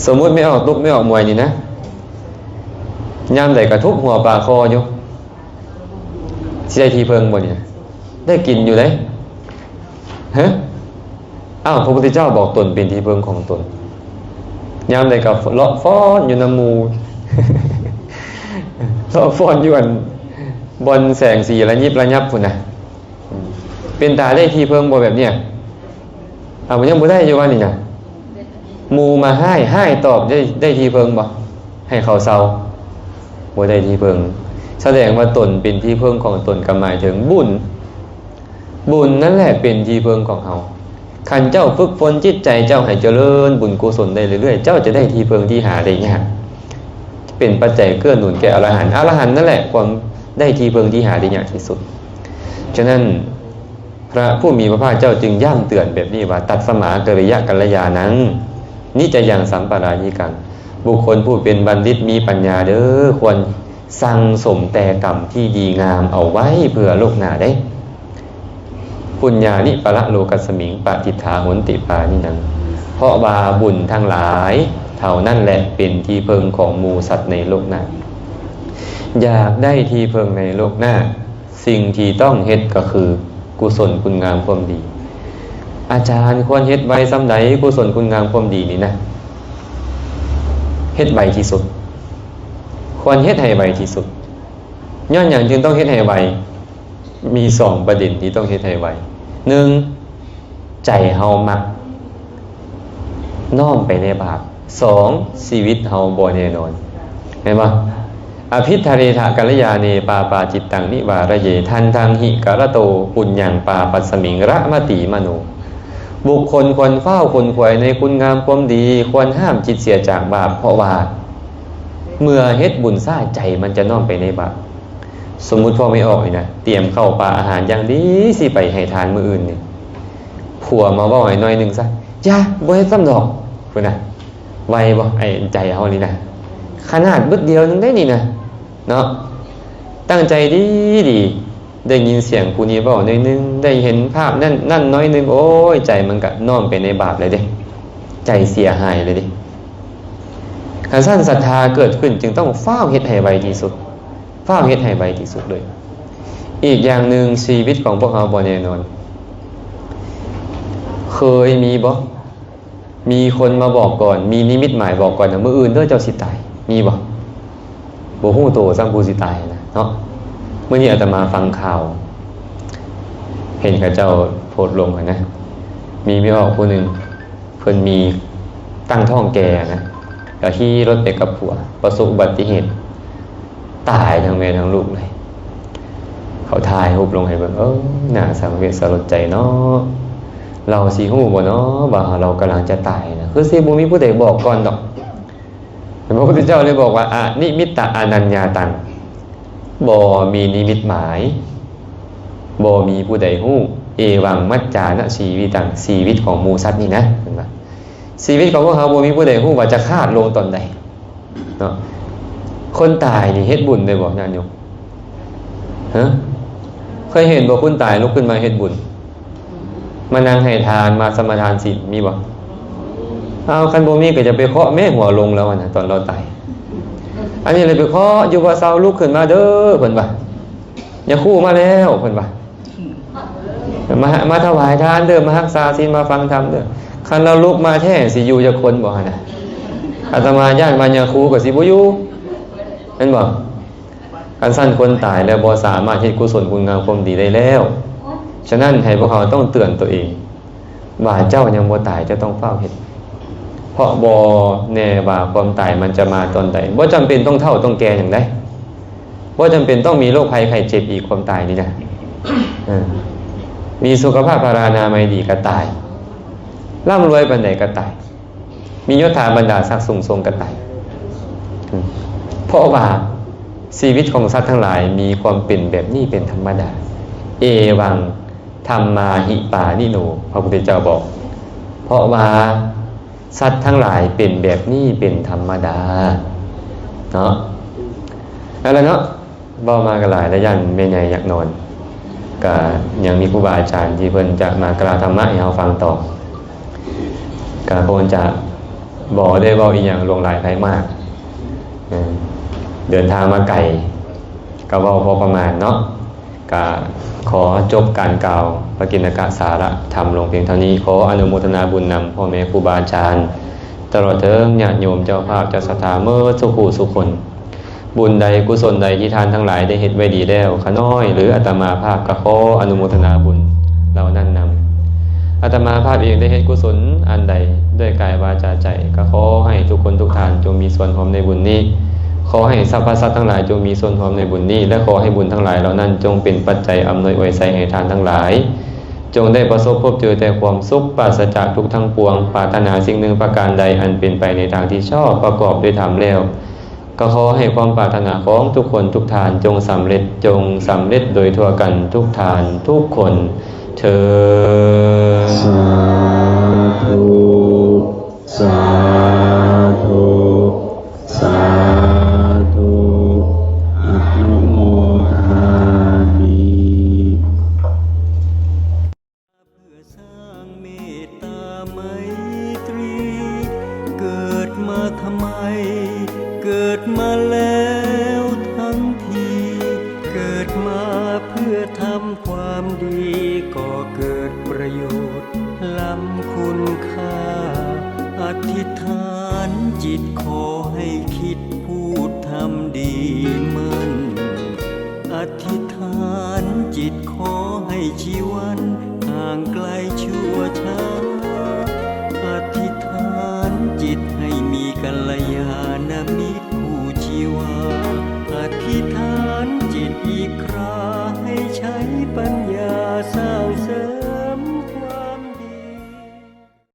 ສົມມຸດແມ່ອອກຕຸກ ແມ່ອອກມວຍນີ້ນະ, ຍາມໃດກໍທຸບຫົວປາຄໍຢູ່. ຊິໄດ້ທີ່ເພິ່ງບໍ່ນີ້ນະ? ໄດ້ກິນຢູ່ເດ້. ຮະ? ອ້າວ ພະພຸດທະເຈົ້າບອກຕົນເປັນທີ່ເພິ່ງຂອງຕົນ. ຍາມໃດກໍເລາະຟ້ອນຢູ່ນຳໝູ່, ເລາະຟ້ອນຢູ່ອັນ ບ່ອນແສງສີລະຍິບລະຍັບພຸ້ນນະ. ເປັນຕາໄດ້ທີ່ເພິ່ງບໍ່ແບບເນີ້ຍ? ອ້າວ ຍັງບໍ່ໄດ້ຢູ່ວ່ານີ້ນະ. ໝູ່ມາຮ້າຍ, ຮ້າຍຕອບໄດ້, ໄດ້ທີ່ເພິ່ງບໍ່? ໃຫ້ເຂົາເຊົາ? ບໍ່ໄດ້ທີ່ເພິ່ງ. ສະແດງວ່າຕົນເປັນທີ່ເພິ່ງຂອງຕົນ ກໍໝາຍເຖິງບຸນ. ບຸນນັ້ນແຫຼະເປັນທີ່ເພິ່ງຂອງເຮົາ. ຄັນເຈົ້າຝຶກຝົນຈິດໃຈເຈົ້າໃຫ້ຈະເລີນບຸນກຸສົນໄດ້ເລື້ອຍໆ, ເຈົ້າຈະໄດ້ທີ່ເພິ່ງທີ່ຫາໄດ້ຍາກ. ເປັນປັດໄຈເກື້ອໜູນແກ່ອະລະຫັນ. ອະລະຫັນນັ້ນແຫຼະຄວນໄດ້ທີ່ເພິ່ງທີ່ຫາໄດ້ຍາກທີ່ສຸດ. ສະນັ້ນ ພະຜູ້ມີພະພາກເຈົ້າຈຶ່ງຢ້ຳເຕືອນແບບນີ້ວ່າ ຕັດສະມາກະເຣຍະກັນລະຍານັງ ນິດຈະຍັງສຳປະລາຍິກັງ. ບຸກຄົນຜູ້ເປັນບັນດິດມີປັນຍາເດີ ຄວນສັ່ງສົມແຕ່ກຳທີ່ດີງາມເອົາໄວ້ເພື່ອໂລກໜ້າເດ້. ປຸນຍານິປະລະໂລກັດສະມິງ ປະຕິດຖາຫົນຕິປານິນັງ. ເພາະວ່າບຸນທັງຫຼາຍເທົ່ານັ້ນແຫຼະ ເປັນທີ່ເພິ່ງຂອງໝູ່ສັດໃນໂລກໜ້າ. ຢາກໄດ້ທີ່ເພິ່ງໃນໂລກໜ້າ, ສິ່ງທີ່ຕ້ອງເຮັດກໍຄືກຸສົນຄຸນງາມຄວາມດີ. ອາຈານຄວນເຮັດໄວສ່ຳໃດ ກຸສົນຄຸນງາມຄວາມດີນີ້ນະ? ເຮັດໄວທີ່ສຸດ. ຄວນເຮັດໃຫ້ໄວທີ່ສຸດ. ຍ້ອນຫຍັງຈຶ່ງຕ້ອງເຮັດໃຫ້ໄວ? ມີສອງປະເດັນທີ່ຕ້ອງເຮັດໃຫ້ໄວ. ໜຶ່ງ, ໃຈເຮົາມັກນ້ອມໄປໃນບາບ. ສອງ, ຊີວິດເຮົາບໍ່ແນ່ນອນ. ເຫັນບໍ່? ອະພິທະເຣທະກັນລະຍາເນ ປາປາຈິດຕັງນິວາຣະເຍ ທັນທັງຫິກະລະໂຕ ປຸນຍັງປາປັດສະມິງ ຣະມະຕີມະໂນ. ບຸກຄົນຄວນຟ້າວຂົນຂວາຍໃນຄຸນງາມຄວາມດີ, ຄວນຫ້າມຈິດເສຍຈາກບາບ, ເພາະວ່າເມື່ອເຮັດບຸນຊ້າ, ໃຈມັນຈະນ້ອມໄປໃນບາບ. ສົມມຸດພໍ່ແມ່ອອກນີ້ນະ, ຕຽມເຂົ້າປາອາຫານຢ່າງດີ ຊິໄປໃຫ້ທານມື້ອື່ນນີ້, ຜົວມາເວົ້າໃຫ້ໜ້ອຍໜຶ່ງຊະ, ຢ່າ, ບໍ່ເຮັດຊ້ຳດອກ, ພຸ້ນນະ. ໄວບໍ່? ໄອ້ໃຈເຮົານີ້ນະ, ຂະໜາດບຶດດຽວໜຶ່ງໄດ໋ນີ້ນະ ເນາະ, ຕັ້ງໃຈດີໆ, ໄດ້ຍິນສຽງຜູ້ນີ້ເວົ້າໜ້ອຍໜຶ່ງ, ໄດ້ເຫັນພາບນັ້ນ ນັ້ນໜ້ອຍໜຶ່ງ, ໂອ້ຍ, ໃຈມັນກະນ້ອມໄປໃນບາບເລີຍເດ້, ໃຈເສຍຫາຍເລີຍເດ້. ຄັນຊັ້ນ, ສັດທາເກີດຂຶ້ນຈຶ່ງຕ້ອງຟ້າວເຮັດໃຫ້ໄວທີ່ສຸດ, ຟ້າວເຮັດໃຫ້ໄວທີ່ສຸດເລີຍ. ອີກຢ່າງໜຶ່ງ, ຊີວິດຂອງພວກເຮົາບໍ່ແນ່ນອນ. ເຄີຍມີບໍ່? ມີຄົນມາບອກກ່ອນ, ມີນິມິດໝາຍບອກກ່ອນວ່າ ມື້ອື່ນເດີເຈົ້າຊິຕາຍ, ມີບໍ່? ບໍ່ຮູ້ໂຕຊ້ຳຜູ້ຊິຕາຍນະເນາະ. ມື້ນີ້ອາດຕະມາຟັງຂ່າວ, ເຫັນເຂົາເຈົ້າໂພສລົງຫັ້ນນະ, ມີແມ່ອອກຜູ້ໜຶ່ງ ເພິ່ນມີຕັ້ງທ້ອງແກ່ນະ, ແລ້ວຂີ່ລົດໄປກັບຜົວ, ປະສົບອຸບັດຕິເຫດ, ຕາຍທັງແມ່ທັງລູກເລີຍ. ເຂົາຖ່າຍຮູບລົງໃຫ້ເບິ່ງ, ເອີ ໜ້າສັງເວດສະຫຼົດໃຈເນາະ, ລາວຊິຮູ້ບໍ່ເນາະວ່າລາວກຳລັງຈະຕາຍນະ? ຄືຊິບໍ່ມີຜູ້ໃດບອກກ່ອນດອກ. ພະພຸດທະເຈົ້າເລີຍບອກວ່າ ອະນິມິດຕະອະນັນຍາຕັງ, ບໍ່ມີນິມິດໝາຍ, ບໍ່ມີຜູ້ໃດຮູ້, ເອວັງມັດຈານະຊີວິຕັງ, ຊີວິດຂອງໝູ່ສັດນີ້ນະ, ເພິ່ນວ່າ ຊີວິດຂອງພວກເຮົາບໍ່ມີຜູ້ໃດຮູ້ວ່າຈະຂາດລົງຕອນໃດເນາະ. ຄົນຕາຍນີ້ເຮັດບຸນໄດ້ບໍ່ ຍາດໂຍມ? ຮະ? ເຄີຍເຫັນບໍ່ຄົນຕາຍລຸກຂຶ້ນມາເຮັດບຸນ? ມານັ່ງໃຫ້ທານ, ມາສະມາທານສິນ, ມີບໍ່? ເອົາ, ຄັນບໍ່ມີກໍຈະໄປເຄາະແມ່ຫົວລົງແລ້ວນະ, ຕອນລາວຕາຍ. ອັນນີ້ເລີຍໄປເຄາະຢູ່ວ່າ ເຊົາ, ລຸກຂຶ້ນມາເດີ, ເພິ່ນວ່າ, ຍາຄູມາແລ້ວ, ເພິ່ນວ່າ. ມາ, ມາຖວາຍທານເດີ, ມາຮັກສາສິນ, ມາຟັງທຳເດີ. ຄັນລາວລຸກມາແທ້ ຊິຢູ່ຈັກຄົນບໍ່ຫັ້ນນະ? ອາດຕະມາຢ້ານວ່າຍາຄູກໍຊິບໍ່ຢູ່, ແມ່ນບໍ່? ຄັນຊັ້ນຄົນຕາຍແລ້ວບໍ່ສາມາດເຮັດກຸສົນຄຸນງາມຄວາມດີໄດ້ແລ້ວ. ສະນັ້ນໃຫ້ພວກເຮົາຕ້ອງເຕືອນຕົວເອງວ່າ ເຈົ້າຍັງບໍ່ຕາຍ, ເຈົ້າຕ້ອງຟ້າວເຮັດ. ເພາະບໍ່ແນ່ວ່າຄວາມຕາຍມັນຈະມາຕອນໃດ. ບໍ່ຈຳເປັນຕ້ອງເຖົ້າຕ້ອງແກ່ຫຍັງໃດ. ບໍ່ຈຳເປັນຕ້ອງມີໂລກໄພໄຂ້ເຈັບອີກ, ຄວາມຕາຍນີ້ນະ. ເອີ, ມີສຸຂະພາບພະລານາໄມດີກໍຕາຍ, ລ່ຳລວຍປານໃດກໍຕາຍ, ມີຍົດຖາບັນດາສັກສູງສົ່ງກໍຕາຍ. ເພາະວ່າຊີວິດຂອງສັດທັງຫຼາຍມີຄວາມເປັນແບບນີ້ເປັນທຳມະດາ. ເອວັງ ທຳມາຫິປານິໂນ, ພະພຸດທະເຈົ້າບອກ, ເພາະວ່າສັດທັງຫຼາຍເປັນແບບນີ້ເປັນທຳມະດາເນາະ. ນັ້ນແຫຼະເນາະ, ເວົ້າມາກໍຫຼາຍລະ ຢ້ານແມ່ໃຫຍ່ຢາກນອນ. ກະຍັງມີຄູບາອາຈານທີ່ເພິ່ນຈະມາກ່າວທຳມະໃຫ້ເຮົາຟັງຕໍ່, ກະຄົງຈະບໍ່ໄດ້ເວົ້າອີ່ຫຍັງຫຼວງຫຼາຍໄພມາກ. ເດີນທາງມາໄກ, ກະເວົ້າພໍປະມານເນາະ. ກະຂໍຈົບການກ່າວປະກິນນະກະສາລະທຳລົງພຽງເທົ່ານີ້. ຂໍອະນຸໂມທະນາບຸນນຳພໍ່ແມ່ຄູບາອາຈານ, ຕະຫຼອດເຖິງຍາດໂຍມເຈົ້າພາບເຈົ້າສັດທາໝົດສູ່ຜູ້ສູ່ຄົນ. ບຸນໃດ, ກຸສົນໃດທີ່ທ່ານທັງຫຼາຍໄດ້ເຮັດໄວ້ດີແລ້ວ, ຂ້ານ້ອຍ ຫຼື ອາດຕະມາພາບກໍຂໍອະນຸໂມທະນາບຸນເຫຼົ່ານັ້ນນຳ. ອາດຕະມາພາບເອງໄດ້ເຮັດກຸສົນອັນໃດດ້ວຍກາຍວາຈາໃຈ, ກໍຂໍໃຫ້ທຸກຄົນທຸກທ່ານຈົ່ງມີສ່ວນຮ່ວມໃນບຸນນີ້. ຂໍໃຫ້ສັບພະສັດທັງຫຼາຍຈົ່ງມີສ່ວນຮ່ວມໃນບຸນນີ້, ແລະ ຂໍໃຫ້ບຸນທັງຫຼາຍເຫຼົ່ານັ້ນຈົ່ງເປັນປັດໄຈອຳນວຍອວຍໄຊໃຫ້ທ່ານທັງຫຼາຍ, ຈົ່ງໄດ້ປະສົບພົບເຈີແຕ່ຄວາມສຸກ, ປາສະຈາກທຸກທັງປວງ. ປາດຖະໜາສິ່ງໜຶ່ງປະການໃດອັນເປັນໄປໃນທາງທີ່ຊອບ, ປະກອບດ້ວຍທຳແລ້ວ, ກໍຂໍໃຫ້ຄວາມປາດຖະໜາຂອງທຸກຄົນທຸກທ່ານຈົ່ງສຳເລັດ, ຈົ່ງສຳເລັດໂດຍທົ່ວກັນທຸກທ່ານທຸກຄົນເທີ້ນ. ສາທຸ ສາທຸ. ອະທິຖານຈິດຂໍໃຫ້ຄິດ ພູດທຳດີໝັ້ນ ອະທິຖານຈິດຂໍໃຫ້ຊີວະ